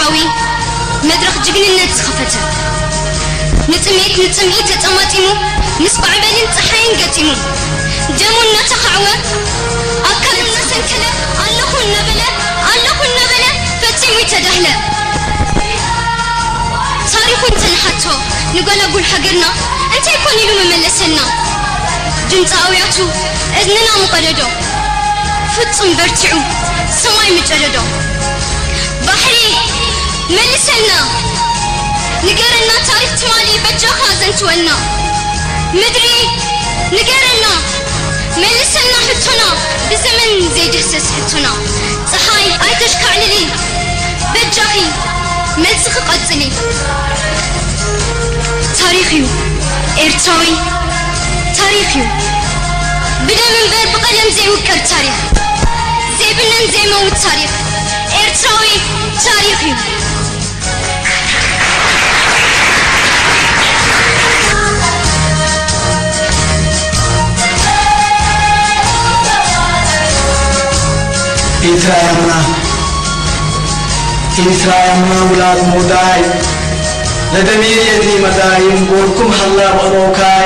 መድረኽ ጅግንነት ዝኸፈተ፣ ንጥሜት ንጽምኢ ተጸማጢሙ፣ ምስ ማዕበልን ጸሓይን ገጢሙ፣ ደሙ እናተኻዕወ፣ ኣካሉ እናሰንከለ፣ ኣለኹ እናበለ፣ ኣለኹ እናበለ፣ ፈጺሙ ይተዳህለ። ታሪኹ እንተንሓቶ ንጎላጉል ሃገርና፣ እንታይ ኮን ኢሉ መመለሰልና? ድምፂ ኣውያቱ እዝንና ምቐደዶ፣ ፍጹም በርቲዑ ሰማይ ምጨደዶ። ባሕሪ መልሰልና፣ ንገረና ታሪኽ ትማሊ በጃኻ ዘንትወልና። ምድሪ ንገረና፣ መልሰልና ሕቶና፣ ብዘመን ዘይድህሰስ ሕቶና። ፀሓይ ኣይተሽካዕልሊ፣ በጃኺ መልስኺ ቀጽሊ። ታሪኽ እዩ ኤርትራዊ፣ ታሪኽ እዩ ብደም እምበር ብቐለም ዘይውቀር ታሪኽ፣ ዘይብነን ዘይመውት ታሪኽ ኤርትራዊ ታሪኽ እዩ። ኢትራያምና ኢትራያምና ውላድ ሞዳይ ለደሚር የድሊ መዳይም ጎርኩም ሃላ በኖካያ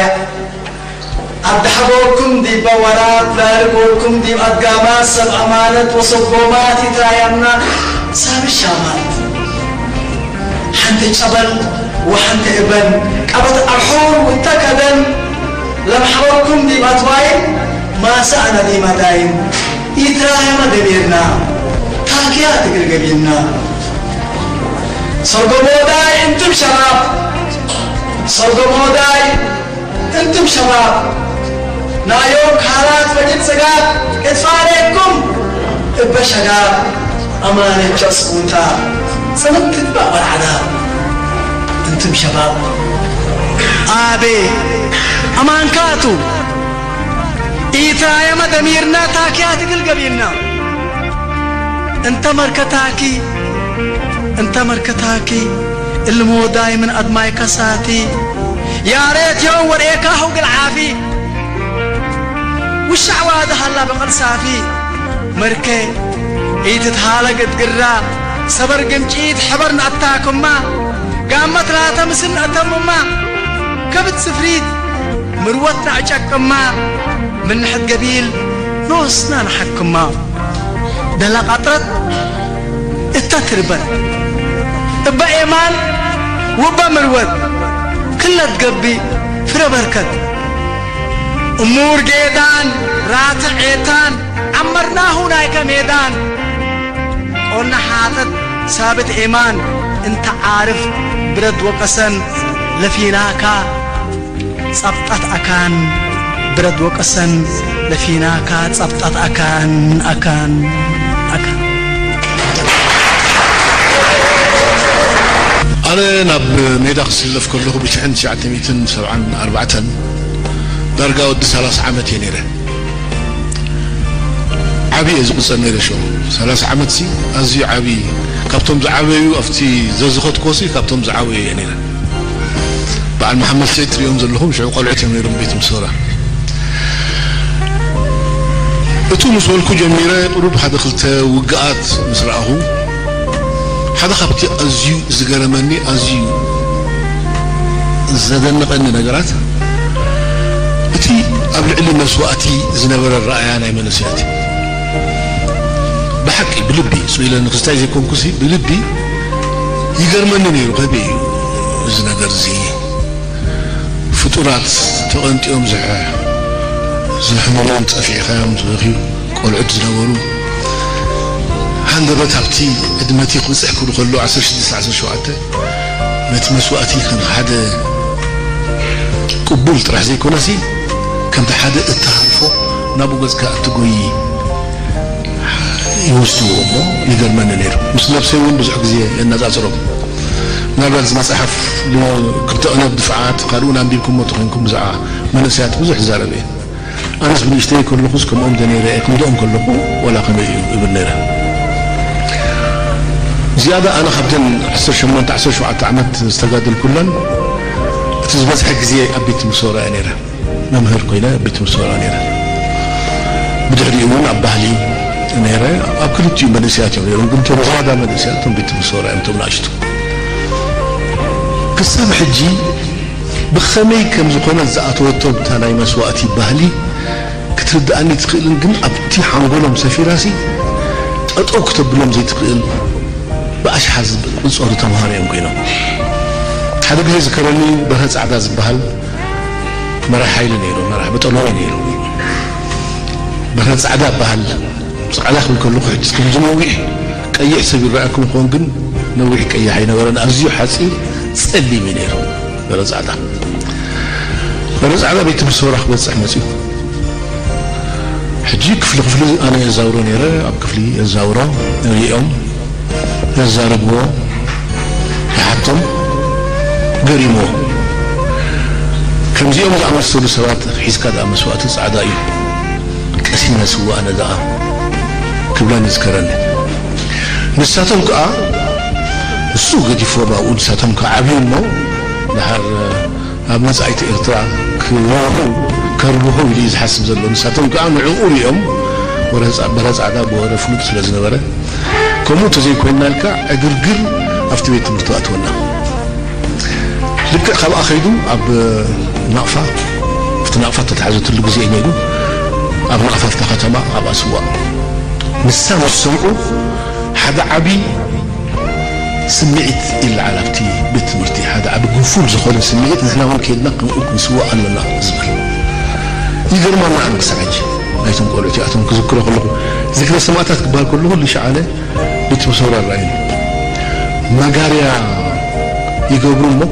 ኣዳሕጎኩም ዲበ ወራት ዳርጎኩም ዲብ ኣጋማት ሰብ ኣማነት ወሰጎማት ኢትራያምና ሳብ ሻማት ሓንቲ ጨበል ወሓንቲ እበን ቀበት ኣርሑር ውተ ከደን ለምሓበርኩም ዲብ ኣትባይን ማሰ ኣነ ዲመዳይን ኢትራያመ ደሚርና ታክያ ትግል ገቢልና ሰርጎ ሞዳይ እንትም ሸባብ ሰርጎ ሞዳይ እንትም ሸባብ ናዮም ካላት ፈጅን ጽጋብ እትፋለየኩም እበ ሸጋብ ኣማነ ጨስቁንታ ጽምት ትባበር ዓዳብ እንትም ሸባብ ኣቤ ኣማንካቱ ኢትራየመ ደሚርና ታኪያ ትግል ገቢልና እንተ መርከታኪ እንተ መርከታኪ እልሞ ዳይምን ኣድማይ ከሳቲ ያሬት ዮም ወርኤካ ሁግል ዓፊ ውሻዕ ዋድሃላ በቐል ሳፊ መርከ ኢትትሃለግት ግራ ሰበር ግምጪት ሕበር ንኣታክማ ጋመት ላተ ምስል ንእተምማ ከብት ስፍሪት ምርወት ናዕጨቅማ ምንሕት ገቢል ኖስና ንሓክማ ደላ ቃጥረት እተ ትርበት እበ ኤማን ውበ ምርወት ክለት ገቢ ፍረ በርከት እሙር ጌዳን ራተ ዔታን ዓመርናሁ ናይከ ሜዳን ኦና ሓተት ሳብት ኤማን እንተ ዓርፍ ብረት ወቀሰን ለፊናካ ጸብጣት ኣካን ብረት ወቀሰን ለፊናካ ጸብጣት ኣካን ኣካን ኣካን ኣነ ናብ ሜዳ ክስለፍ ከለኹ ብሽሕን ትሽዓተ ሚእትን ሰብዓን ኣርባዕተን ዳርጋ ወዲ ሰላሳ ዓመት እየ ነይረ። ዓብየ ዝቁፀር ነይረ ሽዑ ሰላሳ ዓመት ሲ ኣዝዩ ዓብዪ ካብቶም ዝዓበዩ ኣብቲ ዘዝኸትኮ ሲ ካብቶም ዝዓበዩ እየ ነይረ። በዓል መሓመድ ሰይድ ትሪኦም ዘለኹም ሽዑ ቆልዑት እዮም ነይሮም ቤት ምሶራ እቱ ምስ በልኩ ጀሚረ ቁሩብ ሓደ ክልተ ውግኣት ምስ ረኣኹ ሓደ ካብቲ ኣዝዩ ዝገረመኒ ኣዝዩ ዘደነቐኒ ነገራት እቲ ኣብ ልዕሊ መስዋእቲ ዝነበረ ረኣያ ናይ መንእሰያት ብሓቂ ብልቢ ስኢለ ንክስታይ ዘይኮንኩሲ ብልቢ ይገርመኒ ነይሩ ከመይ እዩ እዚ ነገር እዚ ፍጡራት ተቐንጢኦም ዝሕምሞም ጸፊዕካዮም ዝበኽዩ ቆልዑት ዝነበሩ ሃንደበት ኣብቲ ዕድመቲ ክብጽሕ ክብሉ ከሎ ዓሰርተ ሽዱሽተ ዓሰርተ ሸውዓተ ነቲ መስዋእቲ ከም ሓደ ቅቡል ጥራሕ ዘይኮነሲ ከምቲ ሓደ እተሃልፎ ናብኡ ገጽካ እትጎይ ይወስድዎ እሞ ይገርመኒ ነይሩ። ምስ ነብሰይ እውን ብዙሕ ግዜ የነጻጽሮ። ምናልባት እዚ መጽሓፍ ክልተ ቅነብ ድፍዓት ካልኡን ኣንቢብኩሞ ተኾንኩም ብዛዕባ መንእሰያት ብዙሕ ይዛረብ እየ። ኣነስ ብንእሽተይ ከለኹስ ከምኦም ዶ ነይረ እየ ክምድኦም ከለኹ ዋላ ከመይ እዩ እብል ነይረ። ዝያዳ ኣነ ካብተን ዓሰርተ ሸሞንተ ዓሰርተ ሸውዓተ ዓመት ዝተጋደልኩለን እቲ ዝበዝሐ ግዜ ኣብ ቤት ትምህርቲ ሰውራ እየ ነይረ። መምህር ኮይነ ኣብ ቤት ትምህርቲ ሰውራ ነይረ። ብድሕሪኡ እውን ኣብ ባህሊ ነይረ። ኣብ ክልቲኡ መንእሰያት እዮም ነይሮም፣ ግን እቶም ዝያዳ መንእሰያት እቶም ቤት ትምህርቲ ሰውራ እዮም፣ እቶም ንኣሽቱ። ክሳብ ሕጂ ብኸመይ ከም ዝኾነ ዝኣተወቶም እታ ናይ መስዋእቲ ባህሊ ክትርድኣኒ ትኽእልን፣ ግን ኣብቲ ሓንጎሎም ሰፊራሲ ጠጠው ክተብሎም ዘይትኽእል ብኣሽሓት ዝቑጸሩ ተምሃሮ እዮም ኮይኖም። ሓደ ግዜ ዝከረኒ በርሀ ጻዕዳ ዝበሃል መራሕ ሓይሊ ነይሩ፣ መራሕ በጠሎኒ ነይሩ። በርሀ ጻዕዳ በሃል፣ ጻዕዳ ክብል ከለኹ ሕጂ ከምዚ ነዊሕ ቀይሕ ሰብ ይረኣኩም ይኸውን፣ ግን ነዊሕ ቀይሕ ኣይነበረን። ኣዝዩ ሓጺር ጸሊም እዩ ነይሩ በርሀ ጻዕዳ። በርሀ ጻዕዳ ቤት ትምህርቲ ሰውራ ክበጽሕ መጺኡ። ሕጂ ክፍሊ ክፍሊ ኣነ የዛውሮ ነይረ፣ ኣብ ክፍሊ የዛውሮ፣ ሪኦም የዛርብዎ፣ ይሓቶም፣ ገሪምዎ። ከምዚኦም ዝኣመሰሉ ሰባት ሒዝካ ደኣ መስዋእቲ ጻዕዳ እዩ። ቀሲነ ስዋእነ ደኣ ክብለን ይዝከረኒ። ንሳቶም ከኣ፣ እሱ ገዲፍዎም ኣብኡ፣ ንሳቶም ከኣ ዓብዩ እሞ፣ ደሓር ኣብ መጻኢት ኤርትራ ክወሩ ከርብሑ ኢሉ እዩ ዝሓስብ ዘሎ። ንሳቶም ከኣ ንዕኡ ሪኦም፣ ወረ ጻ-፣ በረ ጻዕዳ ብወረ ፍሉጥ ስለ ዝነበረ፣ ከምኡ እንተዘይኮይንና ኢልካ ዕግርግር ኣብቲ ቤት ትምህርቲ ኣትወና። ልክዕ ካብኣ ከይዱ ኣብ ናቕፋ፣ ኣብቲ ናቕፋ እተታሕዘትሉ ግዜ እዩ ነይሩ። ኣብ ናቕፋ ኣብታ ከተማ ኣብኣ ስዋእ ንሳ ምስ ሰምዑ ሓደ ዓቢ ስምዒት ይለዓል ኣብቲ ቤት ትምህርቲ። ሓደ ዓቢ ግንፉል ዝኾነ ስምዒት፣ ንሕና እውን ከይድና ከምኡ ክንስዋእ ኣለና ዝብል። ይገርማና ኣነ ክሳዕ ሕጂ ናይቶም ቆልዑ እቲኣቶም ክዝክሮ ከለኹ፣ ዝክረ ሰማእታት ክበሃል ከለኹ ልሻዓለ ቤት ትምህርቲ ሰውራ ይረኣየኒ። መጋርያ ይገብሩ እሞ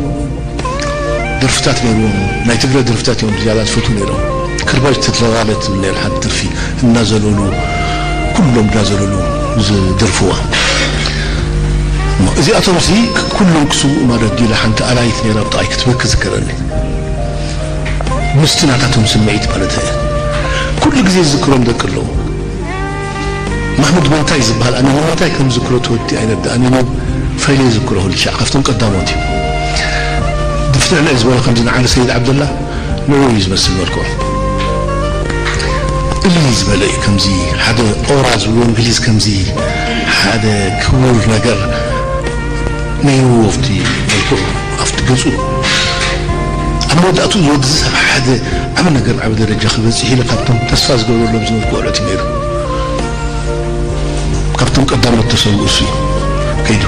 ደርፍታት ነይርዎም፣ ናይ ትግረ ደርፍታት እዮም ዝያዳ ዝፈትዉ ነይሮም። ክርባሽ ተትለባለ ትብል ነይራ ሓንቲ ደርፊ፣ እናዘለሉ፣ ኩሎም እናዘለሉ ዝደርፍዋ። እዚኣቶም እዚ ኩሎም ክስውኡ ማለት ድዩ ኢላ ሓንቲ ኣላይት ነይራ ብጣዕሚ ክትበኪ ዝከረኒ። ምስቲ ናታቶም ስምዒት ማለት እየ። ኩሉ ግዜ ዝዝክሮም ደቂ ኣለዉ። ማሕሙድ መንታይ ዝበሃል፣ ኣነ ንምንታይ ከም ዝዝክሮ ትወዲ ኣይረድኣንን እዩ። ፈይለ ይዝክሮ ኩሉ ሻዕ፣ ካብቶም ቀዳሞት እዩ። ድፍንዕንዕ ዝበሎ ከምዚ ንዓሊ ሰይድ ዓብደላ ንዑ እዩ ዝመስል መልክዑ። እልይ ዝበለ እዩ፣ ከምዚ ሓደ ኦራ ዝብልዎ እንግሊዝ፣ ከምዚ ሓደ ክቡር ነገር ነይርዎ ኣብቲ መልክዑ፣ ኣብቲ ገጹ። ኣብ መወዳእትኡ እዚ ወዲ እዚ ሓደ ዓቢ ነገር፣ ዓቢ ደረጃ ክበጽሕ ኢለ ካብቶም ተስፋ ዝገብረሎም ዝነበርኩ ቆልዑት እዩ ነይሩ። ካብቶም ቀዳሞት ተሰዊኡ እሱ እዩ ከይዱ።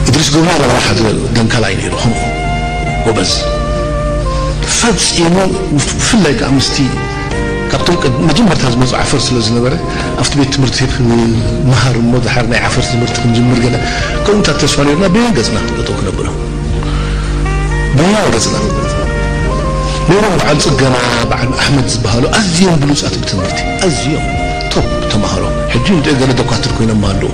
እድሪስ ገብሩ ሓደ ደንካላ እዩ ነይሩ፣ ከምኡ ጎበዝ። ፈጺሙ፣ ብፍላይ ከኣ ምስቲ ካብቶም ቀድ-፣ መጀመርታ ዝመጹ ዓፈር ስለ ዝነበረ፣ ኣብቲ ቤት ትምህርቲ ክመሃር እሞ፣ ድሓር ናይ ዓፈር ትምህርቲ ክንጅምር ገለ፣ ከምኡታት ተስፋ ነይርና፣ በየን ገጽና ጠጠው ክነብሎ? በየን ገጽና? ነይሮም በዓል ጽገና፣ በዓል ኣሕመድ ዝበሃሉ ኣዝዮም ብሉጻት ብትምህርቲ፣ ኣዝዮም ቶፕ ተማሃሮ። ሕጂ እንደ ገለ ደኳትር ኮይኖም ኣለዉ።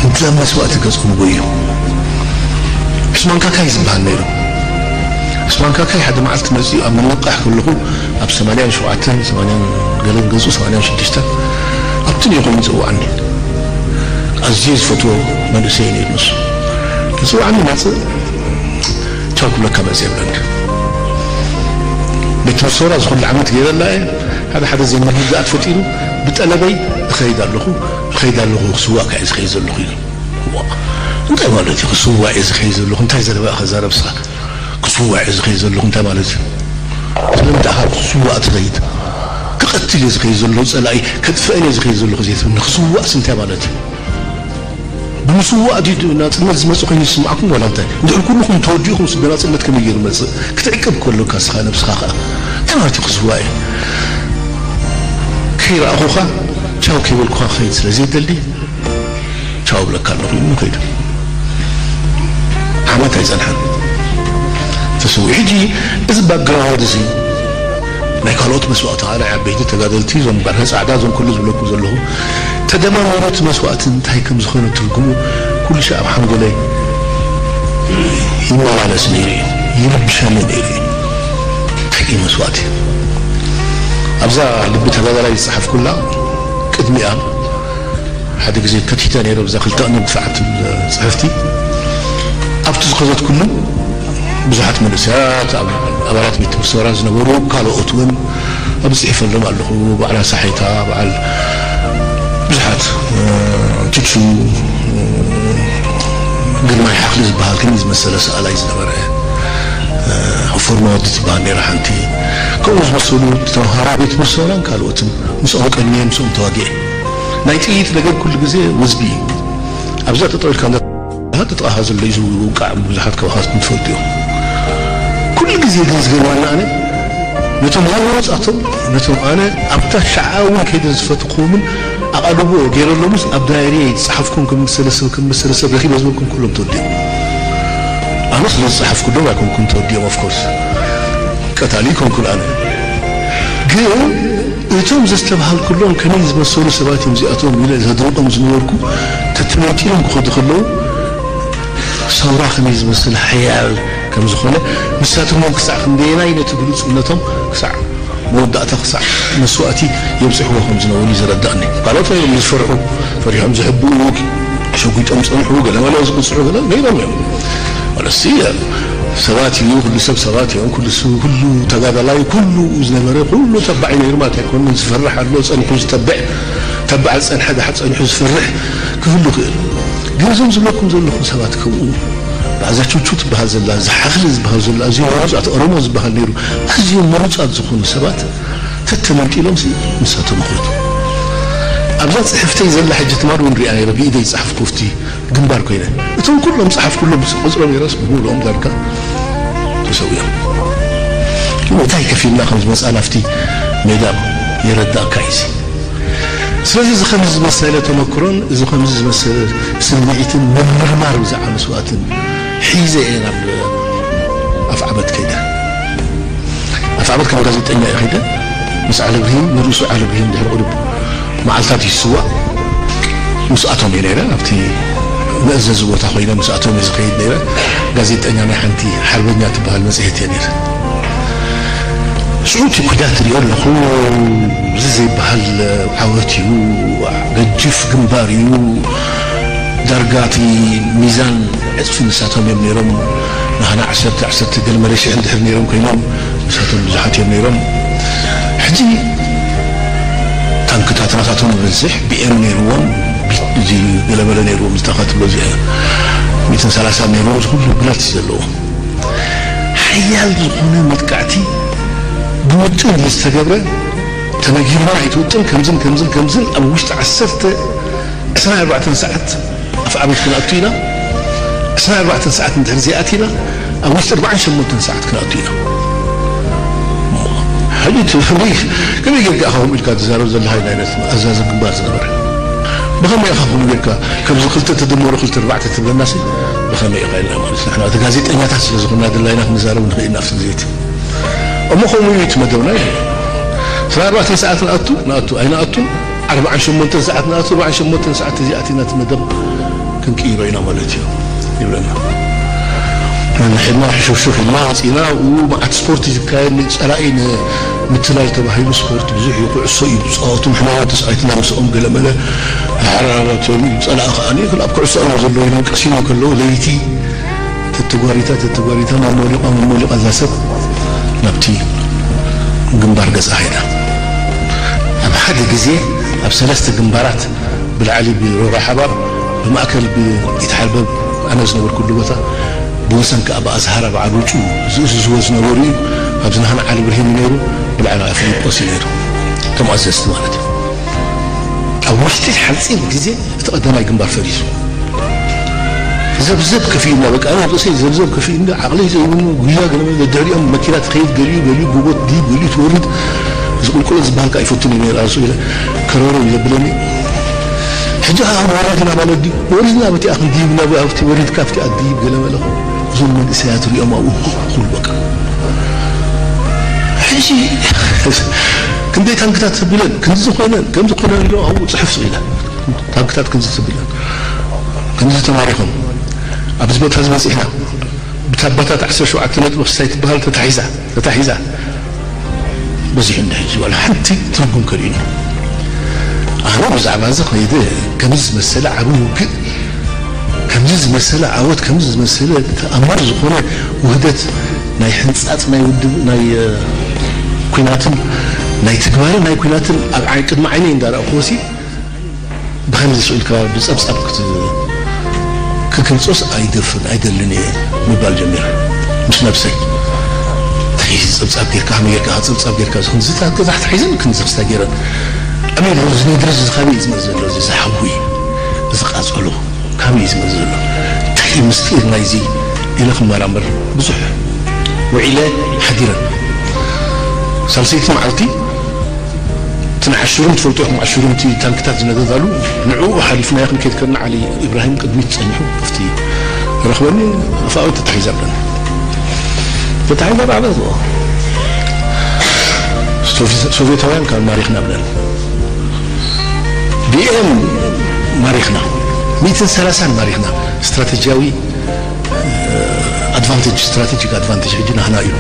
እዛ መስዋእቲ ገጾም ጎዩ። ዑስማን ካካይ ዝበሃል ነይሩ። ዑስማን ካካይ ሓደ መዓልቲ መጺኡ ኣብ ምንቃሕ ከለኹ ኣብ ሰማንያን ሸውዓተን፣ ሰማንያን ገለን ገጹ፣ ሰማንያን ሽዱሽተን ኣብቲ እኒኦ ኮይኑ ይጽውዓኒ። ኣዝየ ዝፈትዎ መንእሰይ ነይሩ ንሱ። ይጽውዓኒ መጽእ፣ ቻው ክብለካ መጽእ የብለኒ። ቤት ትምህርቲ ሰውራ ዝኹሉ ዓመት ገይረላ እየ። ሓደ ሓደ ዘይምርድዳኣት ፈጢሩ ብጠለበይ እኸይድ ኣለኹ፣ እኸይድ ኣለኹ፣ ክስዋእ ከኣ እየ ዝኸይድ ዘለኹ ኢሉ። ዋ፣ እንታይ ማለት እዩ ክስዋእ እየ ዝኸይድ ዘለኹ? እንታይ ዘረባ ኢኻ ትዛረብ ንስኻ? ክስዋእ እየ ዝኸይድ ዘለኹ እንታይ ማለት እዩ? ስለምንታይ ኢኻ ክስዋእ ትኸይድ? ክቐትል እየ ዝኸይድ ዘለኹ፣ ጸላኢ ከጥፍአኒ እየ ዝኸይድ ዘለኹ ዘይትብል፣ ንክስዋእስ እንታይ ማለት እዩ? ብምስዋእ ድዩ ናጽነት ዝመጽእ ኮይኑ ዝስምዓኩም ዋላ እንታይ? እንድሕር ኩልኹም ተወዲእኹም ስለ ናጽነት ከመይ ገይሩ መጽእ? ክትዕቅብ ከሎካ ንስኻ ነብስኻ ከኣ እንታይ ማለት እዩ ክስዋእ እየ? ከይረኣኹኻ ቻው ከይበልኩኻ ክኸይድ ስለ ዘይደሊ ቻው እብለካ ኣለኹ ኢሉ ከይዱ። ዓመት ኣይጸንሐን ተሰዊኡ። ሕጂ እዚ ባክግራውንድ እዚ ናይ ካልኦት መስዋእቲ፣ ናይ ዓበይቲ ተጋደልቲ፣ እዞም በርሀ ጻዕዳ፣ እዞም ኩሉ ዝብለኩም ዘለኹ፣ ተደማሚሩ እቲ መስዋእቲ እንታይ ከም ዝኾነ ትርጉሙ ኩሉ ሻዕ ኣብ ሓንጎለይ ይመላለስ ነይሩ እዩ፣ ይርብሸኒ ነይሩ እዩ። እንታይ እዩ መስዋእቲ? ኣብዛ ልቢ ተጋዳላይ ዝጸሓፍኩላ ቅድሚኣ ሓደ ግዜ ከቲተ ነይረ ብዛ ክልተ ቀንዲ ድፋዕ ትብል ጽሕፍቲ። ኣብቲ ዝኸዘትኩሉ ብዙሓት መንእሰያት፣ ኣብ-፣ ኣባላት ቤት ትምህርቲ ሰውራ ዝነበሩ ካልኦት እውን ኣብ ጽሒፈሎም ኣለኹ። በዓል ኣሳሒታ፣ በዓል ብዙሓት፣ እ፣ ቹቹ፣ እ፣ ግርማይ ሓኽሊ ዝበሃል ከመይ ዝመሰለ ሰኣላይ ዝነበረ፣ እ፣ ፎርማ ወዲ ትበሃል ነይራ ሓንቲ። ከምኡ ዝመሰሉ ተምሃሮ ቤት ትምህርቲ ሰውራን ካልኦትን ምስኦም ቀንየ፣ ምስኦም ተዋጊኤ። ናይ ጥይት ነገር ኩሉ ግዜ ወዝቢ እዩ። ኣብዛ ጠጠው ኢልካ እንዳ ጥጥቓኻ ዘሎ እዩ ዝውቃዕ፣ ብዙሓት ካባኻትኩም ትፈልጡ እዮም። ኩሉ ግዜ ግን ዝገርመና ኣነ፣ ነቶም ናብሮጻቶም፣ ነቶም ኣነ ኣብታ ሻዓ እውን ከይደ ዝፈትኹምን ኣቓልቦ ገይረሎምስ ኣብ ዳይሪ ዝጸሓፍኩም ከም መሰለ ሰብ፣ ከም መሰለ ሰብ ረኺበ ዝበልኩም ኩሎም ተወዲኦም። ኣነ ስለ ዝጸሓፍኩሎም ኣይኮንኩን ተወዲኦም፣ of course። ቀታሊ ኣይኮንኩን ኣነ። ግን እቶም ዘስተብሃልኩሎም ከመይ ዝመሰሉ ሰባት እዮም እዚኣቶም ኢለ ዘድንቖም ዝነበርኩ፣ ተተመንጢሎም ክኸዱ ከለዉ፣ ሰውራ ከመይ ዝመስል ሓያል ከም ዝኾነ፣ ንሳቶም እውን ክሳዕ ክንደየናይ ነቲ ግሉጽነቶም ክሳዕ መወዳእታ፣ ክሳዕ መስዋእቲ የብጽሕዎ ከም ዝነበሩ እዩ ዘረዳእኒ። ካልኦት ነይሮም ዝፈርሑ፣ ፈሪሖም ዝሕብኡ፣ ሸጒጦም ዝጸንሑ፣ ገለ መለ ዝቕጽዑ ገለ ነይሮም እዮም። ማለትሲ፣ ሰባት እዩ፣ ኩሉ ሰብ ሰባት እዮም፣ ኩሉ ስ-፣ ኩሉ ተጋዳላይ፣ ኩሉ ዝነበረ፣ ኩሉ ተባዕ እዩ ነይሩ ማለት ኣይኮነን። ዝፈርሕ ኣሎ፣ ጸኒሑ ዝተብዕ፣ ተባዕ ዝጸንሐ፣ ደሓር ጸኒሑ ዝፈርሕ ክህሉ ይኽእል። ግን እዞም ዝብለኩም ዘለኹ ሰባት ከምኡ፣ ብኣዛ ቹቹ ትበሃል ዘላ፣ እዚ ሓኽሊ ዝበሃል ዘሎ፣ ኣዝዮም ምሩጻት፣ ኦሮሞ ዝበሃል ነይሩ፣ ኣዝዮም ምሩጻት ዝኾኑ ሰባት ተተመንጢሎም ሲ ንሳቶም ይኾቱ። ኣብዛ ጽሕፍተይ ዘላ ሕጂ ትማል እውን ሪኣ ነይረ፣ ብኢደይ ዝጸሓፍኩ ኣብቲ ግንባር ኮይነ። እቶም ኩሎም ጸሓፍኩሎም፣ ቁጽሮም ነይረስ ብምሉኦም ዳርጋ ተሰዊኦም። ግን እንታይ ከፊልና ከም ዝመጻና ኣብቲ ሜዳ የረዳእካ እዩ። ስለዚ እዚ ከምዚ ዝመሰለ ተመክሮን እዚ ከምዚ ዝመሰለ ስምዒትን ምምርማር ብዛዕባ መስዋእትን ሒዘ እየ ናብ ኣፍዓበት ከይደ። ኣፍዓበት ከም ጋዜጠኛ እየ ከይደ። ምስ ዓሊ ብርሂን፣ ንርእሱ ዓሊ ብርሂን ድሕሪ ቁሩብ መዓልታት ይስዋእ። ምስኣቶም እየ ነይረ። ኣብቲ መእዘዚ ቦታ ኮይነ ምስኣቶም እየ ዝኸይድ ነይረ። ጋዜጠኛ ናይ ሓንቲ ሓርበኛ ትበሃል መጽሔት እየ ነይረ። ሽዑ እቲ ኩናት ሪኦ ኣለኹ። እዚ ዘይበሃል ዓወት እዩ። ገጅፍ ግንባር እዩ። ዳርጋ እቲ ሚዛን ዕጽፊ ንሳቶም እዮም ነይሮም። ንሃና ዓሰርተ፣ ዓሰርተ ገለ መለ ሽሕ እንድሕር ነይሮም ኮይኖም፣ ንሳቶም ብዙሓት እዮም ነይሮም። ሕጂ ታንክታት ናታቶም ይበዝሕ፣ ቢ ኤም ነይርዎም፣ ቢ-፣ እዚ ገለ መለ ነይርዎም፣ ዝታኻ ትብሎ እዚኣ ሚእትን ሰላሳን ነይርዎም፣ እዚ ኩሉ ብረት እዩ ዘለዎም። ሓያል ዝኾነ መጥቃዕቲ ብውጥን ዝተገብረ፣ ተነጊርና ኣይትውጥን፣ ከምዝን ከምዝን ከምዝን፣ ኣብ ውሽጢ ዓሰርተ፣ ዕስራን ኣርባዕተን ሰዓት ኣፍዓበት ክንኣቱ ኢና። ዕስራን ኣርባዕተን ሰዓት እንድሕር ዘይኣቲና፣ ኣብ ውሽጢ ኣርባዓን ሸሞንተን ሰዓት ክንኣቱ ኢና። ሕጂ እቲ ከመይ፣ ከመይ ጌርካ ኢኻ ከምኡ ኢልካ ትዛረብ ዘለኻ? ኢልና፣ ዓይነት ኣዛዚ ግንባር ዝነበረ፣ ብኸመይ ኢኻ ከምኡ ጌርካ፣ ከምዚ ክልተ ተደመሩ ክልተ ኣርባዕተ ትብለናሲ፣ ብኸመይ ኢኻ ኢልና ማለት ንሕና እቲ ጋዜጠኛታት ስለ ዝኾንና፣ ድላይና ክንዛረብ ንኽእል ኢና ኣብቲ ግዜ እቲ። እሞ ከምኡ እዩ እቲ መደብና ኢሉ። ዕስራን ኣርባዕተን ሰዓት ንኣቱ፣ ንኣቱ፣ ኣይንኣቱን፣ ኣርባዓን ሸሞንተን ሰዓት ንኣቱ፣ ኣርባዓን ሸሞንተን ሰዓት እዚ ኣቲና እቲ መደብ ክንቅይሮ ኢና ማለት እዩ ይብለና። ንሕና ሕሹፍሹፍ ኢልና ወፂና፣ ኣብኡ መዓት ስፖርት እዩ ዝካየድ፣ ንፀላኢ ንምትላል ተባሂሉ ስፖርት ብዙሕ እዩ፣ ኩዕሶ እዩ ዝፃወቱ፣ ንሕና እውን ተፃዊትና ምስኦም ገለመለ፣ ሓራራቶም እዩ፣ ፀላኢ ከዓ ኣብ ኩዕሶ እዮም ዘለዉ ኢሎም ቀሲኖም ከለዉ ለይቲ ተተጓሪታ፣ ተተጓሪታ፣ መሞሊቓ፣ መሞሊቓ እዛ ሰብ ናብቲ ግንባር ገጻ ኸይዳ። ኣብ ሓደ ግዜ ኣብ ሰለስተ ግንባራት፣ ብላዕሊ ብሮራ ሓባብ፣ ብማእከል ብኢትሓርበብ፣ ኣነ ዝነበርኩሉ ቦታ፣ ብወሰን ከኣ ብኣዝሃራ በዓል ውጩ ዝእዝዝዎ ዝነበሩ እዩ። ኣብዚ ናህና ዓሊ ብርሂን እዩ ነይሩ፣ ብላዕሊ ፊሊጶስ እዩ ነይሩ። ከም ኣዘዝቲ ማለት እዩ። ኣብ ውሽጢ ሓጺር ግዜ እቲ ቀዳማይ ግንባር ፈሪሱ። ዘብዘብ ከፊኡና፣ በቃ፣ ኣነ ርእሰይ ዘብዘብ ከፊኡኒ፣ ዓቕለይ ዘይብሉ ጉያ ገለ መለ፣ ደድሕሪኦም መኪና ትኸይድ፣ ገሊኡ፣ ገሊኡ ጎቦ ትድይብ፣ ገሊኡ ትወርድ፣ እዚ ቁልቁለት ዝበሃል ከኣ ኣይፈቱን እየ ነይረ፣ ኣርሱ ኢለ፣ ከረሩ እዩ ዘብለኒ። ሕጂ ከኣ ወሪድና ማለት ድዩ? ወሪድና፣ በቲኣ ክንድይብ፣ ናብ፣ ኣብቲ ወሪድካ፣ ኣብቲ ኣድይብ፣ ገለ መለ፣ እዞም መንእሰያት ሪኦም ኣብኡ ኩሉ፣ በቃ። ሕጂ ክንደይ ታንክታት ተቢለን፣ ክንዲ ዝኾነን፣ ከምዚ ኮይነን ኢሎም ኣብኡ ጽሑፍ ስቕ ኢለን። ታንክታት ክንዲ ተቢለን፣ ክንዲ ተማሪኾም፣ ኣብዚ ቦታ እዚ በጺሕና፣ ብታባታት ዓሰርተ ሸውዓተ ነጥቢ ክስታይ ትበሃል ተታሒዛ፣ ተታሒዛ። በዚሑ እንድሕጂ ዋላ ሓንቲ ትርጉም ከርእዩና። ኣነ ብዛዕባ እዚ ከይደ ከምዚ ዝመሰለ ዓቢ ውግእ፣ ከምዚ ዝመሰለ ዓወት፣ ከምዚ ዝመሰለ ተኣምር ዝኾነ ውህደት ናይ ሕንጻጽ ናይ ውድብ፣ ናይ፣ እ፣ ኲናትን ናይ ተግባርን ናይ ኲናትን ኣብ ዓይ-፣ ቅድሚ ዓይነይ እንዳረኣኹዎሲ፣ ብኸምዚ ስቕ ኢልካ ብጸብጻብ ክት-፣ ክገልጾስ ኣይደፍርን፣ ኣይደልን እየ ምባል ጀሚረ ምስ ነብሰይ። እንታይ ጸብጻብ ጌርካ፣ ከመይ ጌርካ ጸብጻብ ጌርካ፣ እዚ ክንዚ ገዛ ተታሒዘን፣ ክንዚ ክስታይ ጌረን። ኣሜን፣ እዚ ነድሪ እዚ ካበይ እዩ ዝመጽእ ዘሎ፣ እዚ ዝሓዊ፣ እዚ ቃጸሎ? ካበይ እዩ ዝመጽእ ዘሎ? እንታይ እዩ ምስጢር ናይዚ? ኢለ ክመራመር ብዙሕ ውዒለ ሓዲረ። ሳልሰይቲ መዓልቲ፣ እቲ ንዓሽሩም ትፈልጡ ኢኹም፣ ዓሽሩም እቲ ታንክታት ዝነደዳሉ፣ ንዕኡ ሓሊፍናዮ ክንከይድ ከለና፣ ዓሊ ኢብራሂም ቅድሚት ጸኒሑ፣ ኣብቲ ረኽበኒ፣ ኣፍኣዊ ተታሒዛ ብለን። ተታሒዛ ብዓበ፣ ሶቪ-፣ ሶቪየታውያን ካብ ማሪኽና ብለን። ቢኤም ማሪኽና፣ ሚእትን ሰላሳን ማሪኽና። ስትራቴጂያዊ ኣድቫንቴጅ፣ ስትራቴጂክ ኣድቫንቴጅ ሕጂ ናህና እዩ።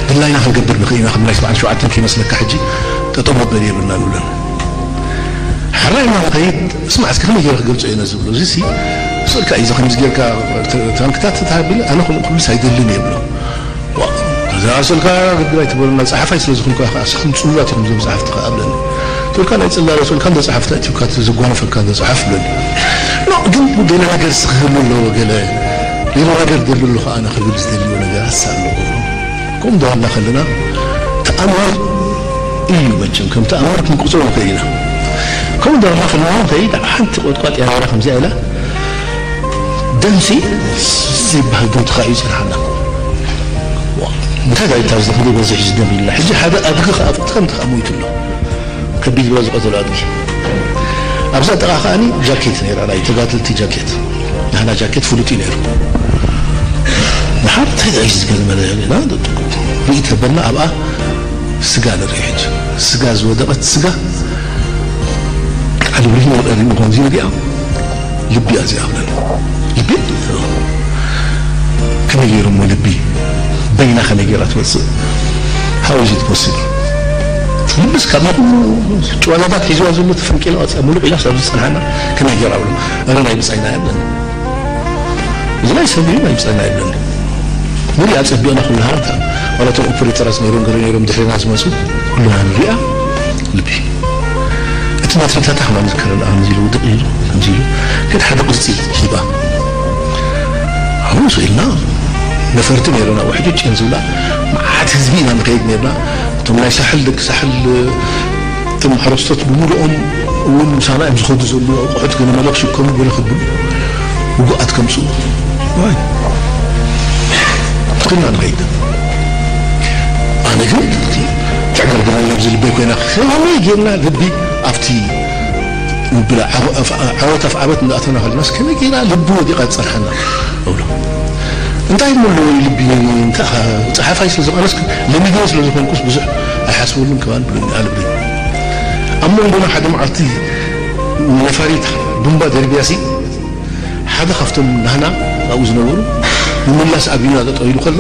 ድላይና ክንገብር ንኽእል ኢና። ከም ናይ ሰብዓን ሸውዓተን ከይመስለካ ሕጂ ጠጠው መበሊ የብልና ንብለን። ሕራይ ኢና ንኸይድ። ስማዕ እስኪ ከመይ ገይረ ክገልጾ እየ ነዚ ዝብሎ። እዚ ሲ ስእልካ እዩ። እዚ ከምዚ ጌርካ ተ-፣ ታንክታት ተታቢለ ኣነ ከምኡ ክብልስ ኣይደልን እየ ብሎ። ዋ፣ እዛ ስእልካ ግድር ኣይትበሉና፣ ጸሓፋይ ስለ ዝኾንኩ ኢኻ፣ ንስኹም ጽሉላት ኢኹም እዞም ጸሓፍቲ ከኣ ብለኒ። ስእልካ ናይ ጽላለ ስእልካ እንደ ጸሓፍቲ ኣእቲውካ እቲ ዘጓነፈካ እንደ ጸሓፍ ብለኒ። ኖ፣ ግን ገለ ነገር ክህሉ ኣለዎ፣ ገለ፣ ገለ ነገር ደሊ ኣለኹ ኣነ ክብል ዝደልዮ ነገራት ኣሎ። ከምኡ እንዳበልና ከለና ተኣምር እዩ መቸም፣ ከም ተኣምር ክንቆጽሮ ንኽእል ኢና። ከምኡ እንዳበልና ከለና ንኸይድ ሓንቲ ቆጥቋጥ እያ ነይራ ከምዚኣ ኢላ ደምሲ ዘይበሃል ደም ተኻእዩ ይጸንሓና። ዋ፣ እንታይ ዳይታ እዚ ክንደይ በዝሕ እዩ ደም ኢልና። ሕጂ ሓደ ኣድጊ ከኣ ኣብቲ ከም ተኻእ ሞይቱ ኣሎ። ከቢድ ብረት ዝቐተሎ ኣድጊ። ኣብዛ ጥቓ ከኣኒ ጃኬት ነይራ፣ ናይ ተጋደልቲ ጃኬት። ናህና ጃኬት ፍሉጥ እዩ ነይሩ። ንሓደ እንታይ እዩ ዝገርመ፣ ሪኢ ተበልና ኣብኣ ስጋ ንርኢ ሕጂ። ስጋ ዝወደቐት ስጋ፣ ቃል ብርሂን ወቐሪ ምዃን እዚ ንሪኣ። ልቢ እያ እዚኣ ብለን። ልቢ? ከመይ ገይሩ እሞ ልቢ በይና ከመይ ገይራ ትወፅእ? How is it possible? ልብስ ካብ ናይ ኩሉ ጭዋዛታት ሒዝዋ ዘሎ ተፈንቂላ ወፅኣ፣ ሙሉቕ ኢላ ሳብ ዝፀንሓና ከመይ ገይራ ብሎ። ኣረ ናይ ብፃይና እያ ብለን። እዚ ናይ ሰብ እዩ፣ ናይ ብፃይና እያ ብለን። ንሪኣ ፀቢቕና ኩሉ ሃርታ። ዋላ እቶም ኦፐሬተራት ነይሮም ገለ ነይሮም ድሕሪና ዝመፁ ኩልና ንሪኣ። ልቢ እቲ ማትሪታታ ከማን ዝከረል ኣምዚ ኢሉ ውድቕ ኢሉ ከምዚ ኢሉ ግን ሓደ ቅርጺ ሂባ። ኣብኡ ስኢልና ነፈርቲ ነይሮና፣ ውሕጅጭን ዝብላ መዓት ህዝቢ ኢና ንኸይድ ነይርና። እቶም ናይ ሳሕል፣ ደቂ ሳሕል፣ እቶም ሓረስቶት ብምሉኦም እውን ምሳና እዮም ዝኸዱ ዘለዉ። ኣቑሑት ገለ መለ ክሽከሙ፣ ገለ ክብሉ፣ ውጉኣት ከምፅኡ። ዋይ። ኮይና ንኸይድ። ኣነ ግን ትዕገርግረኒ ኣብዚ ልበይ ኮይና፣ ከመይ ጌርና ልቢ ኣብቲ ምብላ ዓወ-፣ ኣፍ-፣ ዓወት ኣፍ ዓወት እንዳኣተና ከለናስ ከመይ ጌርና ልቢ ወዲቓ ትጸንሓና? እብሎ። እንታይ እሞ ኣለዎ ልቢ፣ እንታይ ኸ-፣ ጸሓፋይ ስለ ዝኾነስ ለሚድዎ ስለ ዝኾንኩስ ብዙሕ ኣይሓስበሉን ከማን ብሉኒ፣ ኣልብኝ። ኣብ መንጎና ሓደ መዓልቲ ነፋሪት ቡምባ ደርብያሲ ሓደ ካብቶም ናህና ኣብኡ ዝነበሩ ምምላስ ኣብዩና ጠጠው ኢሉ ከሎ፣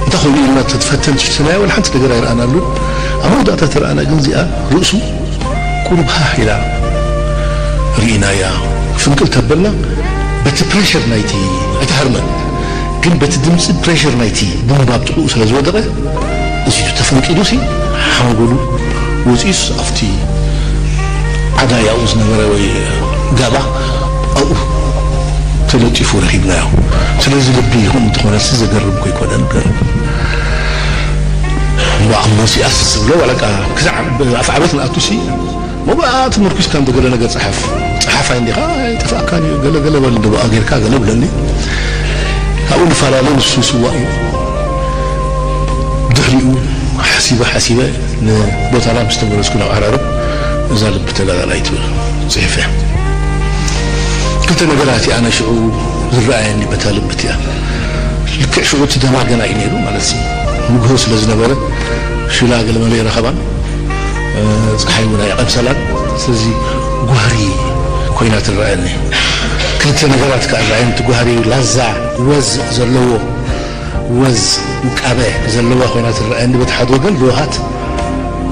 እንታይ ኮይኑ ኢልና ተፈተን ሽፍትናዮ፣ ወላ ሓንቲ ነገር ኣይረኣናሉ። ኣብ መወዳእታ ተረኣና ግን እዚኣ ርእሱ ቁሩብ ሃህ ኢላ ርኢናያ። ፍንቅል ተበልና በቲ ፕሬሸር ናይቲ፣ ኣይተሃርመን፣ ግን በቲ ድምፂ ፕሬሸር ናይቲ ቡምባ ኣብ ጥቕኡ ስለ ዝወደቐ፣ እዚ ተፈንቂሉሲ ሓንጎሉ ወፂኡስ ኣብቲ ዓዳይ ኣብኡ ዝነበረ ወይ ጋባ ኣብኡ ተለጢፉ ረኺብናዮ። ስለዚ ልቢ ይኹን እንተኾነሲ ዘገርም እኮ ኣይኮነን። እምበኣር እሞ ሲኣስ ዝብሎ ዋላካ ክሳዕ ኣፍዓበት ንኣቱሲ፣ ሞባኣ ተመርኩስካ እንደ ገለ ነገር ጸሓፍ። ጸሓፋይ እንዲኻ ኣይጠፍኣካን እዩ፣ ገለ ገለ በል እንደ ብኣ ጌርካ ገለ ብለኒ። ካብኡ ንፈላለ፣ ንሱ ይስዋእ እዩ። ድሕሪኡ ሓሲበ ሓሲበ ንቦታና ምስ ተመለስኩ ናብ ዓራርብ እዛ ልቢ ተጋዳላይት ጽሒፈ። ክልተ ነገራት እያ ኣነ ሽዑ ዝረኣየኒ በታ ልቢ እቲኣ። ልክዕ ሽዑ እቲ ደማ ገና እዩ ነይሩ፣ ማለት ንግሆ ስለ ዝነበረ ሽላ ገለ መለ ይረኸባን፣ እ፣ ጸሓይ እውን ኣይቐምሰላን። ስለዚ ጓህሪ ኮይና ትረኣየኒ። ክልተ ነገራት ከኣ ረኣየኒ። እቲ ጓህሪ ላዛ ወዝ ዘለዎ፣ ወዝ ውቃበ ዘለዋ ኮይና ትረኣየኒ። በቲ ሓደ ወገን ለውሃት፣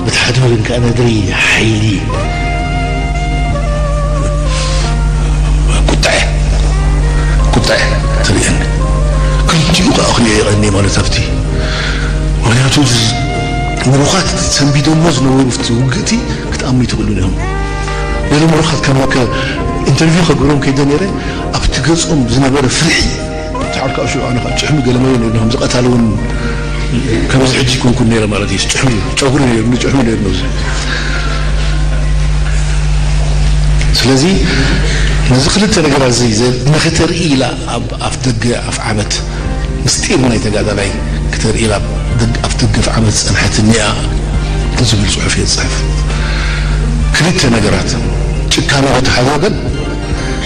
በቲ ሓደ ወገን ከኣ ነድሪ ሓይሊ። ቁጣዐ፣ ቁጣዐ ትርእየኒ። ክልቲኡ ከኣ ክርእዮ ይቐኒ ማለት ኣብቲ። ምኽንያቱ ዝ-፣ ምሩኻት ሰንቢዶሞ ዝነበሩ ኣብቲ ውግእቲ ክትኣምኑ ኣይትኽእሉን ኢኹም። ገለ ምሩኻት ከም ከ ኢንተርቪው ከግብሮም ከይደ ነይረ፣ ኣብቲ ገጾም ዝነበረ ፍርሒ፣ እቲ ዓርካ ሽዑ ኣነ ከዓ ጭሕሚ ገለ መለ ነይሩ፣ ከም ዝቐታል እውን ከምዚ ሕጂ ይኮንኩን ነይረ ማለት እዩ። ጭሕሚ ጨጉሪ ነይሩ፣ ጭሕሚ ነይሩ ነብዚ። ስለዚ ነዚ ክልተ ነገራት እዚ ዘ-፣ ንኽተርኢ ኢላ ኣብ ኣፍ ደገ ኣፍ ዓመት ምስጢር ናይ ተጋዳላይ ክተርኢ ኢላ ኣብ ደግ-፣ ኣፍ ደገ ኣፍ ዓመት ዝጸንሐት እኒኣ ዝብል ጽሑፍ እየ ዝጽሕፍ። ክልተ ነገራት፣ ጭካነ በቲ ሓደ ወገን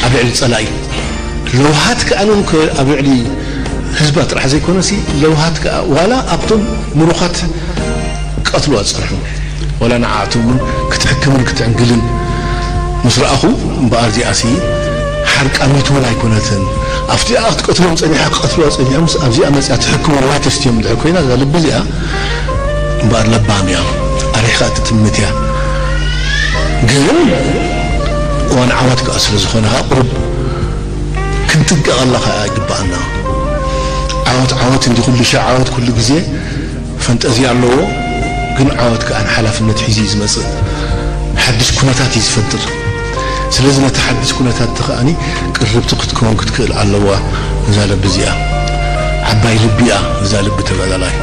ኣብ ልዕሊ ጸላኢ፣ ለውሃት ከኣ እውን ከ-፣ ኣብ ልዕሊ ህዝባ ጥራሕ ዘይኮነሲ ለውሃት ከኣ ዋላ ኣብቶም ምሩኻት ክቐትልዋ ዝጸንሑ፣ ዋላ ንዓኣቶም እውን ክትሕክምን ክትዕንግልን ምስ ረኣኹ፣ እምበኣር እዚኣሲ ሓርቃኒት እውን ኣይኮነትን። ኣብቲኣ ክትቀትሎም ጸኒሓ፣ ክቐትልዋ ጸኒሖምስ ኣብዚኣ መጺኣ ትሕክሞም ዋይ ተስትዮም እንድሕር ኮይና፣ እዛ ልቢ እዚኣ እምበኣር ለባም እያ፣ ኣሪሕካ እትጥምት እያ። ግን እዋን ዓወት ከኣ ስለ ዝኾነ ከኣ ቁሩብ ክንጥንቀቐላ ከኣ ይግብኣና። ዓወት ዓወት እንዲ ኩሉ ሻዕ ዓወት ኩሉ ግዜ ፈንጠዝያ ኣለዎ፣ ግን ዓወት ከኣ ንሓላፍነት ሒዙ እዩ ዝመጽእ። ሓድሽ ኩነታት እዩ ዝፈጥር። ስለዚ ነቲ ሓድሽ ኩነታት ከኣኒ ቅርብቲ ክትከውን ክትክእል ኣለዋ እዛ ልቢ እዚኣ። ዓባይ ልቢ እያ እዛ ልቢ ተጋዳላይ።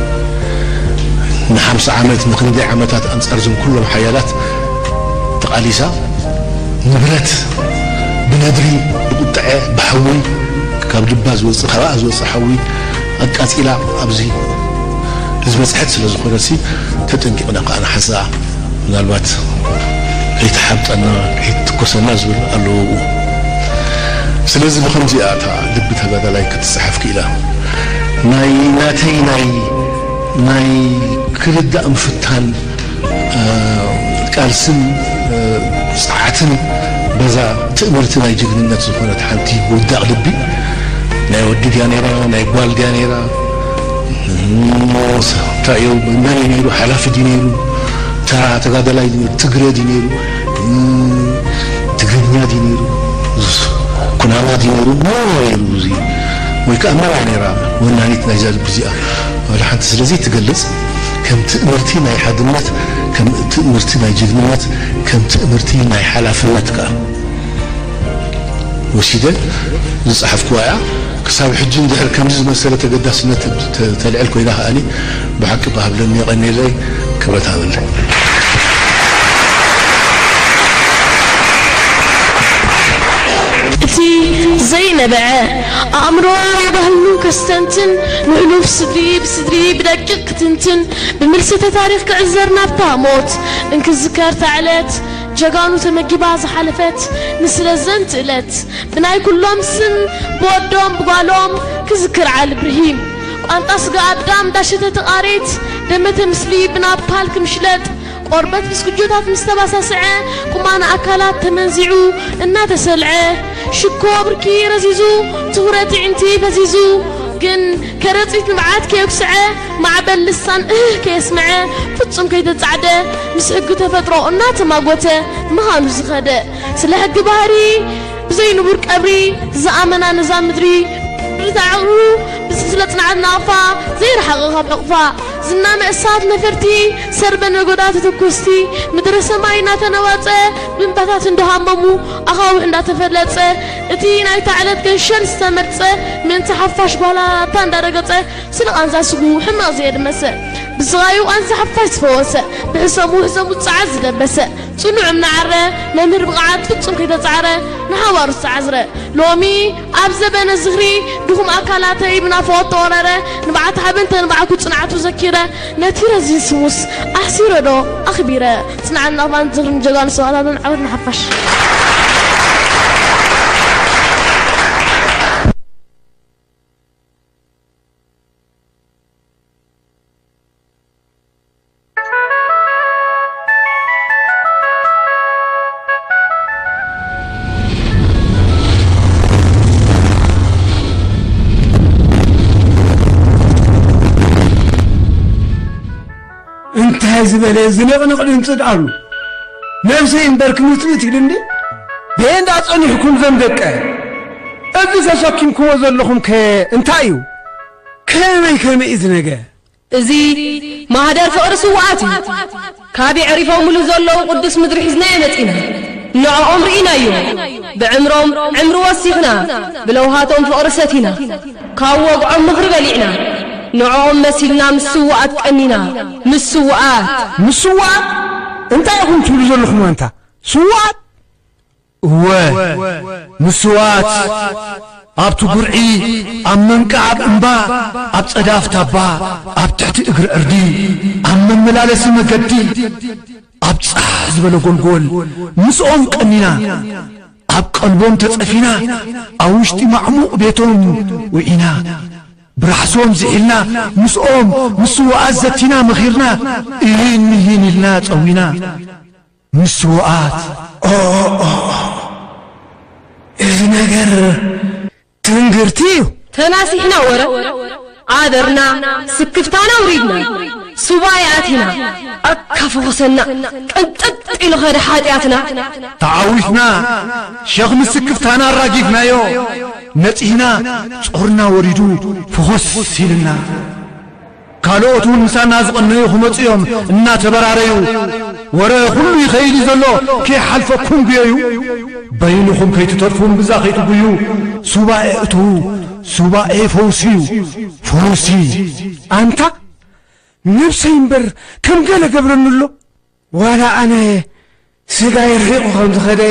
ንሓምሳ ዓመት፣ ንክንደይ ዓመታት ኣንጻር እዞም ኩሎም ሓያላት ተቓሊሳ፣ ንብረት ብነድሪ፣ ብቁጥዐ፣ ብሓዊ ካብ ልባ ዝወጽእ፣ ካብኣ ዝወጽእ ሓዊ ኣቃጺላ ኣብዚ ዝበጽሐት ስለ ዝኾነሲ፣ ተጠንቂቕና ከኣ ንሓዛ። ምናልባት ከይትሓብጠና፣ ከይትትኮሰና ዝብል ኣለዎ ብኡ። ስለዚ ብኸምዚኣ እታ ልቢ ተጋዳላይ ክትጸሓፍ ክኢላ። ናይ ናተይ ናይ፣ ናይ ክርዳእ ምፍታን፣ እ፣ ቃልስን፣ እ፣ ጽዓትን በዛ ትእምርቲ ናይ ጅግንነት ዝኾነት ሓንቲ ውዳቕ ልቢ ናይ ወዲ ድያ ነይራ፣ ናይ ጓል ድያ ነይራ፣ እንታይ እዩ፣ መን እዩ ነይሩ? ሓላፊ ድዩ ነይሩ? ተራ ተጋዳላይ ድዩ ነይሩ? ትግረ ድዩ ነይሩ? እም፣ ትግርኛ ድዩ ነይሩ? ኩናማ ድዩ ነይሩ? መን እዩ ነይሩ? እዚ ወይ ከዓ መን እያ ነይራ ወናኒት ናይዛ ልቢ እዚኣ? ዋላ ሓንቲ ስለ ዘይትገልጽ፣ ከም ትእምርቲ ናይ ሓድነት፣ ከም ትእምርቲ ናይ ጅግንነት፣ ከም ትእምርቲ ናይ ሓላፍነት ከኣ ወሲደ ዝጸሓፍኩዋ እያ። ክሳብ ሕጂ እንድሕር ከምዚ ዝመሰለ ተገዳስነት ተ-፣ ተልዕል ኮይና ከኣኒ ብሓቂ ብሃብለኒ የቐንየለይ፣ ክብረት ሃበለይ። እቲ ዘይነበዐ ኣእምሮ ባህሉ ከስተንትን፣ ንሕሉፍ ስድሪ ብስድሪ ብደቂቕ ክትንትን፣ ብምልሰተ ታሪኽ ክዕዘር ናብታ ሞት እንክዝከር እታ ዕለት፣ ጀጋኑ ተመጊባ ዝሓለፈት ንስለ ዘንቲ እለት፣ ብናይ ኩሎም ስም ብወዶም ብጓሎም ክዝክር ዓሊ ብርሂም። ቋንጣ ስጋ ኣዳም ዳሸተ ተቓሬት፣ ደመተ ምስሊ ብናፓል ክምሽለጥ፣ ቆርበት ምስ ጉጆታት ምስ ተባሳስዐ፣ ቁማና ኣካላት ተመንዚዑ እናተሰልዐ፣ ሽኮ ብርኪ ረዚዙ፣ ትኹረት ይዕንቲ ፈዚዙ፣ ግን ከረጺት ንብዓት ከየጉስዐ፣ ማዕበል ልሳን እህ ከየስምዐ፣ ፍጹም ከይተጻዕደ፣ ምስ ሕጊ ተፈጥሮ እናተማጎተ ምዃኑ ዝኸደ፣ ስለ ሕጊ ባህሪ ብዘይንቡር ቀብሪ ዝኣመና ነዛ ምድሪ፣ ምድሪ ተዓቕሩ፣ ብስለ ጽንዓት ናቕፋ ዘይረሓቐ ካብ ሕቕፋ፣ ዝና መእሳት ነፈርቲ፣ ሰርበ ነጎዳ ተተኮስቲ፣ ምድረ ሰማይ እናተነዋጸ፣ ብእምባታት እንዳሃመሙ፣ ኣኻውሕ እንዳተፈለጸ፣ እቲ ናይታ ዕለት ገንሸል ዝተመርጸ፣ ምእንቲ ሓፋሽ ጓላታ እንዳረገጸ፣ ስለ ቃንዛ ስጉ ሕማቕ ዘየደመሰ፣ ብስቓዩ ቃንዛ ሓፋሽ ዝፈወሰ፣ ብሕሰሙ ሕሰሙ ጸዓት ዝደበሰ፣ ጽኑዕ እናዓረ፣ መምህር ብቕዓት ፍጹም ከይተጻዕረ፣ ንሓዋሩ ዝተዓዝረ። ሎሚ ኣብ ዘበነ ዝኽሪ ድኹም ኣካላተይ ብናፍቖት ተወረረ፣ ንብዓት ሓበን ተንባዕኩ ጽንዓቱ ዘኪረ፣ ነቲ ረዚን ስሙስ ኣሕሲረ ዶ ኣኽቢረ? ጽንዓት ናቕፋን ዝኽርን ጀጋኑ ሰማእታትን ዓወት ንሓፋሽ። እንታይ ዝበለ ዝንቕንቕ ድምፂ ደኣሉ? ነብሰይ እምበር ክምፅእ ኢሉ እንዲ? በየንዳ ጸኒሕኩም ዘም ደቀ? እዚ ተሰኪምኩሞ ዘለኹም ከ እንታይ እዩ? ከመይ ከመይ እዩ ዝነገ? እዚ ማህደር ፍቕሪ ስውኣት እዩ። ካብ የዕሪፎምሉ ዘለዉ ቅዱስ ምድሪ ሒዝናዮ መጺና። ንዕኦም ርኢናዮ። ብዕምሮም ዕምሪ ወሲኽና፣ ብለውሃቶም ፍቕሪ ሰቲና። ካብ ወግዖም ምኽሪ በሊዕና። ንዕኦም መሲልና ምስ ስውኣት ቀኒና። ምስ ስውኣት! ምስ ስውኣት? እንታይ ኢኹም ትብሉ ዘለኹም ኣንታ? ስውኣት? እወ፣ ምስ ስውኣት ኣብቲ ጉርዒ፣ ኣብ መንቃዕ፣ ኣብ እምባ፣ ኣብ ጸዳፍ ታባ፣ ኣብ ትሕቲ እግሪ ዕርዲ፣ ኣብ መመላለሲ መገዲ፣ ኣብ ጻሕ ዝበለ ጎልጎል ምስኦም ቀኒና፣ ኣብ ቀልቦም ተጸፊና፣ ኣብ ውሽጢ ማዕሙቕ ቤቶም ውዒና፣ ብራሕሶም ዝሒልና፣ ምስኦም ምስ ስውኣት ዘቲና መኺርና፣ እሂን ምሂን ኢልና ጸዊና። ምስ ስውኣት። ኦ፣ ኦ፣ ኦ፣ እዚ ነገር ትንግርቲ እዩ። ተናሲሕና ወረ ኣደርና፣ ስክፍታና ኣውሪድና፣ ሱባኤ ኣቲና፣ ኣካፈኾሰና፣ ቅንጥጥ ኢሉ ኸደ ሓጢኣትና። ተዓዊትና፣ ሸኽሚ ስክፍታና ኣራጊፍናዮ፣ ነጺህና፣ ጾርና ወሪዱ፣ ፍኹስ ኢልና። ካልኦት እውን ምሳና ዝቐነዩ ክመጹ እዮም እናተበራረዩ። ወረ ኩሉ ይኸይድ እዩ ዘሎ፣ ከይሓልፈኩም ጉየዩ። በይንኹም ከይትተርፉ እምብዛ ከይትጉዩ፣ ሱባኤ እትዉ፣ ሱባኤ ፈውሲ እዩ፣ ፈውሲ። ኣንታ ነብሰይ እምበር ከም ገለ ገብረኒ ኣሎ። ዋላ ኣነ ስጋይ ርሒቑ ከም ዝኸደ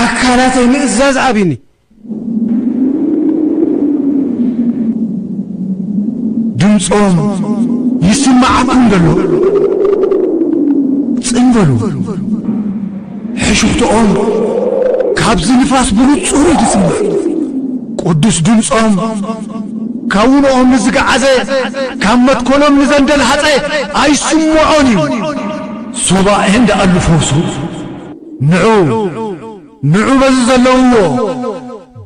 ኣካላተይ ምእዛዝ ኣብዩኒ። ድምጾም ይስምዓኩም ደሎ? ጽን በሉ። ሕሹኽትኦም ካብዚ ንፋስ ብንጹር እዩ ዝስማዕ። ቅዱስ ድምጾም ካብ ውንኦም ንዝገዓዘ፣ ካብ መትከሎም ንዘንደልሃጸ ኣይስምዖን እዩ። ሱባኤ እንዳ ኣሉ ፈውሱ። ንዑ፣ ንዑ በዚ ዘለውዎ፣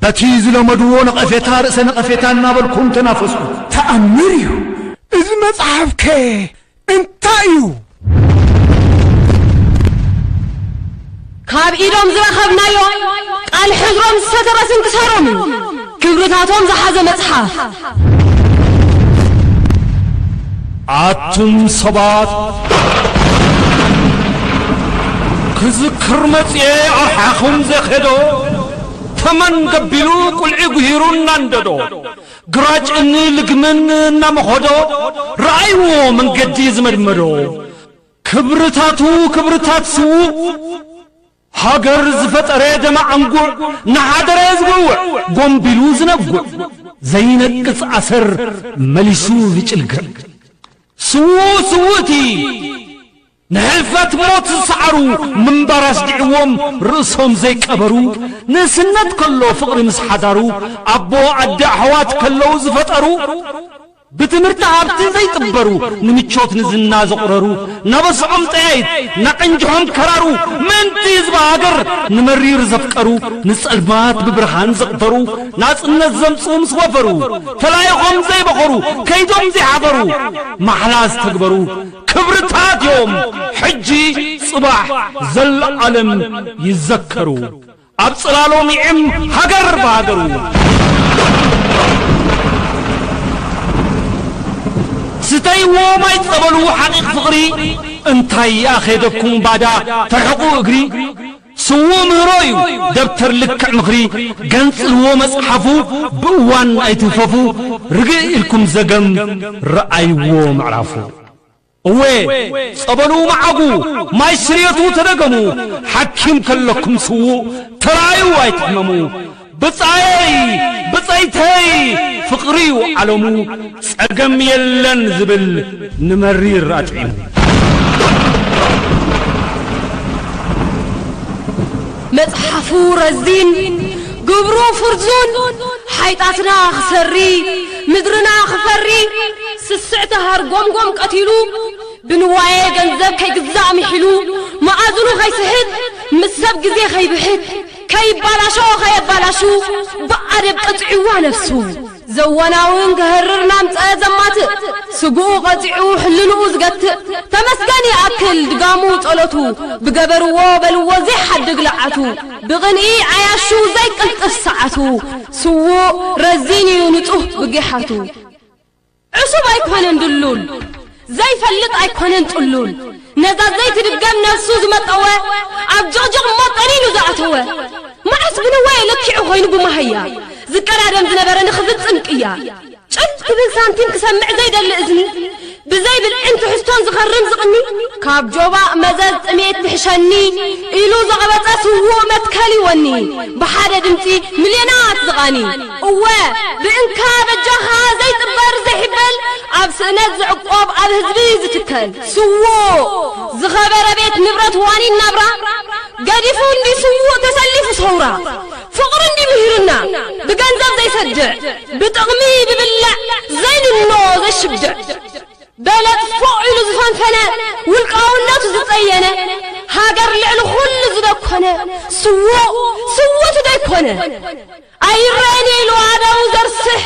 በቲ ዝለመድዎ ነቐፌታ ርእሰ ነቐፌታ እናበልኩም ተናፈሱ። ተኣምር እዩ። እዚ መጽሓፍከ እንታይ እዩ? ካብ ኢዶም ዝረኸብናዮ ቃል ሕድሮም ዝሰተረ ስንክሳሮም እዩ። ክብርታቶም ዝሓዘ መጽሓፍ። ኣቱም ሰባት፣ ክዝክር መጽኤ ኣርሓኹም ዘኸዶ፣ ተመን ገቢሉ ቁልዒ ጉሂሩ እናንደዶ፣ ግራጭ እኒ ልግምን እናመኾዶ፣ ረኣይዎ መንገዲ ዝመድመዶ። ክብርታቱ ክብርታት ስዉእ፣ ሃገር ዝፈጠረ ደማ ኣንጉዕ፣ ንሓደረ ዝውውዕ፣ ጎንቢሉ ዝነጉዕ፣ ዘይነቅጽ ኣሰር መሊሱ ዝጭልግዕ። ስዉእ ስውእቲ፣ ንሕልፈት ሞት ዝሰዓሩ፣ ምንባር ኣስዲዕዎም ርእሶም ዘይቀበሩ፣ ንእስነት ከሎ ፍቕሪ ምስ ሓዳሩ፣ ኣቦ ኣደ ኣሕዋት ከለዉ ዝፈጠሩ፣ ብትምህርቲ ሃብቲ ዘይጥበሩ፣ ንምቾት ንዝና ዘቑረሩ፣ ናበስዖም ጠያይት፣ ናቀንጅሖም ከራሩ፣ ምእንቲ ህዝቢ ሃገር ንመሪር ዘፍቀሩ፣ ንጸልማት ብብርሃን ዘቕተሩ፣ ናጽነት ዘምጽኡ ምስ ወፈሩ፣ ተላኢኾም ዘይበኸሩ፣ ከይዶም ዘይሓፈሩ፣ ማሕላ ዝተግበሩ፣ ክብርታት እዮም ሕጂ ጽባሕ ዘለዓለም ይዘከሩ። ኣብ ጽላሎም ይዕም ሃገር ብሃገሩ። ስተይዎ ማይ ጸበሉ ሓቂቕ ፍቕሪ፣ እንታይ ኣኼደኩም ባዳ ተርሕቑ እግሪ። ስዉእ ምህሮ እዩ ደብተር ልክዕ ምኽሪ፣ ገንጽልዎ መጽሓፉ ብእዋን ኣይትህፈፉ፣ ርግእ ኢልኩም ዘገም ረኣይዎ ምዕራፉ። እወ፣ ጸበሉ መዓጉ፣ ማይ ስርየቱ ተደገሙ፣ ሓኪም ከለኩም ስዉእ ተራእዩ ኣይትሕመሙ። ብጻየይ ብጸይተይ ፍቕሪ እዩ ዓለሙ፣ ጸገም የለን ዝብል ንመሪር ኣጥዒሙ። መጽሓፉ ረዚን፣ ግብሩ ፍርዙን፣ ሓይጣትና ክሰሪ፣ ምድርና ክፈሪ፣ ስስዕ ተሃርጎምጎም ቀቲሉ፣ ብንዋየ ገንዘብ ከይግዛእ ምሒሉ፣ መኣዝኑ ከይስሕት፣ ምስ ሰብ ግዜ ከይብሕት፣ ከይባላሾ ከየባላሹ፣ ብኣደብ ቀጺዕዋ ነፍሱ። ዘዋናውን ክህርር ናምጸ ዘማትእ፣ ስግኡ ቀጺዑ ሕልንኡ ዝገትእ፣ ተመስገን ይኣክል ድጋሙ ጸሎቱ፣ ብገበርዎ በልዎ ዘይሓድግ ለዓቱ፣ ብቕንኢ ዓያሹ ዘይቅልጥፍ ሰዓቱ፣ ስዉእ ረዚን እዩ ንጹህ ብጊሓቱ። ዕሱብ ኣይኮነን ድሉል፣ ዘይፈልጥ ኣይኮነን ጥሉል። ነዛ ዘይትድገም ነፍሱ ዝመጠወ፣ ኣብ ጀቕጀቕ እሞ ጠሊሉ ዝኣተወ። መዓስ ብንዋየ ለኪዑ ኮይኑ ብመሃያ፣ ዝቀዳደም ዝነበረ ንኽፍጽም ቅያ። ጭብ ትብል ሳንቲም ክሰምዕ ዘይደሊ እዝኒ፣ ብዘይ ብልዕን ትሕዝቶን ዝኸርም ዝቕኒ። ካብ ጆባእ መዘዝ ጥሜት ትሕሸኒ፣ ኢሉ ዘቐበጸ ስዉእ መትከል ይወኒ። ብሓደ ድምጺ ሚልዮናት ዝቓኒ። እወ፣ ብእንካ በጃኻ ዘይጥበር ዘይሕበል፣ ኣብ ስእነት ዝዕቆብ ኣብ ህዝቢ ዝትከል። ስዉእ ዝኸበረ ቤት ንብረት ዋኒን ናብራ፣ ገዲፉ እንዲ ስዉእ ተሰሊፉ ሰውራ። ፍቕሪ እንዲ ምሂሩና ብገንዘብ ዘይሰድዕ፣ ብጥቕሚ ብብላዕ ዘይንኖ ዘይሽብድዕ። በለጽ ፎቕ ኢሉ ዝፈንፈነ፣ ውልቃውነቱ ዝጸየነ፣ ሃገር ልዕሊ ኩሉ ዝደኮነ፣ ስዉእ፣ ስዉእ ትደይኮነ። ኣይረአን ኢሉ ኣእዳዉ ዘርስሕ፣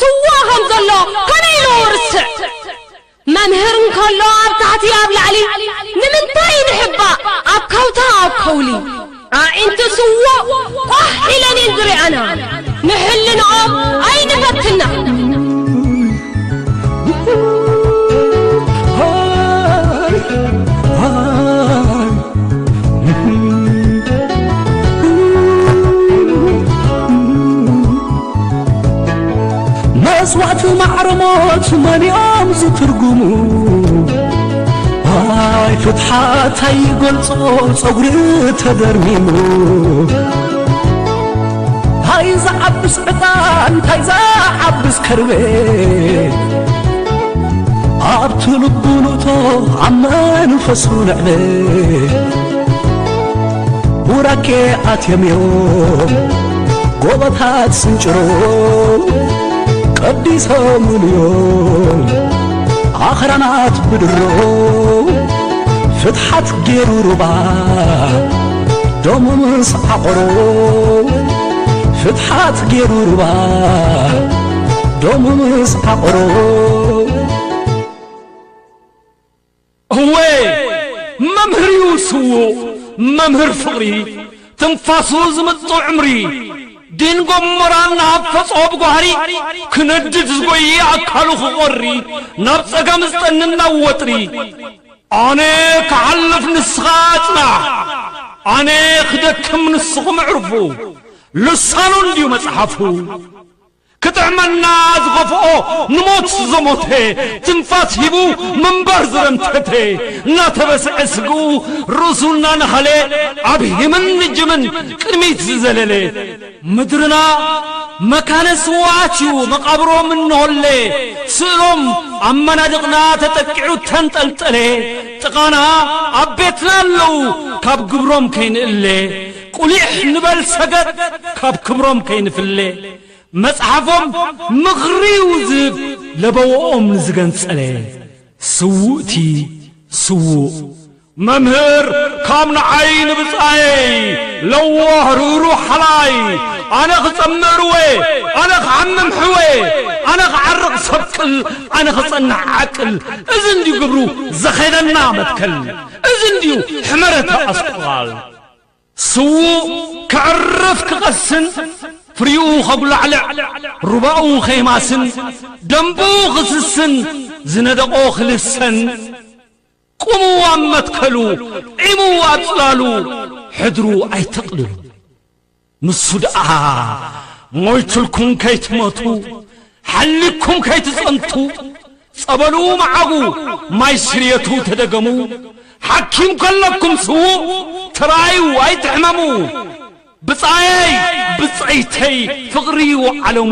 ስዉእ ከም ዘሎ ከመይ ኢሉ ርስዕ? መምህር እንከሎ ኣብ ታሕቲ ኣብ ላዕሊ፣ ንምንታይ ንሕባእ ኣብ ካውታ ኣብ ከውሊ? ኣዒንቲ ስዉእ ቋሕ ኢለን እየን ዝሪኣና፣ ንሕልንኦም ኣይንፈትና። መስዋእቲ ማዕረ ሞት መን እዮም ዝትርጉሙ? ኣይ ፍትሓት ኣይገልጾ ጸጉሪ ተደርሚሙ። ታይ ዝዓብስ ዕጣን ታይ ዝዓብስ ከርቤ፣ ኣብቲ ልቡ ንእቶ ኣብ መንፈሱ ንዕቤ። ቡራኬ ኣትዮም እዮም ጎቦታት ስንጭሮ፣ ቀዲሶምሉ እዮም ኣኽራናት ብድሮ። ፍትሓት ገይሩ ሩባ ደሙ ምስ ዓቖሮ፣ ፍትሓት ገይሩ ሩባ ደሙ ምስ ዓቖሮ። እወ መምህር እዩ ስዉእ መምህር ፍቕሪ፣ ትንፋሱ ዝምጥው ዕምሪ፣ ዲን ጎመራን ንሃብ ፈጾ ብጓህሪ፣ ክነድድ ዝጎይ ኣካሉ ክቖሪ፣ ናብ ጸገም ዝጠንን ናብ ወጥሪ። ኣነ ክሓልፍ ንስኻ ጽናሕ፣ ኣነ ክደክም ንስኹም ዕርፉ፣ ልሳኑ እንድዩ መጽሓፉ። ክጥዕመና ዝኸፍኦ ንሞት ዘሞተ፣ ትንፋስ ሂቡ ምንባር ዝረምተተ፣ እናተበስዐ ስግኡ ርእሱ እናነኸለ፣ ኣብ ሂምን ንጅምን ቅድሚት ዝዘለለ። ምድርና መካነ ስውኣት እዩ መቓብሮም እንሆለ፣ ስእሎም ኣብ መናድቕና ተጠቂዑ ተንጠልጠለ። ጥቓና ኣብ ቤትና ኣለዉ ካብ ግብሮም ከይንእለ፣ ቁሊሕ ንበል ሰገጥ ካብ ክብሮም ከይንፍለ። መጽሓፎም ምኽሪ'ዩ ዝህብ ለበወኦም ንዝገንጸለ። ስዉእቲ ስዉእ መምህር ካብ ንዓይ ንብጻየይ ለዋህ ርህሩህ ሓላይ ኣነ ክጸምእ ርወ ኣነ ክሓምም ሕወ ኣነ ክዓርቕ ሰብቅል ኣነ ክጸንሕ ዓቅል እዚ እንድዩ ግብሩ ዘኼደና መትከል እዚ እንድዩ ሕመረታ ኣስቆቓል። ስዉእ ከዕርፍ ክቐስን ፍሪኡ ኸጉላዕልዕ ሩባኡ ኸይማስን ደንቡ ኽስስን ዝነደቖ ኽልሰን ቁሙ ኣብ መትከሉ ዒሙ ኣብ ጽላሉ ሕድሩ ኣይተቕልሉ። ንሱ ደኣ ሞይቱልኩም ከይትመቱ ሓሊኩም ከይትጸንቱ ጸበሉ መዓጉ ማይ ስርየቱ ተደገሙ ሓኪም ከለኩም ስዉእ ተራእዩ ኣይትሕመሙ ብጻየይ ብጸይተይ ፍቕሪ እዩ ዓለሙ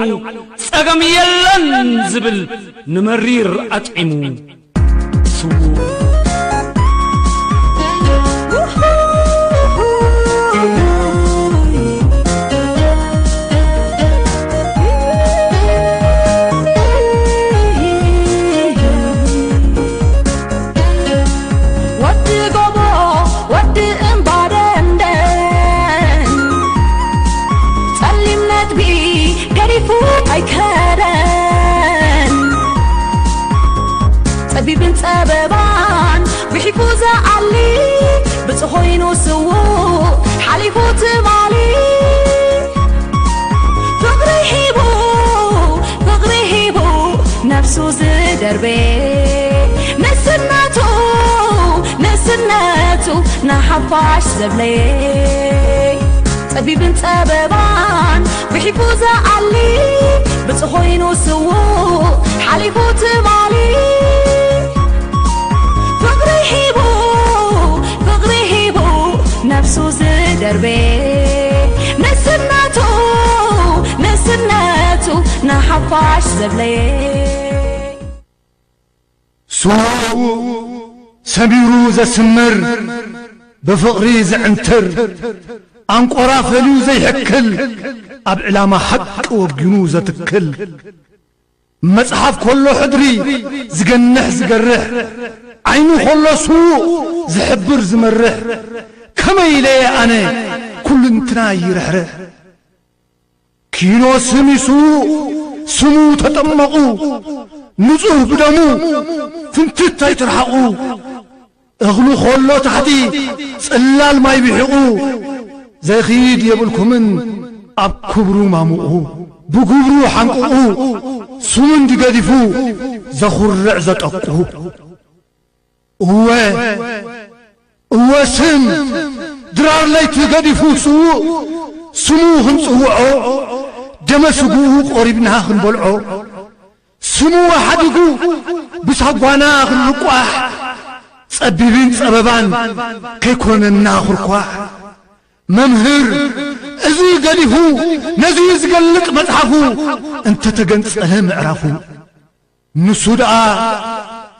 ጸገም የለን ዝብል ንመሪር ኣጥዒሙ ስዉእ ጸቢብን ጸበባ ንስነቱ ንስነቱ ንሓፋሽ ዘብለየ፣ ጸቢብን ጸበባን ጉሒፉ ዝኣሊ፣ ብጽ ኾይኑ ስዉእ ሓሊፉ ትማሊ። ፍቕሪ ሂቡ ፍቕሪ ሂቡ ነፍሱ ዝደርበየ፣ ንስነቱ ንስነቱ ንሓፋሽ ዘብለየ። ስዉእ ሰሚሩ ዘስምር፣ ብፍቕሪ ዝዕንትር፣ ኣንቆራ ፈልዩ ዘይሕክል፣ ኣብ ዕላማ ሓቂ ወጊኑ ዘትክል፣ መጽሓፍ ከሎ ሕድሪ ዝገንሕ ዝገርሕ፣ ዓይኑ ከሎ ስዉእ ዝሕብር ዝመርሕ፣ ከመይ ኢለየ ኣነ ኩልንትናይ ይርሕርሕ። ኪኖ ስም ይስውእ ስሙ ተጠመቑ፣ ንጹህ ብደሙ ፍንትት ኣይትርሓቑ። እኽሉ ኾሎ ታሕቲ ጽላል ማይ ብሒቑ፣ ዘይኽይድ የብልኩምን ኣብ ክብሩ ማሙቑ። ብግብሩ ሓንቁቑ፣ ስሙ እንዲገዲፉ ዘኹርዕ ዘጠቁ። እወ እወ ስም ድራር ለይቲ ገዲፉ ስዉእ ስሙ ክንጽውዖ፣ ደመ ስግኡ ቆሪብና ክንበልዖ፣ ስሙ ሓዲጉ ብሳጓና ክንልቋሕ፣ ጸቢብን ጸበባን ከይኮነና ኹርኳሕ። መምህር እዚ ገዲፉ ነዚ ዝገልጥ መጽሓፉ፣ እንተተገንጸለ ምዕራፉ፣ ንሱ ደኣ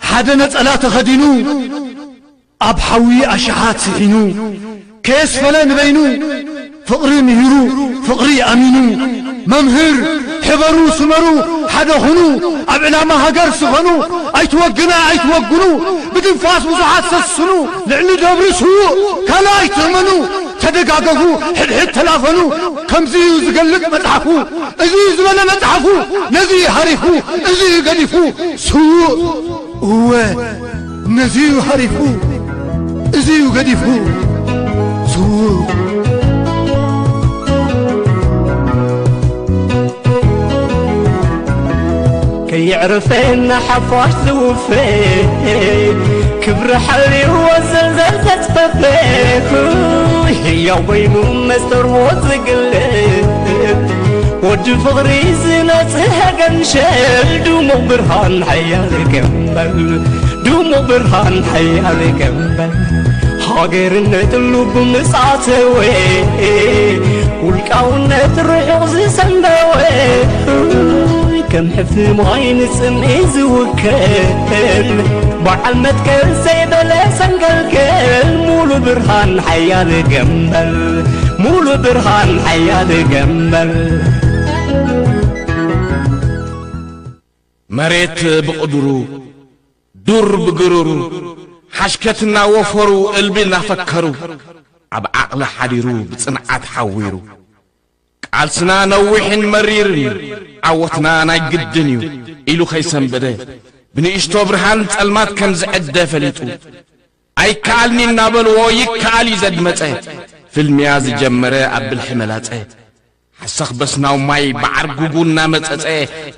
ሓደ ነጸላ ተኸዲኑ፣ ኣብ ሓዊ ኣሽሓት ስሒኑ፣ ከየስፈለ ንበይኑ ፍቕሪ ምሂሩ፣ ፍቕሪ ኣሚኑ። መምህር ሕበሩ ስመሩ ሓደ ኹኑ፣ ኣብ ዕላማ ሃገር ስኸኑ፣ ኣይትወግና ኣይትወግኑ፣ ብትንፋስ ብዙሓት ሰስኑ። ልዕሊ ደብሪ ስዉእ ካልእ ኣይትእመኑ፣ ተደጋገፉ ሕድሕድ ተላፈኑ። ከምዚ እዩ ዝገልጽ መጽሓፉ፣ እዚ እዩ ዝበለ መጽሓፉ፣ ነዚ እዩ ሃሪፉ፣ እዚ እዩ ገዲፉ ስዉእ። እወ ነዚ እዩ ሃሪፉ፣ እዚ እዩ ገዲፉ ስዉእ። ከየዕርፈና ሓፋሽ ዝውፈ፣ ክብሪ ሓልዩ ወዘልዘል ዘጽፈፈ፣ ህያው በይኑ መስጠርዎ ዝግለ፣ ወዲ ፍቕሪ ዝነጽሀ ገንሸል፣ ድሙቕ ብርሃን ሓያል ገንበል፣ ድሙቕ ብርሃን ሓያል ገንበል፣ ሃገርነት ሉቡ ምስ ኣተወ፣ ውልቃውነት ርሑቕ ዝሰንበወ፣ ከም ሕፍቲ ማይ ንጽምኢ ዝውከል፣ በዓል መትከል ዘይበለ ሰንገልገል፣ ሙሉ ብርሃን ሓያል ገንበል፣ ሙሉ ብርሃን ሓያል ገንበል። መሬት ብቕድሩ፣ ዱር ብግርሩ፣ ሓሽከትና ወፈሩ፣ እልቢ እናፈከሩ፣ ኣብ ዓቕሊ ሓዲሩ ብጽንዓት ሓዊሩ፣ ቃልስና ነዊሕን መሪርን እዩ፣ ዓወትና ናይ ግድን እዩ ኢሉ ከይሰንበደ፣ ብንእሽቶ ብርሃን ጸልማት ከም ዝዕደ ፈሊጡ፣ ኣይከኣልኒ እናበልዎ ይከኣል እዩ ዘድመጸ፣ ፍልምያ ዝጀመረ ኣብ ብልሒ መላጸ። ሓሰኽ በስናው ማይ ብዓርጉጉ እናመጸጸ፣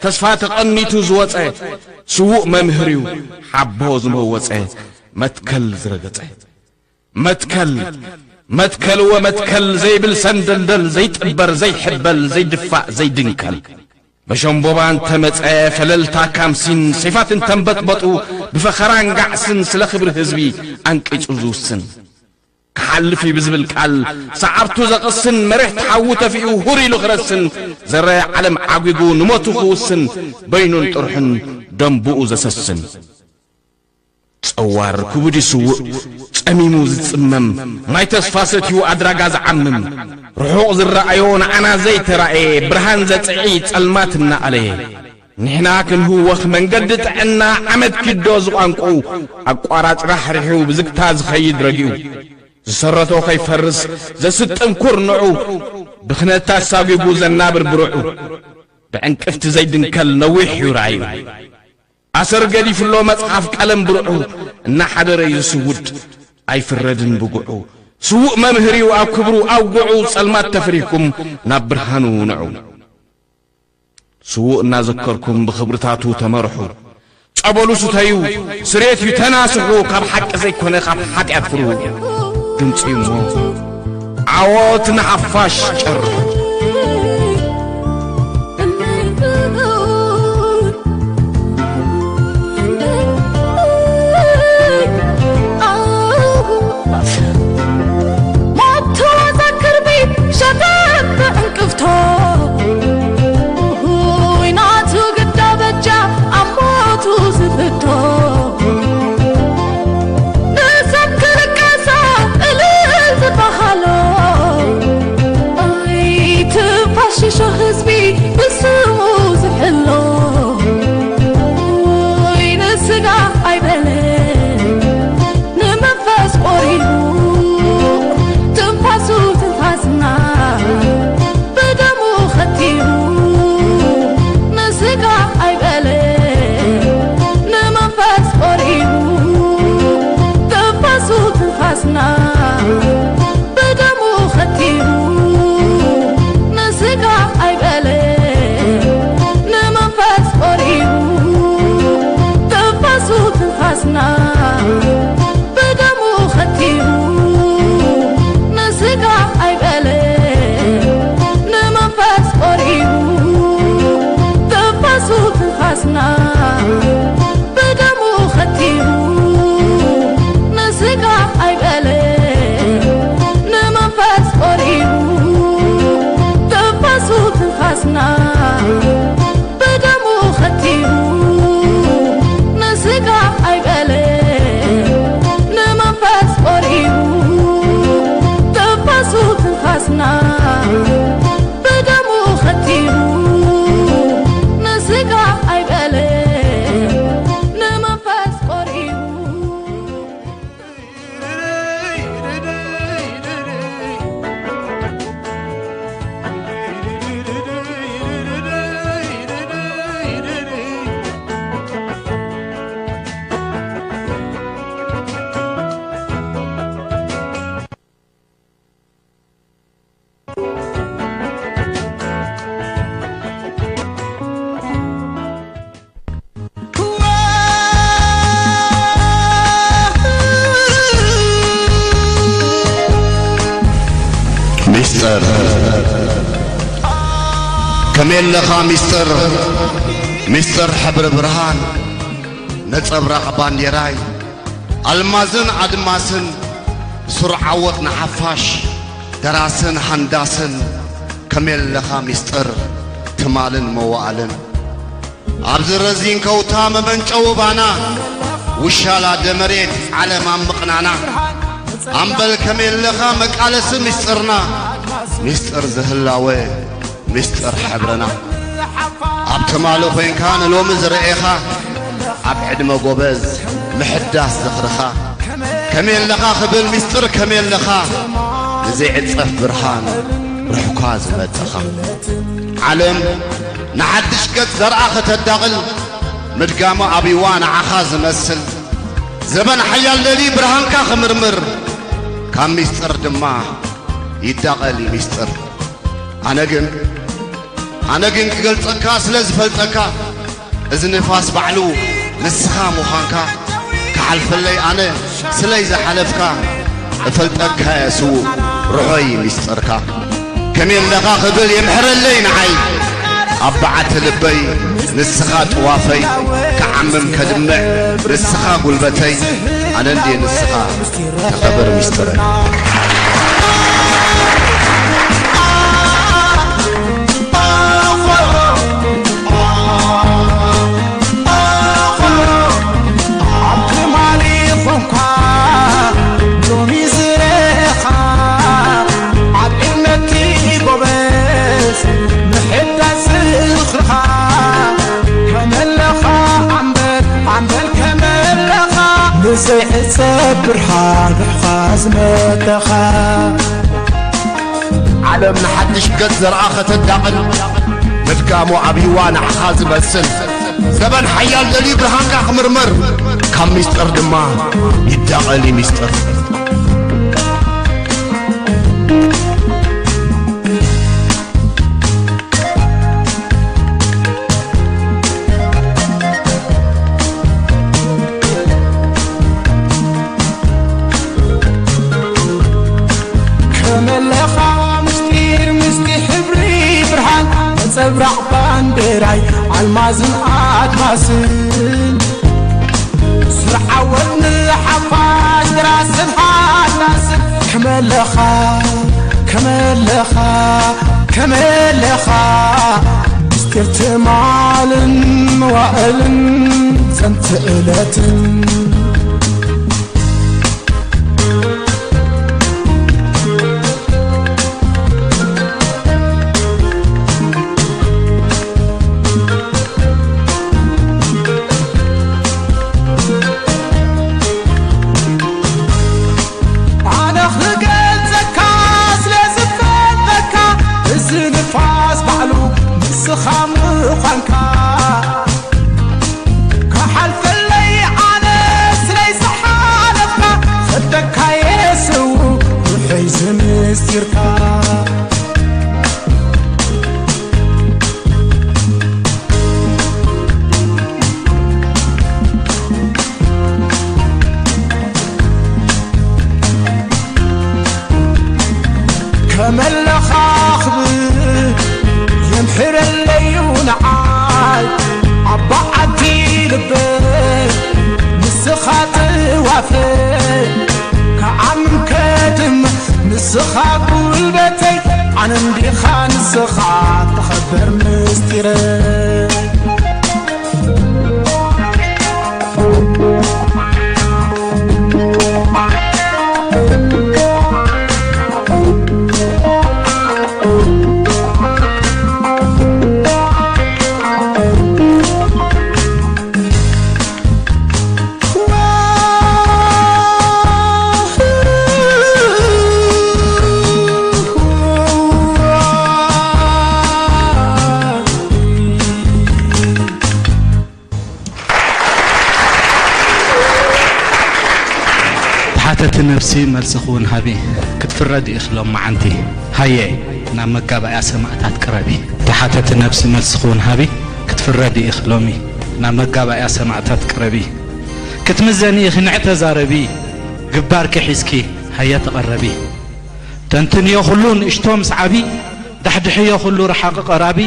ተስፋ ተቐኒቱ ዝወጸ፣ ስዉእ መምህር እዩ ሓቦ ዝመወጸ፣ መትከል ዝረገጸ። መትከል፣ መትከል እወ መትከል፣ ዘይብል ሰንደልደል፣ ዘይጥበር፣ ዘይሕበል፣ ዘይድፋእ፣ ዘይድንከል። መሸምቦባ እንተመጸ ፈለልታ ካምሲን፣ ሰይፋት እንተንበጥበጡ ብፈኸራን ጋዕስን፣ ስለ ክብሪ ህዝቢ ኣንቂጹ ዝውስን። ክሓልፍ እዩ ብዝብል ቃል ሰዓብቱ ዘቕስን፣ መሬት ሓዊ ተፊኡ ሁር ኢሉ ክረስን፣ ዘረ ዓለም ዓጒጉ ንሞቱ ክውስን፣ በይኑን ጥርሑን ደንብኡ ዘሰስን። ጸዋር ክቡድ እዩ ስዉእ ጸሚሙ ዝጽመም፣ ማይ ተስፋ ሰትዩ ኣድራጋ ዝዓምም፣ ርሑቕ ዝረኣዮ ንዓና ዘይተራእየ፣ ብርሃን ዘጽዒ ጸልማት እናኣለየ። ንሕና ክንህወኽ መንገዲ ጥዕና ዓመት ኪዶ ዝቋንቁ፣ ኣቋራጭ ራሕሪሑ ብዝግታ ዝኸይድ ረጊኡ፣ ዝሰረቶ ከይፈርስ ዘስጥም ኩርንዑ፣ ብኽነት ኣሳጒጉ ዘናብር ብርዑ፣ ብዕንቅፍቲ ዘይድንከል ነዊሕ እዩ ራእዩ። ኣሰር ገዲፍሎ መጽሓፍ ቀለም ብርዑ፣ እናሓደረ እዩ ዝስውድ ኣይፍረድን ብጉዑ። ስዉእ መምህር እዩ ኣብ ክብሩ ኣውግዑ፣ ጸልማት ተፍሪህኩም ናብ ብርሃኑ ንዑ። ስዉእ እናዘከርኩም ብኽብርታቱ ተመርሑ፣ ጸበሉ ስተዩ፣ ስሬት እዩ፣ ተናስሑ፣ ካብ ሓቂ ዘይኮነ ካብ ሓጢኣት ፍርሁ። ድምጺ እሞ ዓወት ንሓፋሽ ጨርሑ። ሞቱ ዘክርቢ ሸተት እንቅፍቶ፣ ውሁይ ናቱ ግዳ በጃ ኣብ ሞቱ ዝፍቶ። ንዘክር ቃሳ እልል ዝበሃሎ፣ ኣይ ትንፋስ ሽሾ ህዝቢ ብስሙ ዝሕሎ። ውይ ንስጋ ኣይበለ ንመንፈስ ቆሪቡ፣ ትንፋሱ ትንፋስና ብደሙ ኸቲቡ። ንስጋ ኣይበለ ንመንፈስ ቆሪቡ፣ ትንፋሱ ትንፋስና ብደሙ ኸቲቡ። ንስጋ ኣይበለ ንመንፈስ ቆሪቡ፣ ትንፋሱ ትንፋስና ብደሙ ኸቲቡ። ንስጋ ኣይበለ ንመንፈስ ቆሪቡ፣ ትንፋሱ ትንፋስና ብደሙ ኸቲቡ። ንስጋ ኣይበለ ንመንፈስ ቆሪቡ፣ ትንፋሱ ትንፋስና ብደሙ ኸቲቡ። ንስጋ ኣይበለ ንመንፈስ ቆሪቡ፣ ትንፋሱ ትንፋስና ብደሙ ኸቲቡ። ንስጋ ኣይበለ ንመንፈስ ቆሪቡ። ሚስጥር ከመይ ኣለኻ ሚስጥር? ሚስጥር ሕብሪ ብርሃን ነጸብራቕ ባንዴራይ፣ ኣልማዝን ኣድማስን ሱር ዓወት ንሓፋሽ፣ ደራስን ሃንዳስን ከመይ ኣለኻ ሚስጥር ትማልን መዋእልን። ኣብዚ ረዚን ከውታ መመንጨዊ ባና፣ ውሻላ ደመሬት ዓለም ኣብ ምቕናና። ኣምበል ከመይ ኣለኻ መቃለሲ ሚስጥርና፣ ሚስጥር ዝህላወ ሚስጥር ሕብርና። ኣብ ትማሊ ኮይንካ ንሎሚ ዝረኤኻ፣ ኣብ ዕድመ ጎበዝ ምሕዳስ ዝኽርኻ። ከመይ ኣለኻ ክብል ሚስጥር ከመይ ኣለኻ፣ ንዘይዕጸፍ ብርሃን ርሑኳ ዝመጸኻ። ዓለም ንሓድሽ ገጽ ዘርኣ ከተዳቕል፣ ምድጋሙ ኣብይዋ ንዓኻ ዝመስል። ዘበን ሓያል ደልዩ ብርሃንካ ክምርምር፣ ካብ ሚስጥር ድማ ይዳቐል እዩ ሚስጥር። ኣነ ግን፣ ኣነ ግን ክገልጸካ ስለ ዝፈልጠካ፣ እዚ ንፋስ ባዕሉ ንስኻ ምዃንካ፣ ክሓልፈለይ ኣነ ስለይ ዝሓለፍካ፣ እፈልጠካ እየ ስዉእ ርሖይ ሚስጥርካ። ከመይ ኣለኻ ክብል የምሕረለይ ንዓይ፣ ኣብ በዓቲ ልበይ ንስኻ ጥዋፈይ፣ ክዓምም ከድምዕ ንስኻ ጉልበተይ፣ ኣነ እንድየ ንስኻ ተኸበር ሚስጥረይ። ኣብ ትማሊ ኾንኳ ሎሚ ዝረኻ፣ ኣብ ዕድመቲ ጎበዝ ምሕዳስ ዝኽርኻ፣ ከመለኻ ኣምበል ኣምበል ከመለኻ፣ ንዘይሕሰብ ብርሃን ርሕኻ ዝመለኻ። ዓለም ንሓድሽ ገጽ ዘርኣ ከተዳቕል፣ ምድጋሙ ኣብይዋ ንዓኻ ዝመስል። ዘበን ሓያል ደልዩ ብርሃንካ ክምርምር፣ ካብ ሚስጥር ድማ ይዳቐል እዩ ሚስጥር። ነጸብራቕ ባንዴራይ ኣልማዝን ኣድማስን፣ ስርዓወት ንሓፋሽ ራስን ሓዳስን፣ ከመለኻ፣ ከመለኻ፣ ከመለኻ፣ ምስጢር ትማልን መዋእልን ዘንት ዕለትን። ኣነ ክገልጸካ ስለ ዝፈልጠካ፣ እዚ ንፋስ ባዕሉ ንስኻ ምዃንካ። ክሓልፈለይ ኣነ ስለይ ዝሓለፍካ፣ ፈደካየ ስው ውሕይ ዝምስጢርካ። ከመለኻኽብ የምሕረለዩ ንዓይ፣ ኣባ ዓዲ ልበ ንስኻ ጥዋፈ፣ ከዓምም ከድም ንስኻ ጉልበተይ፣ ኣነ እንዲኻ ንስኻ ተኸበር ምስጢረይ። ተሓተቲ ነብሲ መልስኺ እውን ሃቢ፣ ክትፍረዲ ኢኺ ሎመዓንቲ። ሃየ ናብ መጋባእያ ሰማእታት ቅረቢ። ተሓተቲ ነብሲ መልስኺ እውን ሃቢ፣ ክትፍረዲ ኢኺ ሎሚ። ናብ መጋባእያ ሰማእታት ቅረቢ። ክትምዘኒ ኢኺ ንዕ ተዛረቢ፣ ግባርኪ ሒዝኪ ሃየ ተቐረቢ። ተንትንዮ ኩሉ ንእሽቶ ምስ ዓቢ፣ ዳሕድሕዮ ኩሉ ረሓቒ ቀራቢ።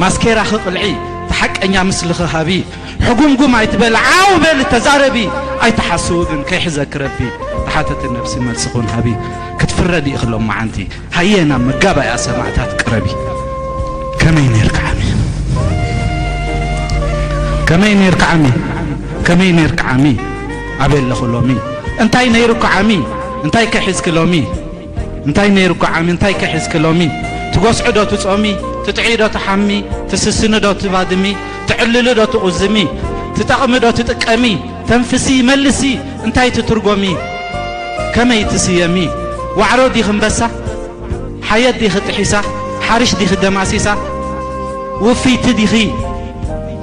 ማስኬራኺ ቅልዒ፣ እቲ ሓቀኛ ምስልኺ ሃቢ። ሕጉምጉም ኣይትበሊ፣ ዓው በሊ ተዛረቢ። ኣይትሓስዊ ግን ከይሕዘኪ ረቢ። ተሓተቲ ነብሲ መልስኺ እውን ሃቢ። ክትፍረዲ ኢኺ ሎመዓንቲ። ሃየ ናብ መጋባእያ ሰማእታት ቅረቢ። ከመይ ነይርኪ ዓሚ? ከመይ ነይርኪ ዓሚ? ከመይ ነይርኪ ዓሚ? ኣበይ ኣለኹ ሎሚ? እንታይ ነይሩኪ ዓሚ? እንታይ ከ ሒዝኪ ሎሚ? እንታይ ነይሩኪ ዓሚ? እንታይ ከ ሒዝኪ ሎሚ? ትጎስዒ ዶ ትጾሚ? ትጥዕዪ ዶ ትሓሚ? ትስስኒ ዶ ትባድሚ? ትዕልሊ ዶ ትቑዝሚ? ትጠቕሚ ዶ ትጥቀሚ? ተንፍሲ፣ መልሲ፣ እንታይ ትትርጎሚ? ከመይ ትስየሚ? ዋዕሮ ዲኺ እምበሳ? ሓየት ዲኺ ጥሒሳ? ሓርሽ ዲኺ ደማሲሳ? ውፍይቲ ዲኺ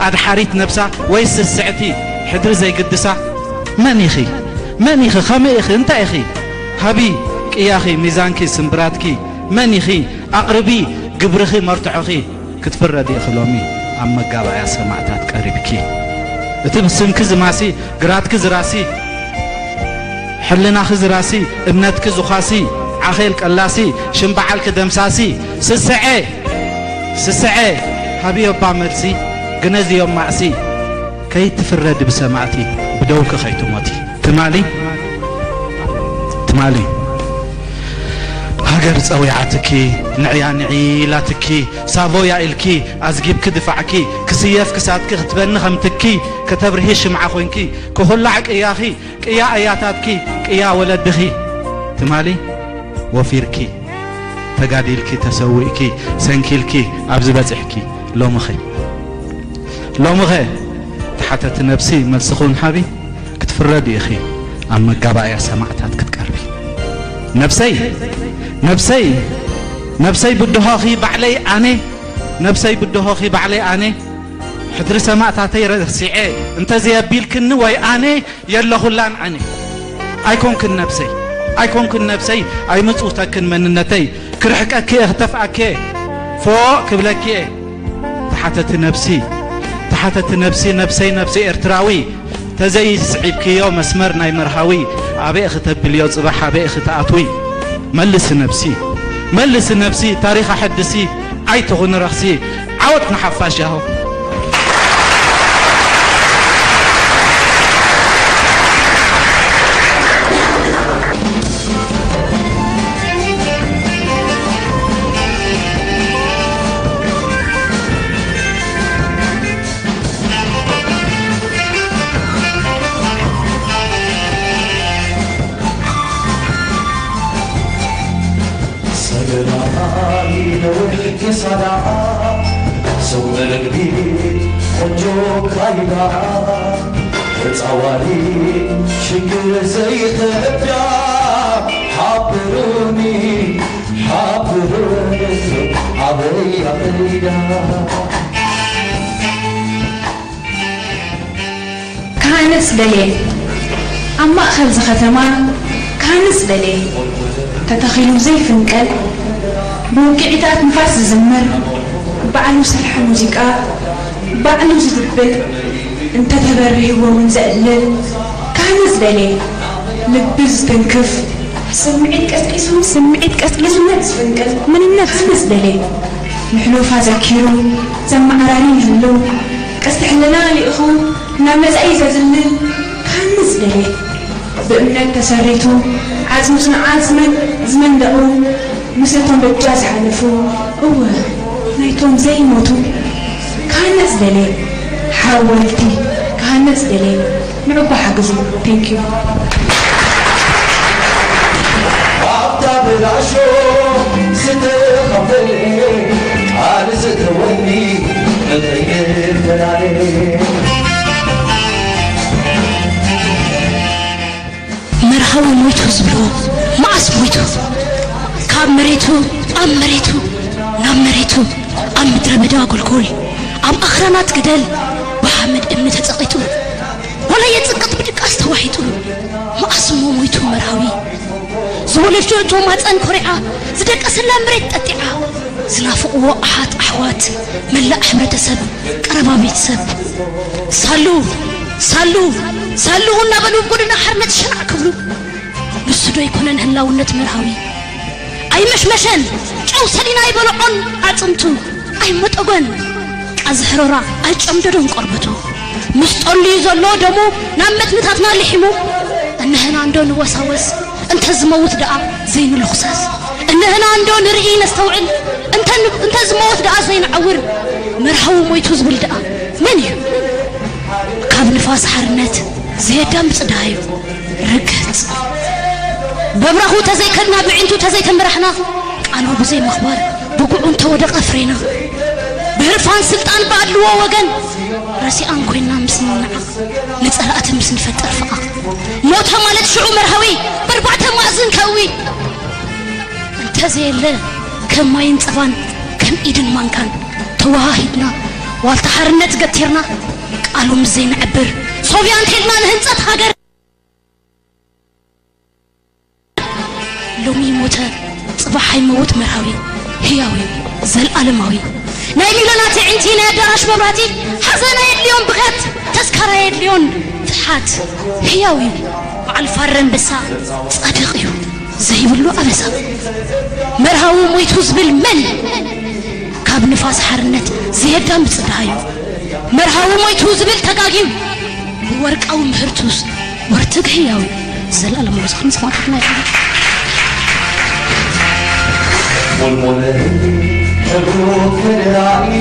ኣድሓሪት ነብሳ ወይስ ስስዕቲ ሕድሪ ዘይግድሳ? መን ኢኺ? መን ኢኺ? ከመይ ኢኺ? እንታይ ኢኺ? ሃቢ ቅያኺ፣ ሚዛንኪ፣ ስምብራትኪ። መን ኢኺ? ኣቕርቢ ግብርኺ፣ መርትዖኺ። ክትፍረዲ ኢኺ ሎሚ ኣብ መጋባእያ ሰማእታት ቀሪብኪ። እቲ ብስምኪ ዝማሲ፣ ግራትኪ ዝራሲ፣ ሕልናኺ ዝራሲ፣ እምነትኪ ዝዃሲ፣ ዓኼል ቀላሲ፣ ሽም በዓልኪ ደምሳሲ፣ ስስዐ፣ ስስዐ፣ ሃብዮ እባ መልሲ፣ ግነዝዮ ማእሲ፣ ከይትፍረዲ ብሰማእቲ፣ ብደውኪ ከይትሞቲ። ትማሊ፣ ትማሊ፣ ሃገር ጸዊዓትኪ፣ ንዕያ ንዒ ኢላትኪ፣ ሳቮያ ኢልኪ፣ ኣዝጊብኪ ድፋዕኪ፣ ክስየፍ ክሳድኪ፣ ክትበኒ ከም ትኪ፣ ከተብርሂ ሽምዓ ኮይንኪ፣ ክኹላዕ ቅያኺ፣ ቅያ ኣያታትኪ፣ ቅያ ወለድኺ። ትማሊ ወፊርኪ፣ ተጋዲልኪ፣ ተሰዊእኪ፣ ሰንኪልኪ፣ ኣብዚ በጺሕኪ። ሎምኸ? ሎምኸ? ተሓተቲ ነብሲ መልስኺ እውን ሃቢ፣ ክትፍረዲ ኢኺ ኣብ መጋባእያ ሰማዕታት ክትቀርቢ። ነብሰይ፣ ነብሰይ፣ ነብሰይ ብድሆኺ ባዕለይ ኣነ፣ ነብሰይ ብድሆኺ ባዕለይ ኣነ፣ ሕድሪ ሰማእታተይ ረሲዐ፣ እንተዘየቢልክኒ ወይ ኣነ የለኹላን ኣነ። ኣይኮንክን ነብሰይ፣ ኣይኮንክን ነብሰይ፣ ኣይምጽውተክን መንነተይ፣ ክርሕቀኪ እየ፣ ክተፍኣኪ እየ፣ ፎእ ክብለኪ እየ። ተሓተቲ ነብሲ፣ ተሓተቲ ነብሲ፣ ነብሰይ፣ ነብሲ ኤርትራዊ፣ ተዘይስዒብክዮ መስመር ናይ መርሃዊ፣ ኣበይ እኺ ተብልዮ ጽባሕ ኣበይ እኺ ትኣትዊ? መልሲ ነብሲ፣ መልሲ ነብሲ፣ ታሪኽ ኣሐድሲ፣ ኣይትኹን ረኽሲ፣ ዓወት ንሓፋሽ ያሆ። ሰገናይ ነውሪ ክሳዳ፣ ሰው መለግቢ ቆንጆ ካይዳ፣ ተጻዋሪ ሽግር ዘይኸብዳ፣ ሓብሩኒ፣ ሓብሩኒ፣ ኣበይ ኣበይዳ። ክሃንጽ ደልየ፣ ኣብ ማእከል እዚ ከተማ ክሃንጽ ደልየ። ተተኺሉ ዘይፍንቀል፣ ብውግዒታት ንፋስ ዝዝምር፣ ባዕሉ ስራሕ ሙዚቃ ባዕሉ ዝድብል፣ እንተተበሪህዎ እውን ዘዕልል፣ ክሃንጽ ደልየ። ልቢ ዝትንክፍ፣ ስምዒት ቀስቂሱ፣ ስምዒት ቀስቂሱ፣ መንነት ዝፍንቅል፣ መንነት ክሃንጽ ደልየ። ንሕሉፋ ዘኪሩ፣ ዘመዓራሪ ይህሉ፣ ቀስተ ሕልና ልኢኹ፣ ናብ መጻኢ ዘዝልል ክሃንጽ ደልየ። ብእምነት ተሰሪቱ፣ ዓጽሚ ጽኑዓት ዝመን-፣ ዝመንደቑ፣ ምስቶም በጃ ዝሓለፉ፣ እወ፣ ናይቶም ዘይሞቱ ክሃንጽ ደልየ። ሓወልቲ ክሃንጽ ደልየ። ንዕባ ሓግዙ። Thank you። ኣብታ ብላሾ ዝተኸፈለ ቃል ዝተወኒ መጠይቅ ተላለ። መርሃዊ ሞይቱ ዝብልዎ መዓስ ሞይቱ? ካብ መሬቱ፣ ኣብ መሬቱ፣ ናብ መሬቱ፣ ኣብ ምድረ በዳ ጎልጎል፣ ኣብ ኣኽራናት ገደል፣ ብሓመድ እምኒ ተጸቒጡ፣ ዋላ የጽቅጥ ብድቃስ ተዋሒጡ። መዓስ እሞ ሞይቱ መርሃዊ? ዝወለደቶ ማጸን ኮሪዓ፣ ዝደቀሰላ መሬት ጠጢዓ፣ ዝናፍቕዎ ኣሓት ኣሕዋት፣ መላእ ሕብረተሰብ፣ ቀረባ ቤተሰብ። ሳሉ፣ ሳሉ፣ ሳሉ እናበሉ ጎደና ሓርነት ሸናዕ ክብሉ። ንሱ ዶ ኣይኮነን ህላውነት መርሃዊ? ኣይመሽመሸን፣ ጨው ሰሊና ኣይበልዖን ኣጽምቱ። ኣይመጠጎን፣ ቃዚ ሕሮራ ኣይጨምደዶን ቆርበቱ። ምስ ጠልዩ ዘሎ ደሙ ናብ መትንታትና ልሒሙ። እነህና እንዶ ንወሳወስ እንተ ዝመውት ደኣ ዘይንልኹሰስ። እነህና እንዶ ንርኢ ነስተውዕል እንተ ን-፣ እንተ ዝመውት ደኣ ዘይንዓውር። መርሃዊ ሞይቱ ዝብል ደኣ መን እዩ? ካብ ንፋስ ሓርነት ዘየዳምጽ ደሃዩ ርግጽ። በብራኹ ተዘይከድና፣ ብዒንቱ ተዘይተመራሕና፣ ቃሉ ብዘይምኽባር ብጉዑ እንተወደቐ ፍሬና። ብህርፋን ስልጣን ብኣድልዎ ወገን ረሲኣን ኮይና ምስ ንነዓቕ፣ ንጸላእቲ ምስ ንፈጥር ፈቓቕ። ሞተ ማለት ሽዑ መርሃዊ ብኣርባዕተ ማእዝን ከእዊ። እንተዘየለ ከም ማይን ጸባን ከም ኢድን ማንካን ተወሃሂድና ዋልታ ሓርነት ገቲርና ቃሉ ምስ ዘይነዕብር ሶብያ እንተልና ንህንጸት ሃገር። ሎሚ ሞተ ጽባሕ ኣይመውት መርሃዊ ህያዊ ዘልኣለማዊ ናይ ሚልዮናት ኣዒንቲ ናይ ኣዳራሽ መብራህቲ ሓዘን ኣየድልዮን ብኽያት ተስካር ኣየድልዮን ፍትሓት ህያዊ በዓል ፋረ ኣንበሳ ጻድቕ እዩ ዘይብሉ ኣበሳ። መርሃዊ ሞይቱ ዝብል መን? ካብ ንፋስ ሓርነት ዘየዳምጽ ደሃዩ መርሃዊ ሞይቱ ዝብል ተጋግዩ ብወርቃዊ ምህርቱስ ወርትግ ህያዊ ዘላለም ርዝኽን ሰማዕታትና ይኹን። ሞልሞለ ሕብሩ ፌደራሊ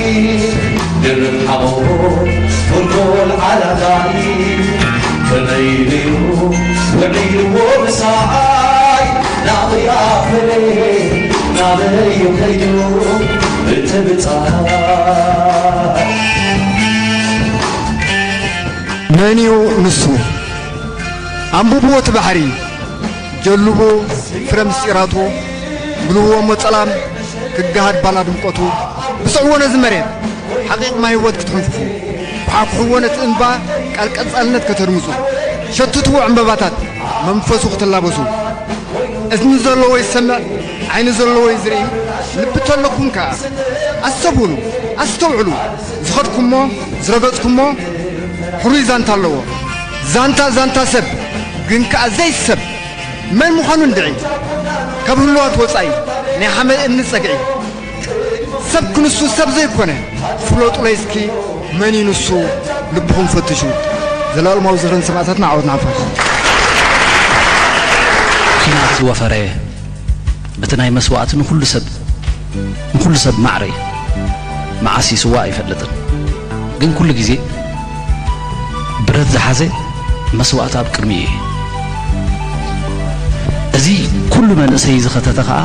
ድርብ ሓቦ ፉንጎል ዓላታሊ ከመይ ኢሉ ውዒልዎ ምሳይ ናበይ ኣፈለ ናበይ ከይዱ እቲ ብጻይ። መን እዩ ንሱ? ኣንብብዎ እቲ ባሕሪ፣ ጀልቡ ፍረ ምስጢራቱ፣ ብልህዎ እሞ ጸላም ክገሃድ ባና ድምቀቱ። ብስዕዎ ነዚ መሬት ሓቒቕ ማይ ህይወት ክትሕንፍፉ፣ ብሓኩሕዎ ነቲ እምባ ቃል ቀጻልነት ከተድምጹ፣ ሸትትዎ ዕምበባታት መንፈሱ ክትላበሱ። እዝኒ ዘለዎ ይሰምዕ፣ ዓይኒ ዘለዎ ይዝርኢ፣ ልቢ ተለኩም ከኣ ኣስተብህሉ፣ ኣስተውዕሉ። ዝኸድኩሞ፣ ዝረገጽኩሞ ሕሩይ ዛንታ ኣለዎ። ዛንታ፣ ዛንታ ሰብ፣ ግን ከኣ ዘይሰብ። መን ምዃኑ እንድዒ፣ ካብ ህሉዋት ወጻኢ ናይ ሓመድ እምኒ ጸግዒ። ሰብ ክንሱ ሰብ ዘይኮነ ፍለጡለይ እስኪ መን እዩ ንሱ? ልብኹም ፈትሹ። ዘላለማዊ ዝኽርን ሰማእታትና ዓወት ንሓፋሽ። ኩናት ዝወፈረ እቲ ናይ መስዋእቲ ንኹሉ ሰብ ንኹሉ ሰብ ማዕረ እዩ። መዓስ ይስዋእ ኣይፈልጥን፣ ግን ኩሉ ግዜ ብረት ዝሓዘ መስዋእቲ ኣብ ቅድሚኡ እዩ። እዚ ኩሉ መንእሰይ ዝኸተተ ኸኣ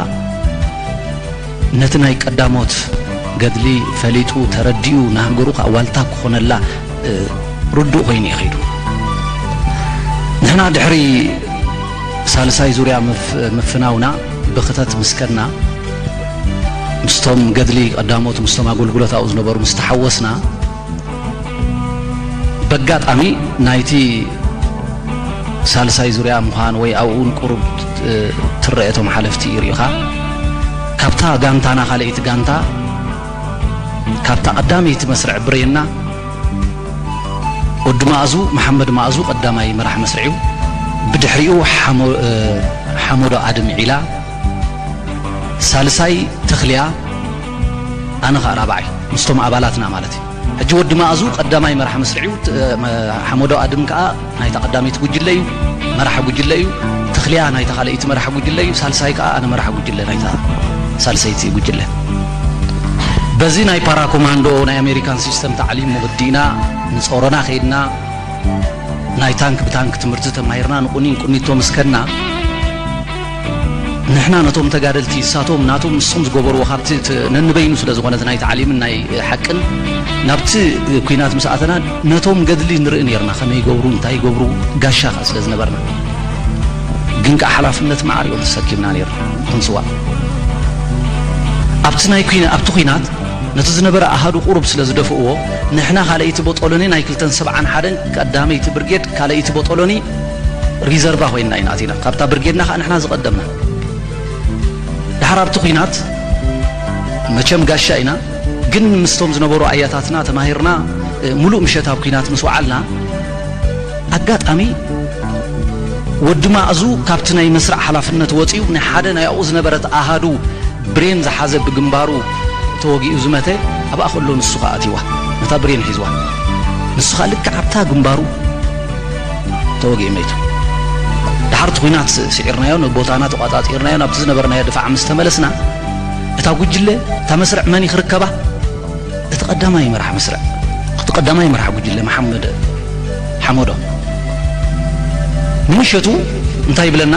ነቲ ናይ ቀዳሞት ገድሊ ፈሊጡ ተረዲኡ ንሃገሩ ከዓ ዋልታ ክኾነላ ርዱእ ኮይኑ እዩ ኸይዱ። ንሕና ድሕሪ ሳልሳይ ዙርያ ምፍናውና ብኽተት ምስ ከድና ምስቶም ገድሊ ቀዳሞት ምስቶም ኣገልግሎት ኣብኡ ዝነበሩ ምስ ተሓወስና በጋጣሚ ናይቲ ሳልሳይ ዙርያ ምዃን ወይ ኣብኡ ንቁሩብ ትረአ እቶም ሓለፍቲ ርኢኻ ካብታ ጋንታና ካልኣይቲ ጋንታ ካብታ ቀዳመይቲ መስርዕ ብሬና ወዲ ማእዙ መሓመድ ማእዙ ቀዳማይ መራሕ መስርዕ እዩ። ብድሕሪኡ ሓሞዶ ኣድም ዒላ፣ ሳልሳይ ተኽልያ፣ ኣነ ኸኣ ራብዓይ ምስቶም ኣባላትና ማለት እዩ። ሕጂ ወዲ ማእዙ ቀዳማይ መራሕ መስርዕ እዩ። ሓሞዶ ኣድም ከኣ ናይታ ቀዳመይቲ ጉጅለ እዩ፣ መራሕ ጉጅለ እዩ። ተኽልያ ናይታ ካልኣይቲ መራሕ ጉጅለ እዩ። ሳልሳይ ከኣ ኣነ መራሕ ጉጅለ ናይታ ሳልሰይቲ ጉጅለ። በዚ ናይ ፓራ ኮማንዶ ናይ ኣሜሪካን ሲስተም ታዕሊም ወዲእና ንጾሮና ከይድና ናይ ታንክ ብታንክ ትምህርቲ ተማሂርና ንቁኒን ቁኒቶ ምስ ከድና ንሕና ነቶም ተጋደልቲ እሳቶም ናቶም ንሶም ዝገበርዎ ካብቲ ነንበይኑ ስለ ዝኾነ ናይ ታዕሊምን ናይ ሓቅን ናብቲ ኩናት ምስ ኣተና ነቶም ገድሊ ንርኢ ነርና ከመይ ይገብሩ እንታይ ይገብሩ ጋሻ ከዓ ስለ ዝነበርና ግን ከዓ ሓላፍነት ማዕሪኦም ተሰኪምና ነርና ክንስዋ ኣብቲ ናይ ኩና ኣብቲ ኩናት ነቲ ዝነበረ ኣሃዱ ቁሩብ ስለ ዝደፍእዎ ንሕና ካልኣይቲ ቦጦሎኒ ናይ ክልተን ሰብዓን ሓደን ቀዳመይቲ ብርጌድ ካልኣይቲ ቦጦሎኒ ሪዘርቫ ኮይንና ኢና ኣቲና። ካብታ ብርጌድና ከዓ ንሕና ዝቐደምና። ድሓር ኣብቲ ኲናት መቸም ጋሻ ኢና፣ ግን ምስቶም ዝነበሩ ኣያታትና ተማሂርና፣ እ፣ ሙሉእ ምሸት ኣብ ኲናት ምስ ወዓልና፣ ኣጋጣሚ ወዲ ማእዙ ካብቲ ናይ መስርዕ ሓላፍነት ወፂኡ ናይ ሓደ ናይ ኣብኡ ዝነበረት ኣሃዱ ብሬን ዝሓዘ ብግንባሩ ተወጊኡ ዝመተ ኣብኣ ከሎ ንሱ ኸኣ ኣትይዋ ነታ ብሬን ሒዝዋ ንሱ ኸኣ ልክዕ ኣብታ ግንባሩ ተወጊኡ መይቱ። ድሓር እቲ ኲናት ስዒርናዮ ንቦታና ተቋጻጺርናዮ ናብቲ ዝነበርናዮ ድፋዕ ምስ ተመለስና እታ ጉጅለ እታ መስርዕ መን እዩ ክርከባ? እቲ ቀዳማይ መራሕ መስርዕ እቲ ቀዳማይ መራሕ ጉጅለ መሓመድ ሓመዶ ንምሸቱ እንታይ ይብለና?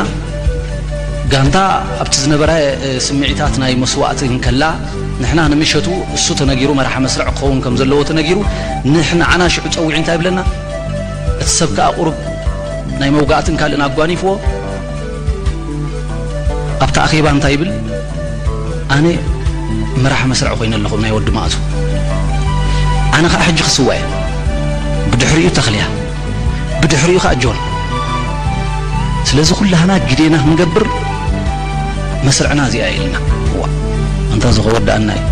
ጋንታ ኣብቲ ዝነበረ ስምዒታት ናይ መስዋእቲ እንከላ ንሕና ንምሸቱ እሱ ተነጊሩ መራሒ መስርዕ ክኸውን ከም ዘለዎ ተነጊሩ ንዓና ሽዑ ፀዊዑ እንታይ ይብለና? እቲ ሰብ ከዓ ቁሩብ ናይ መውጋእትን ካልእን ኣጓኒፍዎ ኣብቲ ኣኼባ እንታይ ይብል? ኣነ መራሒ መስርዕ ኮይነ ኣለኹ ናይ ወዲ ማእቱ ኣነ ከዓ ሕጂ ክስዋ እየ ብድሕሪኡ ተኽልያ ብድሕሪኡ ከዓ ጆን ስለዚ ኩላህና ግዴና ክንገብር መስርዕና እዚኣ ኢልና እዋ እንታ እዚ ከወዳእና እዩ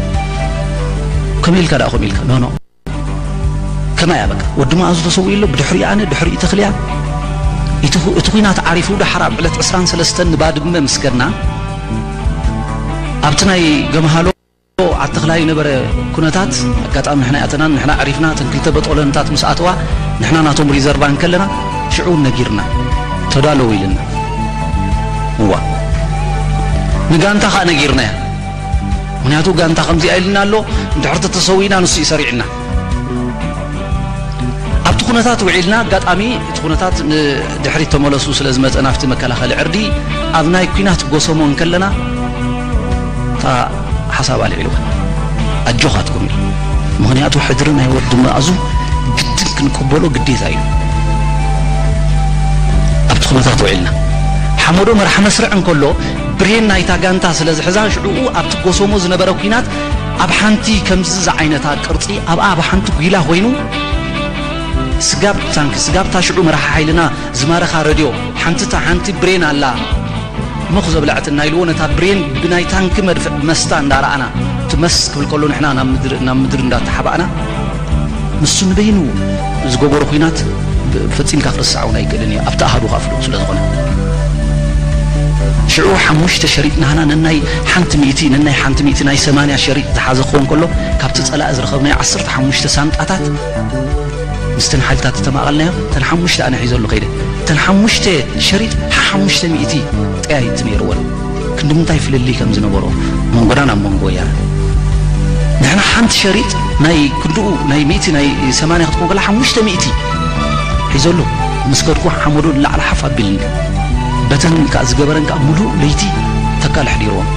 ከመይ ኢልካ ደኣ ከምኡ ኢልካ ኖኖ ከማይ ኣበቃ ወዲ መኣዙ ተሰዊኡ ኣሎ ብድሕሪኡ ኣነ ድሕሪኡ ተኽልያ እቲ ኩናት ዓሪፉ ደሓር ኣብ ዕለት ዕስራን ሰለስተን ንባድመ ምስ ከድና ኣብቲ ናይ ገምሃሎ ዓተኽላይ ነበረ ኩነታት ኣጋጣሚ ንሕና ያተናን ንሕና ዕሪፍና እተን ክልተ በጦለንታት ምስ ኣተዋ ንሕና ናቶም ሪዘርቫ እንከለና ሽዑ ነጊርና ተዳለዉ ኢልና እዋ ንጋንታ ከዓ ነጊርናያ ምክንያቱ ጋንታ ከምዚኣ ኢልና ኣሎ እንድሕር ተተሰዊና ንሱ ይሰሪዕና ኣብቲ ኩነታት ውዒልና ኣጋጣሚ እቲ ኩነታት ንድሕሪት ተመለሱ ስለ ዝመፀ ናብቲ መከላኸሊ ዕርዲ ኣብ ናይ ኩናት ጎሰሞ እንከለና እታ ሓሳብ ኣልዒልዋ ኣጆኻትኩም ኢሉ ምክንያቱ ሕድሪ ናይ ወዲ መኣዙ ግድን ክንቅበሎ ግዴታ እዩ ኣብቲ ኩነታት ውዒልና ሓመዶ መርሓ መስርዕ እንከሎ ብሬን ናይታ ጋንታ ስለ ዝሕዛ ሽዕኡ ኣብቲ ጎሰሞ ዝነበረ ኩናት ኣብ ሓንቲ ከምዚ ዝዓይነታ ቅርፂ ኣብኣ ኣብ ሓንቲ ጒላ ኮይኑ ስጋብ ታንክ ስጋብ ታሽዑ መራሒ ሓይልና ዝማረኻ ረድዮ ሓንቲ ሓንቲ ብሬን ኣላ ምኽ ዘብለዐትና ኢልዎ ነታ ብሬን ብናይ ታንክ መድፍዕ መስታ እንዳረኣና እቲ መስ ክብል ከሎ ንሕና ናብ ምድሪ እንዳተሓባእና ንሱ ንበይኑ ዝገበሮ ኩናት ፈጺምካ ክርስዓ እውን ኣይክእልን እዩ ኣብቲ ኣሃዱ ከፍሉ ስለ ዝኾነ ሽዑ ሓሙሽተ ሸሪጥ ናህና ነናይ ሓንቲ ሚእቲ፣ ነናይ ሓንቲ ሚእቲ ናይ ሰማንያ ሸሪጥ ዝሓዘ ክኸውን ከሎ፣ ካብቲ ጸላኢ ዝረኸብናዮ ዓሰርተ ሓሙሽተ ሳንጣታት፣ ምስተን ሓይልታት ዝተማቐልናዮ፣ እተን ሓሙሽተ ኣነ ሒዘሉ ከይደ። እተን ሓሙሽተ ሸሪጥ ሓሙሽተ ሚእቲ ጠያይቲ ነይርወን። ክንዲ ምንታይ ፍልልይ ከም ዝነበሮ መንጎናን ኣብ መንጎ ወያነ። ንሕና ሓንቲ ሸሪጥ ናይ ክንድኡ ናይ ሚእቲ ናይ ሰማንያ ክትኮን ከላ ሓሙሽተ ሚእቲ ሒዘሉ ምስ ከድኩ ሓመዱ ንላዕሊ ሓፍ ኣቢልኒ። በተን ከኣ ዝገበረን ከኣ ምሉእ ለይቲ ተካል ኣሕዲርዎም።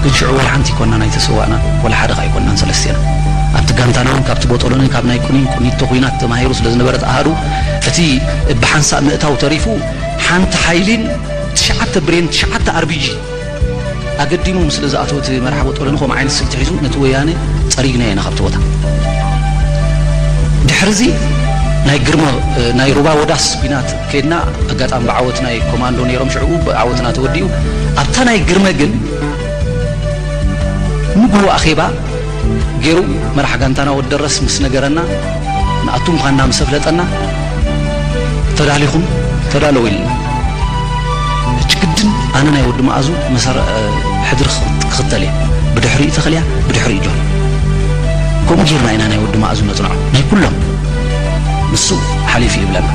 ግን ሽዑ ወላ ሓንቲ ኣይኮናን ኣይተሰዋእናን፣ ወላ ሓደ ከኣ ኣይኮናን ሰለስቴና። ኣብቲ ጋንታና እውን ካብቲ ቦጦሎኒ ካብ ናይ ቁኒን ቁኒቶ ኲናት ተማሂሩ ስለ ዝነበረ እቲ ኣሃዱ፣ እቲ ብሓንሳእ ምእታው ተሪፉ ሓንቲ ሓይሊን ትሽዓተ ብሬን ትሽዓተ ኣርቢጂ ኣገዲሙ ስለ ዝኣተወ እቲ መራሕ ቦጦሎኒ ከምኡ ዓይነት ስልቲ ሒዙ ነቲ ወያነ ጸሪግናዮ ኢና ካብቲ ቦታ። ድሕሪ እዚ ናይ ግርመ ናይ ሩባ ወዳስ ኲናት ከይድና ኣጋጣሚ ብዓወት ናይ ኮማንዶ ነይሮም ሽዕኡ ብዓወትና ተወዲኡ። ኣብታ ናይ ግርመ ግን ንግሆ ኣኼባ ገይሩ መራሕ ጋንታና ወዲ ደረስ ምስ ነገረና ንኣቱ ምዃንና ምስ ኣፍለጠና ተዳሊኹም ተዳለዉ ኢልና። ሕጂ ግድን ኣነ ናይ ወዲ መኣዙ መሰረ ሕድሪ ክኽተል እየ። ብድሕሪኡ ተኽልያ ብድሕሪኡ ጆን። ከምኡ ጌርና ኢና ናይ ወዲ መኣዙ ነጽንዖ ናይ ኩሎም። ንሱ ሓሊፉ ይብለና።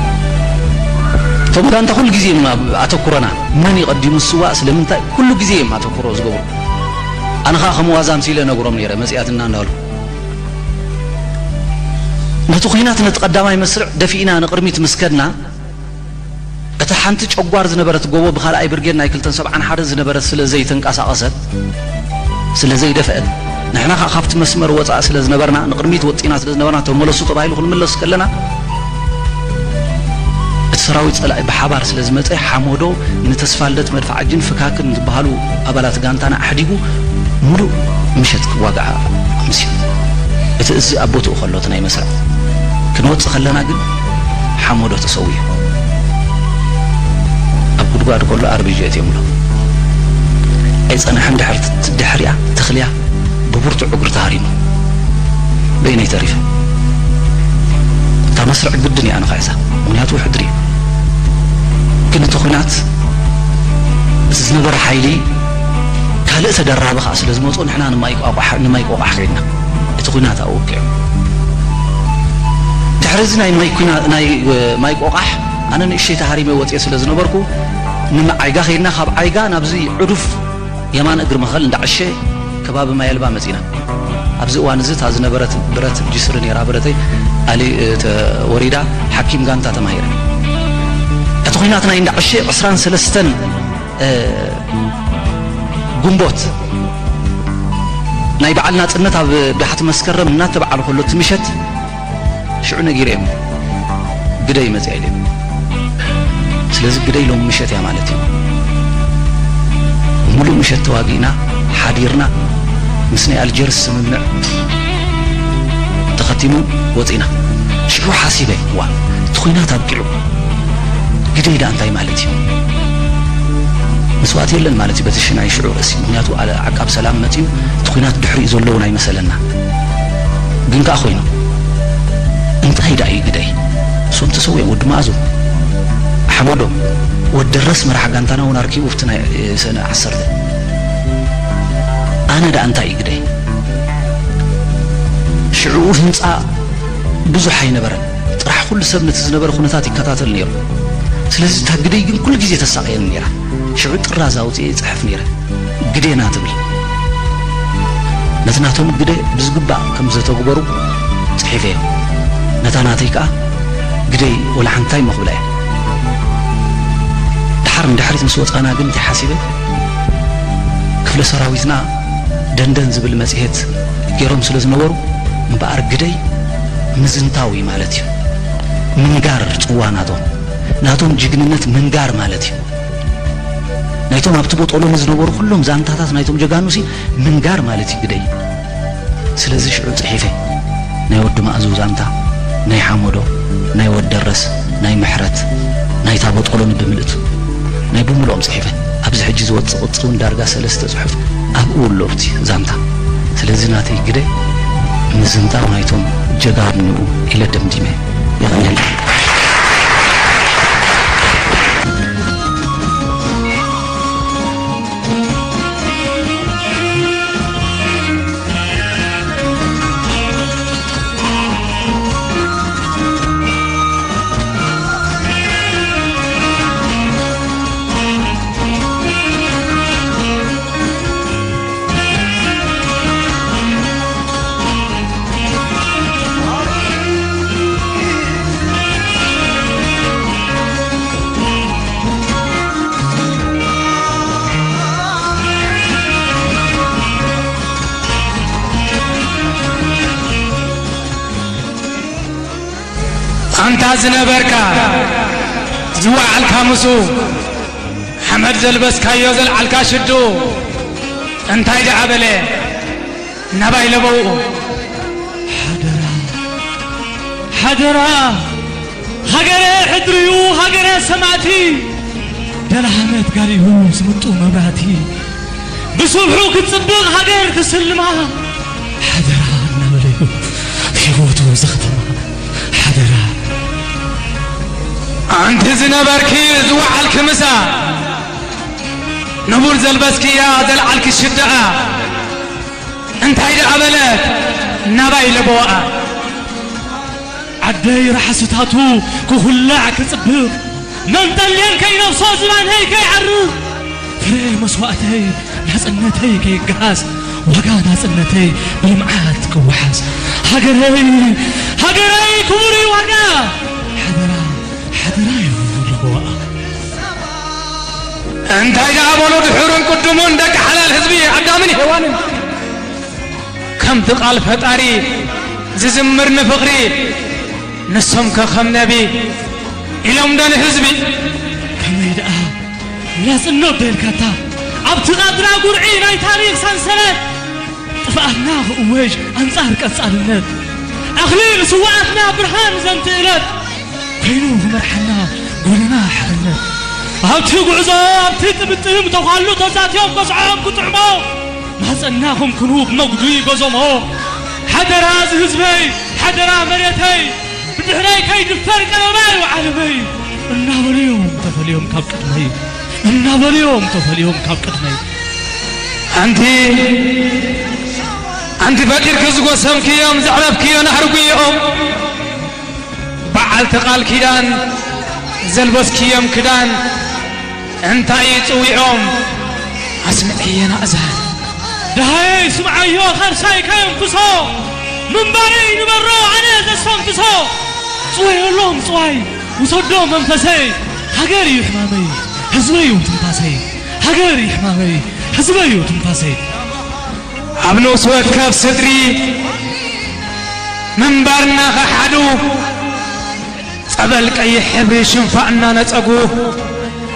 እቶም ጋንታ ኩሉ ግዜ እዮም ኣብ ኣተኩሮና። መን እዩ ቀዲሙ ዝስዋእ ስለምንታይ ኩሉ ግዜ እዮም ኣተኩሮ ዝገብሩ። ኣነ ኸኣ ከም ዋዛ ኣምሲለ ነግሮም ነይረ መጺኣትና እንዳበልኩ። ነቲ ኲናት ነቲ ቀዳማይ መስርዕ ደፊእና ንቕድሚት ምስ ከድና እታ ሓንቲ ጨጓር ዝነበረት ጎቦ ብኻልኣይ ብርጌድ ናይ ክልተን ሰብዓን ሓደን ዝነበረት ስለ ዘይተንቀሳቐሰት ስለ ዘይደፍአት ንሕና ከዓ ካብቲ መስመር ወፃእ ስለ ዝነበርና ንቕድሚት ወፂና ስለ ዝነበርና ተመለሱ ተባሂሉ ክንምለስ ከለና እቲ ሰራዊት ፀላኢ ብሓባር ስለ ዝመፀ ሓሞዶ ንተስፋልደት መድፍዓጅን ፍካክን ዝበሃሉ ኣባላት ጋንታና ኣሕዲጉ ሙሉእ ምሸት ክዋጋዓ ኣምስዩ። እቲ እዚ ኣብ ቦትኡ ከሎ እቲ ናይ መስርዕ ክንወፅእ ከለና ግን ሓሞዶ ተሰዊኡ ኣብ ጉድጓድ ከሎ ኣርቢጂ ኣእትዮምሎ። ኣይፀንሐን ድሕሪ ድሕሪኣ ተኽልያ ብብርቱዕ እግሩ ተሃሪሙ በይነይ ተሪፈ። እታ መስርዕ ግድን እያ ንኽሕዛ ምኽንያቱ ሕድሪ እዩ። ግን እቲ ኹናት እቲ ዝነበረ ሓይሊ ካልእ ተደራቢ ከዓ ስለ ዝመፅኦ ንሕና ንማይ ቆቋሕ ከይድና እቲ ኹናት ኣብኡ ኣብቂዑ። ድሕሪ እዚ ናይ ማይ ኲና ናይ ማይ ቆቋሕ ኣነ ንእሽተይ ተሃሪመ ወፅየ ስለ ዝነበርኩ ንዓይጋ ከይድና ካብ ዓይጋ ናብዚ ዕዱፍ የማን እግሪ መኸል እንዳዕሸ ከባቢ ማየልባ መፂና። ኣብዚ እዋን እዚ እታ ዝነበረት ብረት ጅስሪ ነይራ ብረተይ ኣሊ ተወሪዳ ሓኪም ጋንታ ተማሂረ። እቲ ኹናት ናይ እንዳዕሸ ዕስራን ሰለስተን ግንቦት ናይ በዓል ናፅነት ኣብ ዳሕቲ መስከረም እናተበዓሉ ከሎ እቲ ምሸት ሽዑ ነጊረ እዮም ግደይ መፅያ ኢለ። ስለዚ ግደይ ሎም ምሸት እያ ማለት እዩ። ሙሉእ ምሸት ተዋጊእና ሓዲርና ምስ ናይ ኣልጀርስ ስምምዕ ተኸቲሙ ወፂና። ሽዑ ሓሲበ ዋ እቲ ኹናት ኣብቂዑ ግደይ ዳ እንታይ ማለት እዩ? መስዋእቲ የለን ማለት እዩ በቲ ሽናይ ሽዑ ርእሲ ምክንያቱ ዓቃብ ሰላም መፅዩ እቲ ኹናት ድሕሪኡ ዘለውን ኣይመሰለና። ግን ከዓ ኮይኑ እንታይ ደኣ እዩ ግደይ እሶም ተሰዊኦም ወዲ መኣዙ ሓመዶ ወዲ ደረስ መራሕ ጋንታና እውን ኣርኪቡ ኣብቲ ናይ ሰነ ዓሰርተ ኣነ ደኣ እንታይ እዩ ግደይ ሽዕኡ ህንፃ ብዙሕ ኣይነበረን ጥራሕ ኩሉ ሰብ ነቲ ዝነበረ ኩነታት ይከታተል ነይሩ ስለዚ እታ ግደይ ግን ኩሉ ግዜ ተሳቕየኒ ነይራ ሽዑ ጥራዝ ኣውፅኤ ይፅሕፍ ነይረ ግዴና ትብል ነቲ ናቶም ግደ ብዝግባእ ከም ዘተግበሩ ፅሒፈዮ ነታ ናተይ ከዓ ግደይ ወላ ሓንታይ መኽብላ እየ ድሓር ንድሕሪት ምስ ወፃና ግን እንታይ ሓሲበ ክፍለ ሰራዊትና ደንደን ዝብል መፅሄት ገይሮም ስለ ዝነበሩ እምበኣር ግደይ ምዝንታው እዩ ማለት እዩ ምንጋር ፅዋ ናቶም ናቶም ጅግንነት ምንጋር ማለት እዩ ናይቶም ኣብቲ ቦጦሎኒ ዝነበሩ ኩሎም ዛንታታት ናይቶም ጀጋኑሲ ምንጋር ማለት እዩ ግደይ ስለዚ ሽዑ ፅሒፈ ናይ ወዲ ማእዙ ዛንታ ናይ ሓመዶ ናይ ወዲ ደረስ ናይ ምሕረት ናይታ ቦጦሎኒ ብምልእቱ ናይ ብምልኦም ፅሒፈ ኣብዚ ሕጂ ዝወፅእ ቅፂ እውን ዳርጋ ሰለስተ ፅሑፍ ኣብኡ ኣሎ ኣብቲ ዛንታ ስለዚ ናተይ ግደ ምዝንታው ናይቶም ጀጋኑኡ ኢለ ደምዲመ የቐንየለይ ኣንታ ዝነበርካ ዝወዓልካ ምስኡ፣ ሓመድ ዘልበስካዮ ዘልዓልካ ሽዱ፣ እንታይ ደኣ በለ ናባይ ለበውኡ? ሓደራ፣ ሓደራ፣ ሃገረ ሕድርዩ፣ ሃገረ ሰማእቲ፣ ደልሃመት ጋሪሁ ዝምጡ መብራህቲ፣ ብስብሑ ክትጽብቕ ሃገር ክስልማ፣ ሓደራ እናበለዩ ህይወቱ ዘኽትማ፣ ሓደራ። ኣንቲ ዝነበርኪ ዝወዓልኪ ምሳ፣ ንቡር ዘልበስክያ ዘልዓልኪ ሽድኣ፣ እንታይ ደኣ በለት ናባይ ለበዋኣ? ዓደይ ራሕስታቱ ክኹላዕ ክጽብቕ፣ መንጠልየን ከይነፍሶ ዝባነይ ከይዓርቕ፣ ፍረ መስዋእተይ ናጽነተይ ከይገሃስ፣ ዋጋ ናጽነተይ ብልምዓት ክወሓስ። ሃገረይ፣ ሃገረይ ክቡር እዩ ዋጋ፣ ሓደራ፣ ሓደራ እዩ ለበዋኣ። እንታይ ደኣ በሉ ድሑርን ቅዱሙን ደቂ ሓላል ህዝቢ ኣዳምን ሄዋንን፣ ከምቲ ቃል ፈጣሪ ዝዝምር ንፍቕሪ፣ ንሶም ከ ከም ነቢ ኢሎም ዶ ንህዝቢ? ከመይ ደኣ ናጽነት ዶ ኢልካታ ኣብቲ ቃድራ ጉርዒ ናይ ታሪኽ ሰንሰለት፣ ጥፍኣትና ክእወጅ ኣንጻር ቀጻልነት፣ ኣኽሊል ስውኣትና ብርሃን ዘንትእለት፣ ኮይኑ ክመርሓና ጎደና ሓርነት። ኣብቲ ጉዕዞ ኣብቲ ጥምጥም ተዃሉ ተዛትዮም ገዝዖም ክጥዕሞ፣ ማህጸንና ኮምክኑ ብመጉዲ ጎዞሞ። ሓደራ እዚ ህዝበይ፣ ሓደራ መሬተይ፣ ብድሕረይ ከይድፈር ቀለባይ ወዓለመይ፣ እናበሉዮም ተፈልዮም ካብ ቅድመይ፣ እናበሉዮም ተፈልዮም ካብ ቅድመይ። ኣንቲ፣ ኣንቲ ፈጢርኪ ዝጎሰምክዮም ዘዕረፍክዮ ናህሪ ጉይኦም፣ በዓልቲ ቃል ኪዳን ዘልበስክዮም ክዳን፣ እንታይ እዩ ጽዊዖም ኣስምዕየና እዛን። ደሃየይ ስምዓዮ ኸርሳይ ከየንፍሶ፣ ምንባረይ ንበሮ ኣነ ዘስተንፍሶ። ጽወየሎም ጽዋይ ውሰዶ መንፈሰይ፣ ሃገር እዩ ሕማመይ፣ ህዝበይ እዩ ትንፋሰይ። ሃገር እዩ ሕማመይ፣ ህዝበይ እዩ ትንፋሰይ። ኣብ ንኡስ ወከፍ ስድሪ ምንባርና ከሓዱ፣ ጸበል ቀይሕ ሕብሪ ሽንፋ እናነጸጉ፣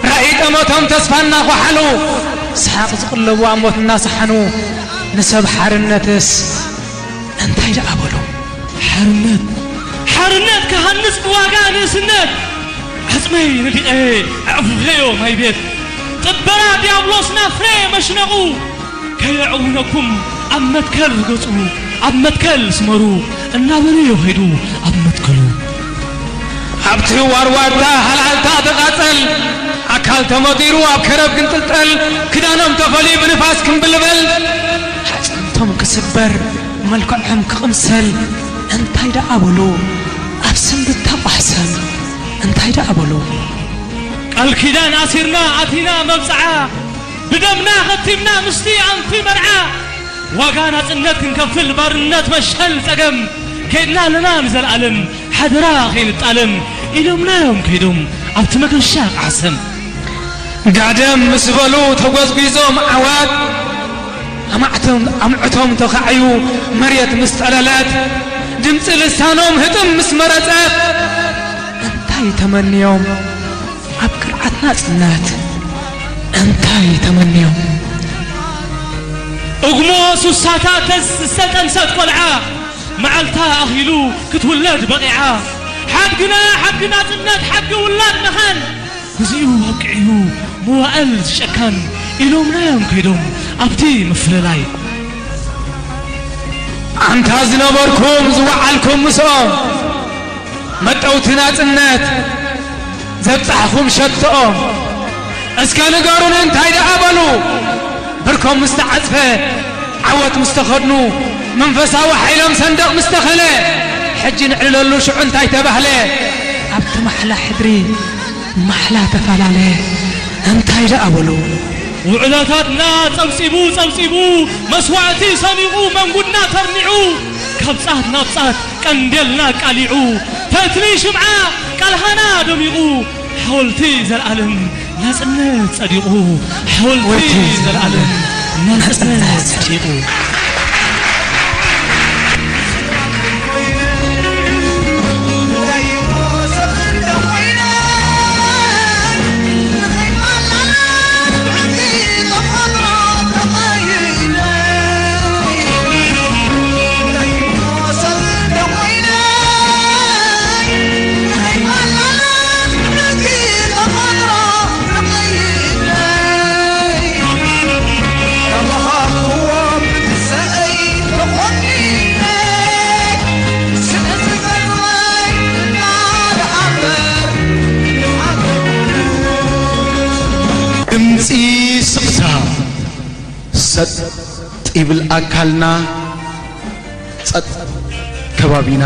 ራእይ ጠመቶም ተስፋ እናኾሓሉ፣ ሰሓቕ ዝቕለቡ ኣብ ሞት እናሰሓኑ፣ ንሰብ ሓርነትስ እንታይ ደኣ በሉ? ሓርነት፣ ሓርነት ክሃንጽ ብዋጋ ንእስነት፣ ዓጽመይ ነዲቐ ኣዕፉኸዮ ማይ ቤት፣ ጥበራ ዲያብሎስ ናብ ፍረ መሽነቑ፣ ከየዕውነኩም ኣብ መትከል ርገጹ፣ ኣብ መትከል ስመሩ እናበለ እዩ ከይዱ ኣብ መትከሉ። ኣብቲ ዋርዋርታ ሃልሃልታ ተቓጸል፣ ኣካል ተመዲሩ ኣብ ከረብ ክንጥልጠል፣ ክዳኖም ተፈልዩ ብንፋስ ክንብልበል፣ ኣዕጽምቶም ክስበር፣ መልክዖም ክቕምሰል፣ እንታይ ደኣ በሉ ኣብ ስንብታ ቋሕሰም እንታይ ደኣ በሉ? ቃል ኪዳን ኣሲርና ኣቲና መብጽዓ፣ ብደምና ኸቲምና ምስቲ ኣንፊ መርዓ፣ ዋጋ ናጽነት ክንከፍል ባርነት መሸል ጸገም፣ ከይድና ኣለና ንዘለኣለም ሓደራ ከይንጣለም፣ ኢሎምናዮም ከይዶም ኣብቲ መገሻ ቃሕሰም። ጋደም ምስ በሉ ተጎዝጒዞም ዓዋት፣ ኣማዕቶም፣ ኣምዕቶም ተኻዕዩ መሬት ምስ ጠለለት፣ ድምፂ ልሳኖም ህጥም ምስ መረጸት፣ እንታይ ተመንዮም ኣብ ቅርዓት ናጽነት እንታይ ተመንዮም? እግሞ ሱሳታት ተዝ-፣ ዝተጠንሰት ቆልዓ፣ መዓልታ ኣኺሉ ክትውለድ በቒዓ። ሓድግና፣ ሓድጊ ናጽነት፣ ሓድጊ ውላድ መኻን፣ ግዚኡ ኣብቂዑ መዋእል ዝጨካን፣ ኢሎምናዮም ከይዶም ኣብቲ ምፍልላይ። ኣንታ ዝነበርኩም ዝወዓልኩም ምስኦም፣ መጠውቲ ናጽነት ዘብጻሕኹም ሸቶኦም፣ እስከ ንገሩኒ እንታይ ደኣ በሉ? ብርኮም ምስ ተዓጽፈ፣ ዓወት ምስ ተኸድኑ፣ መንፈሳዊ ሓይሎም ሰንደቕ ምስ ተኸለ፣ ሕጂ ንዕልለሉ ሽዑ እንታይ ተባህለ? ኣብቲ ማሕላ ሕድሪ ማሕላ ተፈላለ፣ እንታይ ደኣ በሉ? ውዕለታትና ጸብጺቡ ጸብጺቡ፣ መስዋእቲ ሰኒቑ መንጉድና ተርኒዑ፣ ካብ ጻት ናብ ጻት ቀንዴልና ቃሊዑ፣ ፈትሊ ሽምዓ ቃልሃና ደሚቑ፣ ሓወልቲ ዘልኣለም ናጽነት ጸዲቑ፣ ሓወልቲ ዘልኣለም ናጽነት ጸዲቑ። ይብል ኣካልና፣ ጸጥ ከባቢና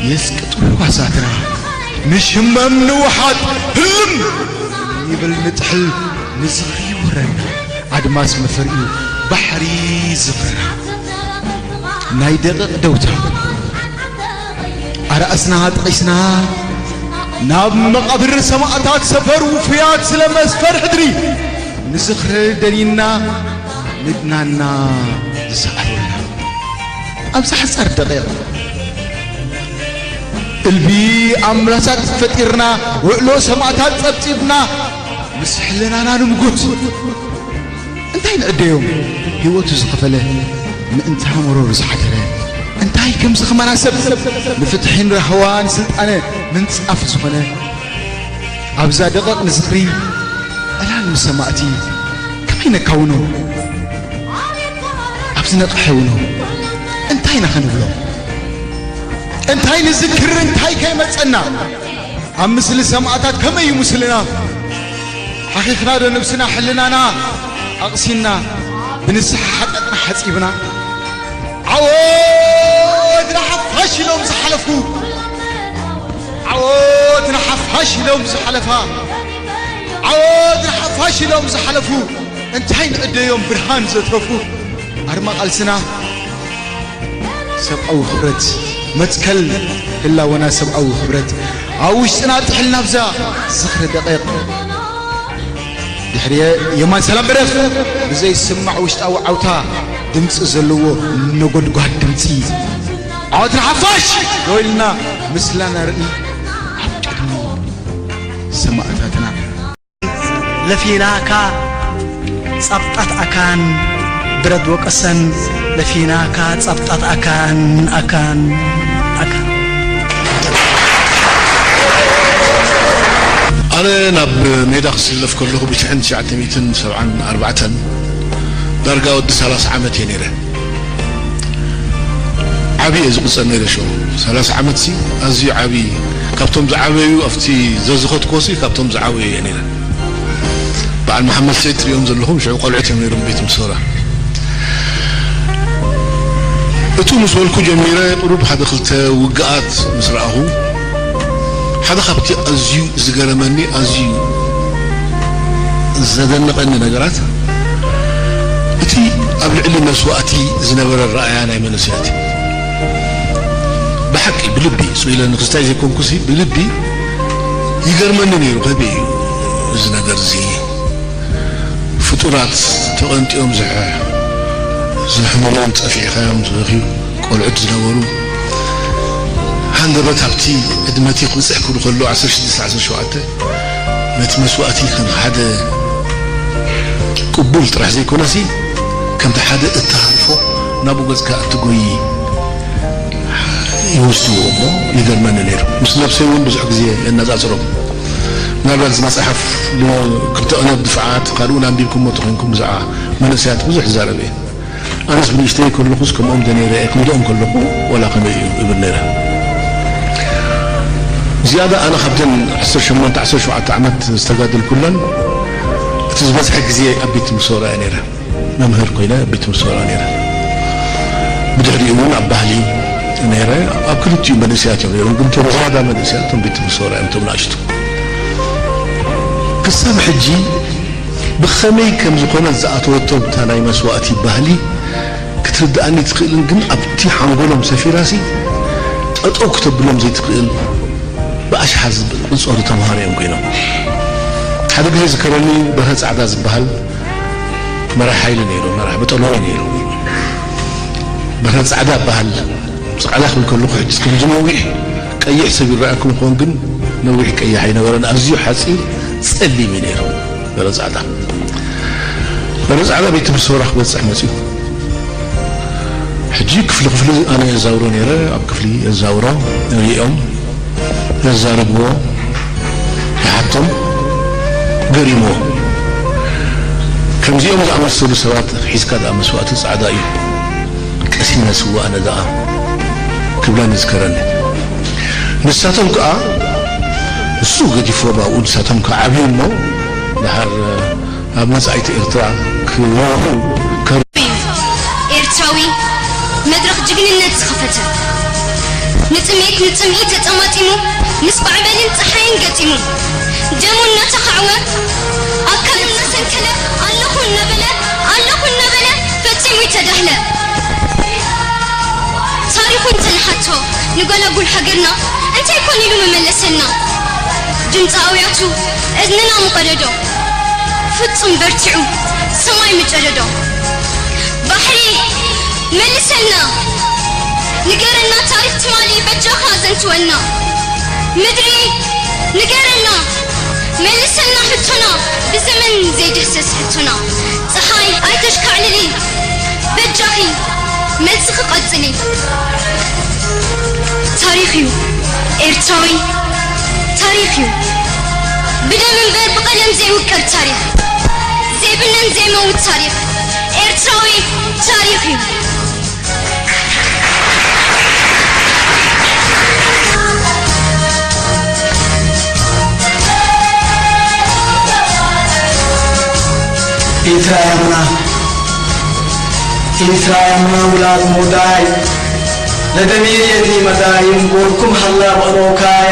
የስቅጥ ህዋሳትና። ንሽመም ንውሓጥ ህልም ይብል ንጥሕል፣ ንዝኽሪ ይውረና። ኣድማስ መፈርዩ ባሕሪ ዝኽርና። ናይ ደቂቕ ደውታ ኣርኣስና ጠቒስና፣ ናብ መቓብር ሰማእታት ሰፈር ውፉያት ስለ መስፈር ሕድሪ ንዝኽሪ ደሊና፣ ምድናና ዝሰዓሩልና። ኣብዚ ሓጻር ደቂቕ እልቢ ኣምላሳት ፈጢርና፣ ውዕሎ ሰማእታት ጸብጺብና፣ ምስ ሕልናና ንምጉት። እንታይ ንዕደዮም? ህይወቱ ዝኸፈለ፣ ምእንታ መሮር ዝሓደረ። እንታይ ከምዚ ከማና ሰብ ንፍትሕን ራህዋን ስልጣነ ምንጻፍ ዝኾነ? ኣብዛ ደቐቕ ንዝኽሪ ዕላል ምስ ሰማእቲ ከመይ ነካውኖ? ኣብዚ ነቕሐ ውኖ እንታይ ኢና ከንብሎ? እንታይ ንዝክር? እንታይ ከይመጸና? ኣብ ምስሊ ሰማእታት ከመይ እዩ ምስልና? ሓኺኽና ዶ ነብስና ሕልናና ኣቕሲንና ብንስሓ ሓጢኣትና ሓጺብና? ዓወት ንሓፋሽ ኢሎም ዝሓለፉ፣ ዓወት ንሓፋሽ ኢሎም ዝሓለፋ፣ ዓወት ንሓፋሽ ኢሎም ዝሓለፉ እንታይ ንዕደዮም ብርሃን ዘትረፉ ኣርማ ቃልስና ሰብኣዊ ክብረት መትከል ህላወና ሰብኣዊ ክብረት ኣብ ውሽጥና ጥሕል ናብዛ ዝኽሪ ደቂቕ ድሕሪ የማን ሰላም በረኽ ብዘይስማዕ ውሽጣዊ ዓውታ ድምፂ ዘለዎ ነጎድጓድ ድምፂ ዓወት ንሓፋሽ ዶ ኢልና ምስላ ነርኢ ኣብ ቅድሚ ሰማእታትና። ለፊናካ ጻብጣት ኣካን ብረት ወቀሰን ለፊናካ ጻብጣት ኣካን ኣካን ኣካን። ኣነ ናብ ሜዳ ክስለፍ ከለኹ ብ ሽሕን ትሽዓተ ሚእትን ሰብዓን ኣርባዕተን ዳርጋ ወዲ ሰላሳ ዓመት እየ ነይረ። ዓቢ እየ ዝቑጸር ነይረ ሽዑ። ሰላሳ ዓመትሲ ኣዝዩ ዓቢ፣ ካብቶም ዝዓበዩ ኣብቲ ዘዝኸድኩዎሲ ካብቶም ዝዓበዩ እየ ነይረ። በዓል መሓመድ ስዒድ ትሪኦም ዘለኹም ሽዑ ቆልዑት እዮም ነይሮም ቤት ምሶራ። እቱ ምስ በልኩ ጀሚረ ቁሩብ ሓደ ክልተ ውግኣት ምስ ረኣኹ ሓደ ካብቲ ኣዝዩ ዝገረመኒ ኣዝዩ ዘደነቐኒ ነገራት እቲ ኣብ ልዕሊ መስዋእቲ ዝነበረ ረኣያ ናይ መንእሰያት እዩ። ብሓቂ ብልቢ ስኢለ ንክስታይ ዘይኮንኩሲ ብልቢ ይገርመኒ ነይሩ። ከመይ እዩ እዚ ነገር እዚ ፍጡራት ተቐንጢኦም ዝሐ ዝሕምሮም ጸፊዕካዮም ዝበኽዩ ቆልዑት ዝነበሩ ሃንደበት ኣብቲ ዕድመቲ ክብጽሕ ክብሉ ከሎ ዓሰርተ ሽዱሽተ ዓሰርተ ሸውዓተ ነቲ መስዋእቲ ከም ሓደ ቅቡል ጥራሕ ዘይኮነሲ ከምቲ ሓደ እተሃርፎ ናብኡ ገጽካ እትጎይ ይወስድዎ እሞ ይገርመኒ ነይሩ። ምስ ነብሰይ እውን ብዙሕ ግዜ የነጻጽሮ። ምናልባት እዚ መጽሓፍ ክልተ ቅነ ድፍዓት ካልኡ ኣንቢብኩሞ ተኾይንኩም ብዛዕባ መንእሰያት ብዙሕ ይዛረብ እየ። ኣነስ ብንእሽተይ ከለኹስ ከምኦም ዶ ነይረ እየ ክብልኦም ከለኹ ዋላ ከመይ እዩ እብል ነይረ። ዝያዳ ኣነ ካብተን ዓሰርተ ሸሞንተ ዓሰርተ ሸውዓተ ዓመት ዝተጋደልኩለን እቲ ዝበዝሐ ግዜ ኣብ ቤት ትምህርቲ ሰውራ እየ ነይረ። መምህር ኮይነ ኣብ ቤት ትምህርቲ ሰውራ ነይረ። ብድሕሪኡ እውን ኣብ ባህሊ ነይረ። ኣብ ክልቲኡ መንእሰያት እዮም ነይሮም፣ ግን እቶም ዝያዳ መንእሰያት እቶም ቤት ትምህርቲ ሰውራ እዮም፣ እቶም ንኣሽቱ። ክሳብ ሕጂ ብኸመይ ከም ዝኾነት ዝኣተወቶ ብታ ናይ መስዋእቲ ባህሊ ክትርድኣኒ ትኽእልን ግን ኣብቲ ሓንጎሎም ሰፊራሲ ጠጠው ክተብሎም ዘይትኽእል ብኣሽሓት ዝቑጸሩ ተምሃሮ እዮም ኮይኖም። ሓደ ግዜ ዝከረኒ በርሀ ጻዕዳ ዝበሃል መራሕ ሓይሊ ነይሩ፣ መራሕ በጠሎ ነይሩ። በርሀ ጻዕዳ በሃል ጻዕዳ ክብል ከለኹ ሕጂ ከምዚ ነዊሕ ቀይሕ ሰብ ይረኣኩም ይኸውን ግን ነዊሕ ቀይሕ ኣይነበረን። ኣዝዩ ሓጺር ጸሊም እዩ ነይሩ። በረ ጻዕዳ በረ ጻዕዳ ቤት ትምህርቲ ሰውራ ክበጽሕ መጺኡ። ሕጂ ክፍሊ ክፍሊ ኣነ የዛውሮ ነይረ። ኣብ ክፍሊ የዛውሮ ንሪኦም የዛርብዎ ይሓቶም ገሪምዎ። ከምዚኦም ዝኣመሰሉ ሰባት ሒዝካ ደኣ መስዋእቲ ጻዕዳ እዩ። ቀሲነ ስዋ ኣነ ደኣ ክብለን ይዝከረኒ። ንሳቶም ከኣ እሱ ገዲፎም ኣብኡ ንሳቶም ከኣ ዓብዩ እሞ ደሓር ኣብ መጻኢት ኤርትራ ክመርሑ ከር መድረኽ ጅግንነት ዝኸፈተ፣ ንጥሜት ንጽምኢ ተጸማጢሙ፣ ምስ ማዕበልን ጸሓይን ገጢሙ፣ ደሙ እናተኻዕወ፣ ኣካሉ እናሰንከለ፣ ኣለኹ እናበለ፣ ኣለኹ እናበለ፣ ፈጺሙ ይተዳህለ። ታሪኹ እንተንሓቶ ንጓላጉል ሃገርና፣ እንታይ ኮን ኢሉ ምመለሰልና? ድምፂ ኣውያቱ እዝንና ምቐደዶ፣ ፍጹም በርቲዑ ሰማይ ምጨደዶ። ባሕሪ መልሰልና፣ ንገረና ታሪኽ ትማሊ በጃኻ ዘንትወልና። ምድሪ ንገረና፣ መልሰልና ሕቶና፣ ብዘመን ዘይድህሰስ ሕቶና። ፀሓይ ኣይተሽካዕልሊ፣ በጃኺ መልስኺ ቀጽሊ። ታሪኽ እዩ ኤርትራዊ፣ ታሪኽ እዩ ብደም እምበር ብቐለም ዘይውቀር ታሪኽ፣ ዘይብነን ዘይመውት ታሪኽ፣ ኤርትራዊ ታሪኽ እዩ። ኢትራያምና ኢትራያምና ውላድ ሞዳይ ለደሚር የድኒ መዳይም ጎርኩም ሀላ በኖካያ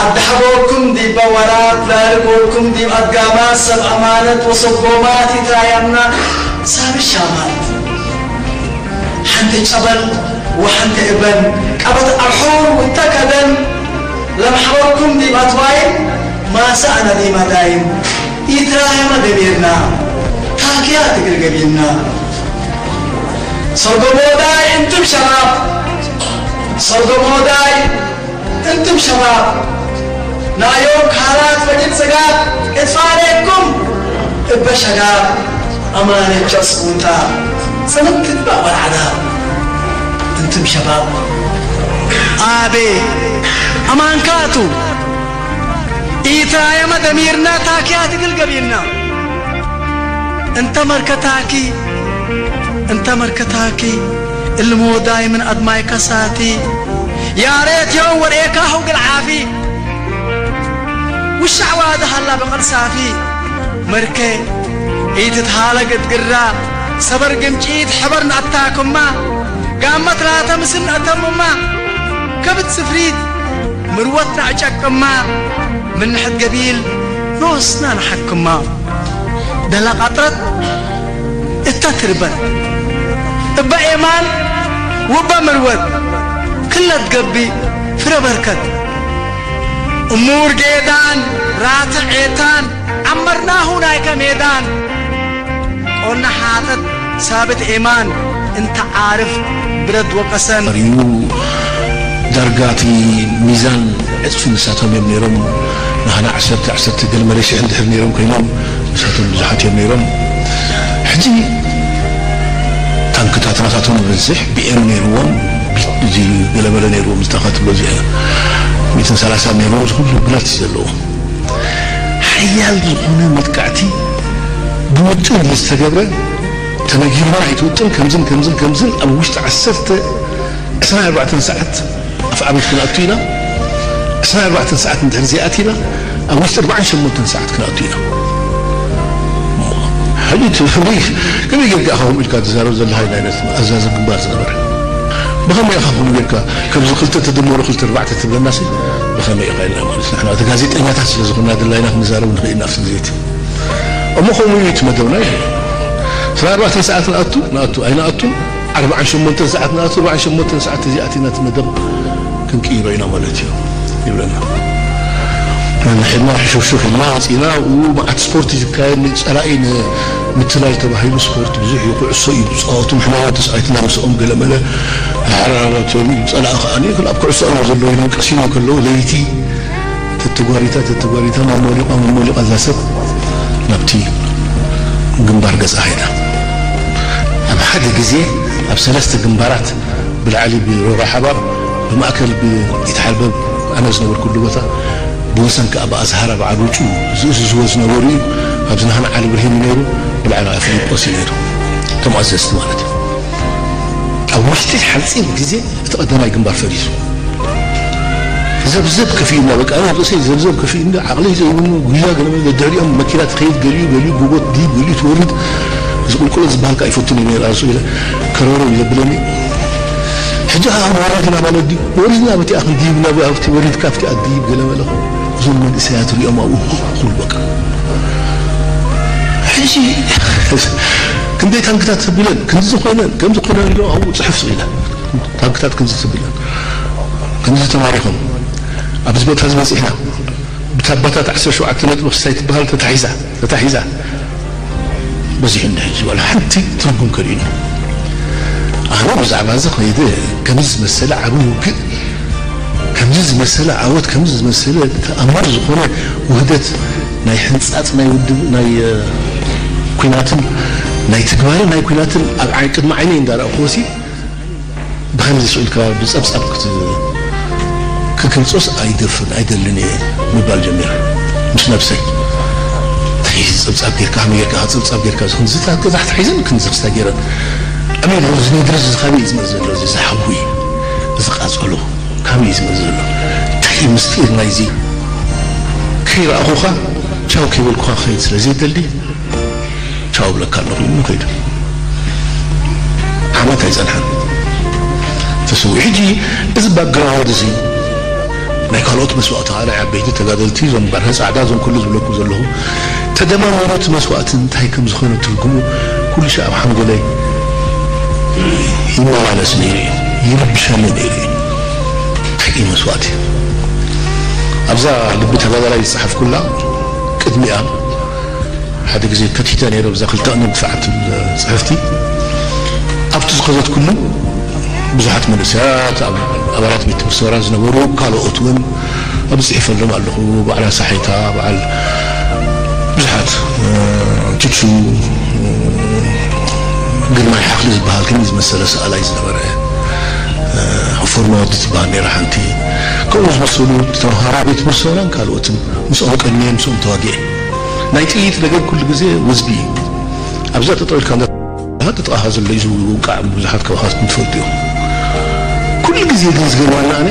ኣዳሕቦኩም ዲብ በወራት ላልጎኩም ዲብ ኣድጋማት ሰብ ኣማነት ወሰጎማት ኢትራያምና ሳብሻማት ሓንቲ ጨበል ወሓንቲ እበን ቀበት ኣርሑር ውተከደን ለምሓበኩም ዲብ ኣትባይን ማሳ ኣነዲማ ዳይም ኢትራያማ ደሚርና ታኪያ ትግርገቢና ሰርጎሞዳይ እንቱም ሸባብ ሰርጎሞዳይ እንቱም ሸባብ ናዮም ካላት ፈጅን ስጋብ እትፋለየኩም እበ ሸጋብ ኣማነ ጨስቡንታ ጽምት ትባባል ዓዳ እንቱም ሸባብ ኣቤ ኣማንካቱ ኢትራየመ ደሚርና ታኪያ ትግል ገቢርና እንተ መርከታኪ እንተ መርከታኪ እልሞ ዳይምን ኣድማይ ከሳቲ ያሬት ዮም ወርኤካ ሁግል ዓፊ ውሻዕዋ ድሃላ በቐል ሳፊ መርከ ኢትትሃለግት ግራ ሰበር ግምጪት ሕበር ንኣታክማ ጋመት ራተ ምስል ንእተምማ ከብት ስፍሪት ምርወትና እጨቅማ ምንሕት ገቢል ንወስና ንሓክማ ደላ ቃጥረት እታ ትርበት እባ ኤማን ወባ መርወት ክለት ገቢ ፍረ በርከት እሙር ጌዳን ራተ ዔታን ዓመርናሁ ናይከ ሜዳን ቆና ሓተት ሳብት ኤማን እንተ ዓርፍ ብረት ወቀሰን እዩ ዳርጋ እቲ ሚዛን ዕፅፊ ንሳቶም እዮም ነይሮም ንሃና ዓሰርተ ዓሰርተ ገለ መለ ሽሕ እንድሕር ነይሮም ኮይኖም ንሳቶም ብዙሓት እዮም ነይሮም ሕጂ ታንክታት ናታቶም ብዝሕ ቢኤም ነይርዎም ገለመለ ነይርዎም ዝታኻትሎ እዚኣ ሚትን ሰላሳ ነይርዎም ዝኩሉ ብላት እዩ ዘለዎ ሓያል ዝኾነ መጥቃዕቲ ብውጥን ዝተገብረ ተነጊሩና ኣይትውጥን ከምዝን ከምዝን ከምዝን ኣብ ውሽጢ ዓሰርተ ዕስራን ኣርባዕተን ሰዓት ኣፍዓበት ክንኣቱ ኢና ዕስራን ኣርባዕተን ሰዓት እንድሕር ዘይኣቲና ኣብ ውሽጢ ኣርባዓን ሸሞንተን ሰዓት ክንኣቱ ኢና ሕጂ እቲ ፍሉይ ከመይ ጌርካ ኢኻ ከምኡ ኢልካ ትዛረብ ዘለኻ ኢሉ ዓይነት ኣዛዚ ግንባር ዝነበረ ብኸመይ ኢኻ ከምኡ ጌርካ ከምዚ ክልተ ተደመሩ ክልተ ኣርባዕተ ትብለና ሲ ብኸመይ ኢኻ ኢልና ማለት ንሕና እቲ ጋዜጠኛታት ስለ ዝኾንና ድላይና ክንዛረብ ንኽእል ኢና ኣብቲ ግዜ እቲ እሞ ከምኡ እዩ እቲ መደብና እዩ ስለ ኣርባዕተ ሰዓት ንኣቱ ንኣቱ ኣይንኣቱን ኣርባዓን ሸሞንተን ሰዓት ንኣቱ ኣርባዓን ሸሞንተን ሰዓት ተዚኣቲና እቲ መደብ ክንቅይሮ ኢና ማለት እዩ ይብለና ንሕና ሕሹፍሹፍ ኢልና ወፂና ኡ መዓት ስፖርት እዩ ዝካየድ ንፀላኢ ምትላል ተባሂሉ ስፖርት ብዙሕ እዩ ኩዕሶ እዩ ዝፃወቱ ምሕና ተፃዊትና ምስኦም ገለመለ ሓራራቶም እዩ ፀላኢ ከዓ ኣብ ኩዕሶ እዮም ዘለዉ ኢሎም ቀሲኖም ከለዉ ለይቲ ተተጓሪታ ተተጓሪታ መሞሊቋ መሞሊቋ እዛ ሰብ ናብቲ ግንባር ገፃ ኸይዳ ኣብ ሓደ ግዜ ኣብ ሰለስተ ግንባራት ብላዕሊ ብሮባ ሓባር ብማእከል ብኢትሓርበብ ኣነ ዝነበርኩሉ ቦታ ብወሰን ከዓ ብኣዝሃራ በዓል ውጩ ዝእዝዝዎ ዝነበሩ እዩ ኣብዚ ናህና ዓሊ ብርሂን ነይሩ ብላዕሊ ከዓ ፊሊጶስ እዩ ነይሩ እቶም ኣዘዝቲ ማለት እዩ ኣብ ውሽጢ ሓፂር ግዜ እቲ ቀዳማይ ግንባር ፈሪሱ ዘብዘብ ከፊኡና በቃ ኣነ ርእሰይ ዘብዘብ ከፊኡኒ ዓቕለይ ዘይብሉ ጉያ ገለ መለ ድሕሪኦም መኪና ትኸይድ ገሊኡ ገሊኡ ጎቦ ትድይብ ገሊኡ ትወርድ እዚ ቁልቁለት ዝበሃል ከኣ ኣይፈቱን እዩ ነይሩ። ኣርሱ ኢለ ከረሩ እዩ ዘብለኒ። ሕጂ ከኣ ወሪድና ማለት ድዩ? ወሪድና በቲ ኣኽሊ ድዩ? ናብ ኣብቲ ወሪድካ ኣብቲ ኣዲ ገለ መለ ኾ። እዞም መንእሰያት ሪኦም ኣብኡ ኩሉ በቃ። ሕጂ ክንደይ ታንክታት ተቢለን፣ ክንዲ ዝኾነን፣ ከም ዝኾነን ኢሎ ኣብኡ ጽሑፍ ስኢለ። ታንክታት ክንዲ ተቢለን፣ ክንዲ ተማሪኾም ኣብዚ ቦታ እዚ በጺሕና። ብታባታት ዓሰርተ ሸውዓተ ነጥቢ ክስታይ ትበሃል ተታሒዛ፣ ተታሒዛ። በዚሑ እንድሕር ዝበለ ሓንቲ ትርጉም ከርእዩና። ኣነ ብዛዕባ እዚ ከይደ ከምዚ ዝመሰለ ዓቢ ውግእ፣ ከምዚ ዝመሰለ ዓወት፣ ከምዚ ዝመሰለ ተኣምር ዝኾነ ውህደት ናይ ሕንጻጽ ናይ ውድብ ናይ፣ እ፣ ኲናትን ናይ ትግባርን ናይ ኲናትን ኣብ ዓይ-፣ ቅድሚ ዓይነይ እንዳረኣኹዎሲ ብኸምዚ ስኢልካ ብጸብጻብ ክት-፣ ክገልጾስ ኣይደፍርን ኣይደልን እየ ምባል ጀሚረ ምስ ነብሰይ። እንታይ ጸብጻብ ጌርካ፣ ከመይ ጌርካ ጸብጻብ ጌርካ፣ ዝኹን ዝታ-፣ ገዛ ተታሒዘን ክንዚ ክስታይ ጌረን። ኣሜን፣ እዚ ነድሪ እዚ ካበይ እዩ ዝመጽእ ዘሎ? እዚ ዝሓዊ፣ እዚ ቃጸሎ ካበይ እዩ ዝመጽእ ዘሎ? እንታይ እዩ ምስጢር ናይዚ? ከይረኣኹኻ፣ ቻው ከይበልኩኻ ክኸይድ ስለ ዘይደሊ፣ ቻው እብለካ ኣለኹ ኢሉ ከይዱ። ዓመት ኣይጸንሐን ተሰዊኡ። ሕጂ እዚ ባክግራውንድ እዚ ናይ ካልኦት መስዋእቲ ከኣ ናይ ዓበይቲ ተጋደልቲ፣ እዞም በርሀ ጻዕዳ፣ እዞም ኩሉ ዝብለኩም ዘለኹ፣ ተደማሚሩ እቲ መስዋእቲ እንታይ ከም ዝኾነ ትርጉሙ ኩሉ ሻዕ ኣብ ሓንጎለይ ይመላለስ ነይሩ እዩ፣ ይርብሸኒ ነይሩ እዩ። እንታይ እዩ መስዋእቲ? ኣብዛ ልቢ ተጋዳላይ ዝጸሓፍኩላ ቅድሚኣ ሓደ ግዜ ከቲተ ነይረ ብዛ ክልተ ቀንዲ ድፋዕ ትብል ጽሕፍቲ። ኣብቲ ዝኸደትኩሉ ብዙሓት መንእሰያት፣ ኣብ-፣ ኣባላት ቤት ትምህርቲ ሰውራ ዝነበሩ ካልኦት እውን ኣብ ጽሒፈሎም ኣለኹ። በዓል ኣሳሒታ፣ በዓል ብዙሓት፣ እ፣ ቹቹ፣ እ፣ ግርማይ ሓኽሊ ዝበሃል ከመይ ዝመሰለ ሰኣላይ ዝነበረ፣ እ፣ ፎርማ ወዲ ትበሃል ነይራ ሓንቲ። ከምኡ ዝመሰሉ ተምሃሮ ቤት ትምህርቲ ሰውራን ካልኦትን ምስኦም ቀንየ፣ ምስኦም ተዋጊኤ። ናይ ጥይት ነገር ኩሉ ግዜ ወዝቢ እዩ። ኣብዛ ጠጠው ኢልካ እንዳ ጥጥቓኻ ዘሎ እዩ ዝውቃዕ፣ ብዙሓት ካባኻትኩም ትፈልጡ እዮም። ኩሉ ግዜ ግን ዝገርመና ኣነ፣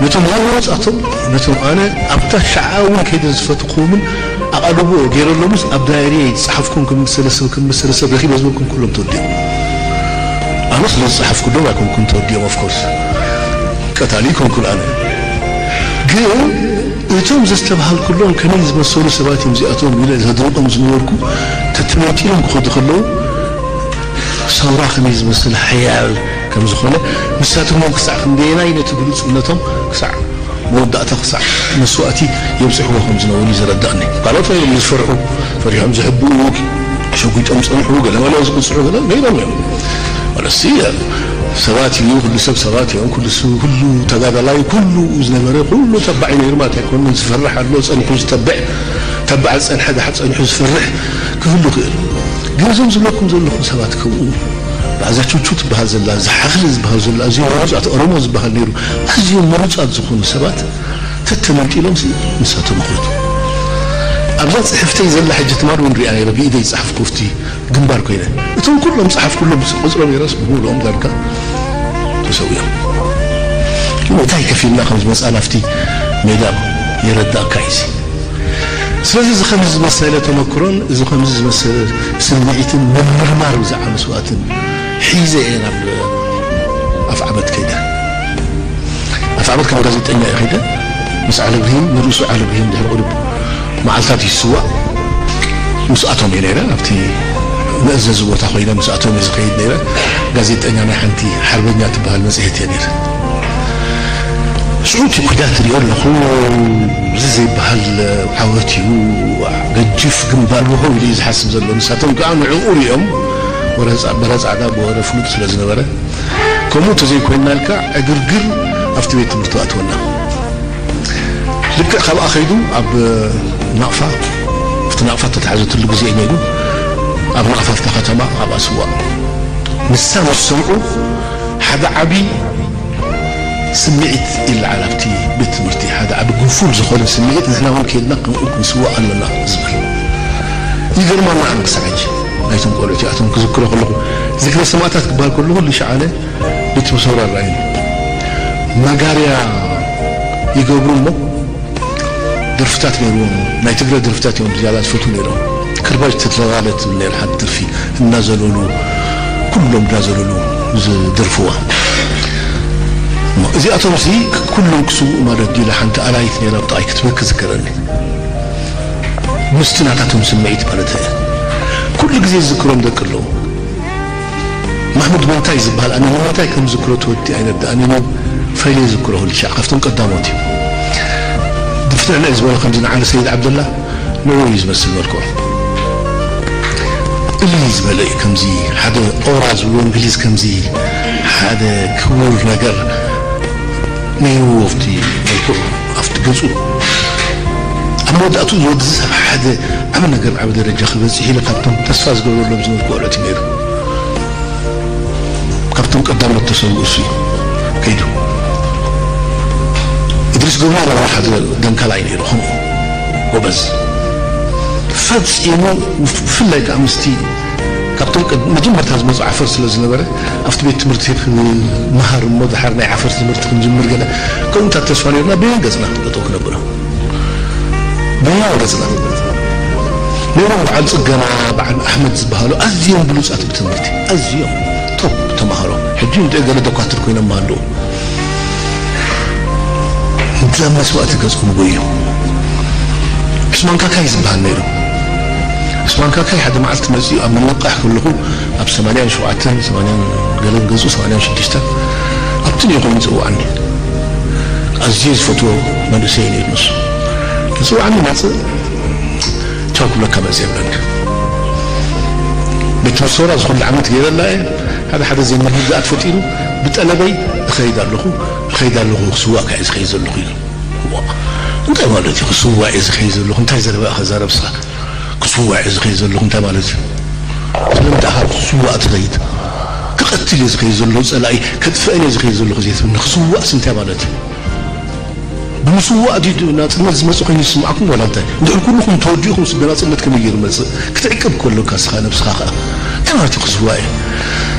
ነቶም ዋና ወጻእቶም፣ ነቶም ኣነ ኣብታ ሸዓ እውን ከይደ ዝፈትኹምን ኣቓልቦ ገይረሎምስ ኣብ ዳየሪ ዝጸሓፍኩም ክምሰለ ሰብ፣ ክምሰለ ሰብ ረኺበ ዝበልኩም ኩሎም ተወዲኦም። ኣነ ስለ ዝጸሓፍኩሎም ኣይኮንኩን ተወዲኦም፣ ኦፍኮርስ። ቀታሊ ኣይኮንኩን ኣነ። ግን እቶም ዘስተብሃልኩሎም ከመይ ዝመሰሉ ሰባት እዮም እዚኣቶም ኢለ ዘድንቖም ዝነበርኩ፣ ተተመንጢሎም ክኸዱ ከለዉ፣ ሰውራ ከመይ ዝመስል ሓያል ከም ዝኾነ፣ ንሳቶም እውን ክሳዕ ክንደየናይ ነቲ ግሉጽነቶም ክሳዕ መወዳእታ፣ ክሳዕ መስዋእቲ የብጽሕዎ ከም ዝነበሩ እዩ ዘረዳእኒ። ካልኦት ነይሮም ዝፈርሑ፣ ፈሪሖም ዝሕብኡ፣ ሸጒጦም ዝጸንሑ፣ ገለ መለ ዝቕጽዑ ገለ ነይሮም እዮም። ማለትሲ፣ ሰባት እዩ፣ ኩሉ ሰብ ሰባት እዮም፣ ኩሉ ስ-፣ ኩሉ ተጋዳላይ፣ ኩሉ ዝነበረ፣ ኩሉ ተባዕ እዩ ነይሩ ማለት ኣይኮነን። ዝፈርሕ ኣሎ፣ ጸኒሑ ዝተብዕ፣ ተባዕ ዝጸንሐ፣ ደሓር ጸኒሑ ዝፈርሕ ክህሉ ይኽእል። ግን እዞም ዝብለኩም ዘለኹ ሰባት ከምኡ፣ ብኣዛ ቹቹ ትበሃል ዘላ፣ እዚ ሓኽሊ ዝበሃል ዘላ፣ እዚ ምሩጻት ኦሮሞ ዝበሃል ነይሩ፣ ኣዝዮም ምሩጻት ዝኾኑ ሰባት ተተመንጢሎም ሲ ንሳቶም ይኾኑ። ኣብዛ ጽሕፍተይ ዘላ ሕጂ ትማል እውን ሪኣ ነይረ፣ ብኢደይ ዝጸሓፍኩ ኣብቲ ግንባር ኮይነ። እቶም ኩሎም ጸሓፍኩሎም ቁጽሮም ነይረስ ብምሉኦም ዳርጋ ተሰዊኦም። ግን እንታይ ከፊልና ከም ዝመጻና ኣብቲ ሜዳ የረዳእካ እዩ። ስለዚ እዚ ከምዚ ዝመሰለ ተመክሮን እዚ ከምዚ ዝመሰለ ስምዒትን ምምርማር ብዛዕባ መስዋእትን ሒዘ እየ ናብ ኣፍዓበት ከይደ። ኣፍዓበት ከም ጋዜጠኛ እየ ከይደ። ምስ ዓሊ ብርሂን፣ ንርእሱ ዓሊ ብርሂን ድሕሪ ቁሩብ መዓልታት ይስዋእ። ምስኣቶም እየ ነይረ። ኣብቲ መእዘዚ ቦታ ኮይነ ምስኣቶም እየ ዝኸይድ ነይረ። ጋዜጠኛ ናይ ሓንቲ ሓርበኛ ትበሃል መጽሔት እየ ነይረ። ሽዑ እቲ ኩናት ሪኦ ኣለኹ። እዚ ዘይበሃል ዓወት እዩ። ገጅፍ ግንባር ምሆ ኢሉ እዩ ዝሓስብ ዘሎ። ንሳቶም ከዓ ንዕኡ ሪኦም ወረ ጻ-፣ በረ ጻዕዳ ብወረ ፍሉጥ ስለ ዝነበረ፣ ከምኡ እንተዘይኮይንና ኢልካ ዕግርግር ኣብቲ ቤት ትምህርቲ ኣትወና። ልክዕ ካብኣ ከይዱ ኣብ ናቕፋ፣ ኣብቲ ናቕፋ እተተሓዘትሉ ግዜ እዩ ነይሩ። ኣብ ናቕፋ ኣብታ ከተማ ኣብኣ ስዋእ። ንሳ ምስ ሰምዑ ሓደ ዓቢ ስምዒት ይለዓል ኣብቲ ቤት ትምህርቲ። ሓደ ዓቢ ግንፉል ዝኾነ ስምዒት፣ ንሕና እውን ከይድና ከምኡ ክንስዋእ ኣለና ዝብል። ይገርመና ኣነ ክሳዕ ሕጂ ናይቶም ቆልዑ እቲኣቶም ክዝክሮ ከለኹ፣ ዝክረ ሰማእታት ክበሃል ከሎ ኩሉ ሻዕ ኣነ ቤት ትምህርቲ ሰውራ ይረኣየኒ። መጋርያ ይገብሩ እሞ ደርፍታት ነይርዎም፣ ናይ ትግረ ደርፍታት እዮም ዝያዳ ዝፈትዉ ነይሮም። ክርባጅ ተተባለ ትብል ነይራ ሓንቲ ደርፊ፣ እናዘለሉ፣ ኩሎም እናዘለሉ ዝደርፍዋ። እዚኣቶም ሲ ኩሎም ክስውኡ ማለት ድዩ ኢላ ሓንቲ ኣላይት ነይራ ብጣዕሚ ክትበኪ ዝከረኒ። ምስቲ ናታቶም ስምዒት ማለት እየ። ኩሉ ግዜ ዝዝክሮም ደቂ ኣለዉ። ማሕሙድ መንታይ ዝበሃል ኣነ ንምንታይ ከም ዝዝክሮ ትወዲ ኣይረድኣንን እዩ። ፈይለ ይዝክሮ ኩሉ ሻዕ ካብቶም ቀዳሞት እዩ። ድፍትዕና እዩ ዝበሎ ከምዚ ንዓሊ ሰይድ ዓብደላ ንዑ እዩ ዝመስል መልክዑ። እልል ዝበለ እዩ ከምዚ ሓደ ኦራ ዝብሎ እንግሊዝ ከምዚ ሓደ ክቡር ነገር ነይርዎ ኣብቲ መልክዑ ኣብቲ ገጹ። ኣብ መወዳእቱ እዚ ወዲ እዚ ሰብ ሓደ ዓቢ ነገር ዓቢ ደረጃ ክበጽሕ ኢለ ካብቶም ተስፋ ዝገብረሎም ዝነበርኩ ቆልዑት እዩ ነይሩ። ካብቶም ቀዳሞት ተሰውኡ እሱ እዩ ከይዱ። እድሪስ ገብረኣብ ሓደ ደንካላ እዩ ነይሩ ከምኡ ጎበዝ። ፈጺሙ ብፍላይ ከኣ ምስቲ ካብቶም ቀድ- መጀመርታ ዝመጹ ዓፈር ስለ ዝነበረ ኣብቲ ቤት ትምህርቲ ክመሃር እሞ ድሓር ናይ ዓፈር ትምህርቲ ክንጅምር ገለ ከምኡታት ተስፋ ነርና በየን ገጽና ጠጠው ክነብር በየን ገጽና ነይሮም። በዓል ጽገና በዓል ኣሕመድ ዝበሃሉ ኣዝዮም ብሉጻት ብትምህርቲ ኣዝዮም ቶፕ ተማሃሮ ሕጂ እንደ ገለ ደኳትር ኮይኖም ኣለዉ። እዛ መስዋእቲ ገጾም ጎዩ። ዑስማን ካካይ ዝበሃል ነይሩ። ዑስማን ካካይ ሓደ መዓልቲ መጺኡ ኣብ ምንቃሕ ከለኹ ኣብ ሰማንያን ሸውዓተን ሰማንያን ገለን ገጹ ሰማንያን ሽዱሽተን ኣብቲ እኒኦ ኮይኑ ይጽውዓኒ። ኣዝየ ዝፈትዎ መንእሰይ ነይሩ ንሱ። ይጽውዓኒ መጽእ ቻው ክብለካ መጽእ የብለኒ። ቤት ትምህርቲ ሰውራ ዝኹሉ ዓመት ገይረላ እየ። ሓደ ሓደ ዘይምርድዳኣት ፈጢሩ ብጠለበይ እኸይድ ኣለኹ እኸይድ ኣለኹ ክስዋእ ከኣ እየ ዝኸይድ ዘለኹ ኢሉ። እንታይ ማለት እዩ ክስዋእ እየ ዝኸይድ ዘለኹ እንታይ ዘረባ ኢኻ ዛረብ ስኻ? ክስዋእ እየ ዝኸይድ ዘለኹ እንታይ ማለት እዩ? ስለምንታይ ኢኻ ክስዋእ ትኸይድ? ክቐትል እየ ዝኸይድ ዘለኹ ጸላኢ ከጥፍአን እየ ዝኸይድ ዘለኹ ዘይትብል ንክስዋእስ እንታይ ማለት እዩ? ብምስዋእ ድዩ ናጽነት ዝመጽእ ኮይኑ ዝስምዓኩም ዋላ እንታይ? እንድሕር ኩልኹም ተወዲእኹም ስለ ናጽነት ከመይ ገይሩ መጽእ? ክትዕቅብ ከሎካ ስኻ ነብስኻ ኸኣ እንታይ ማለት እዩ ክስዋእ እየ?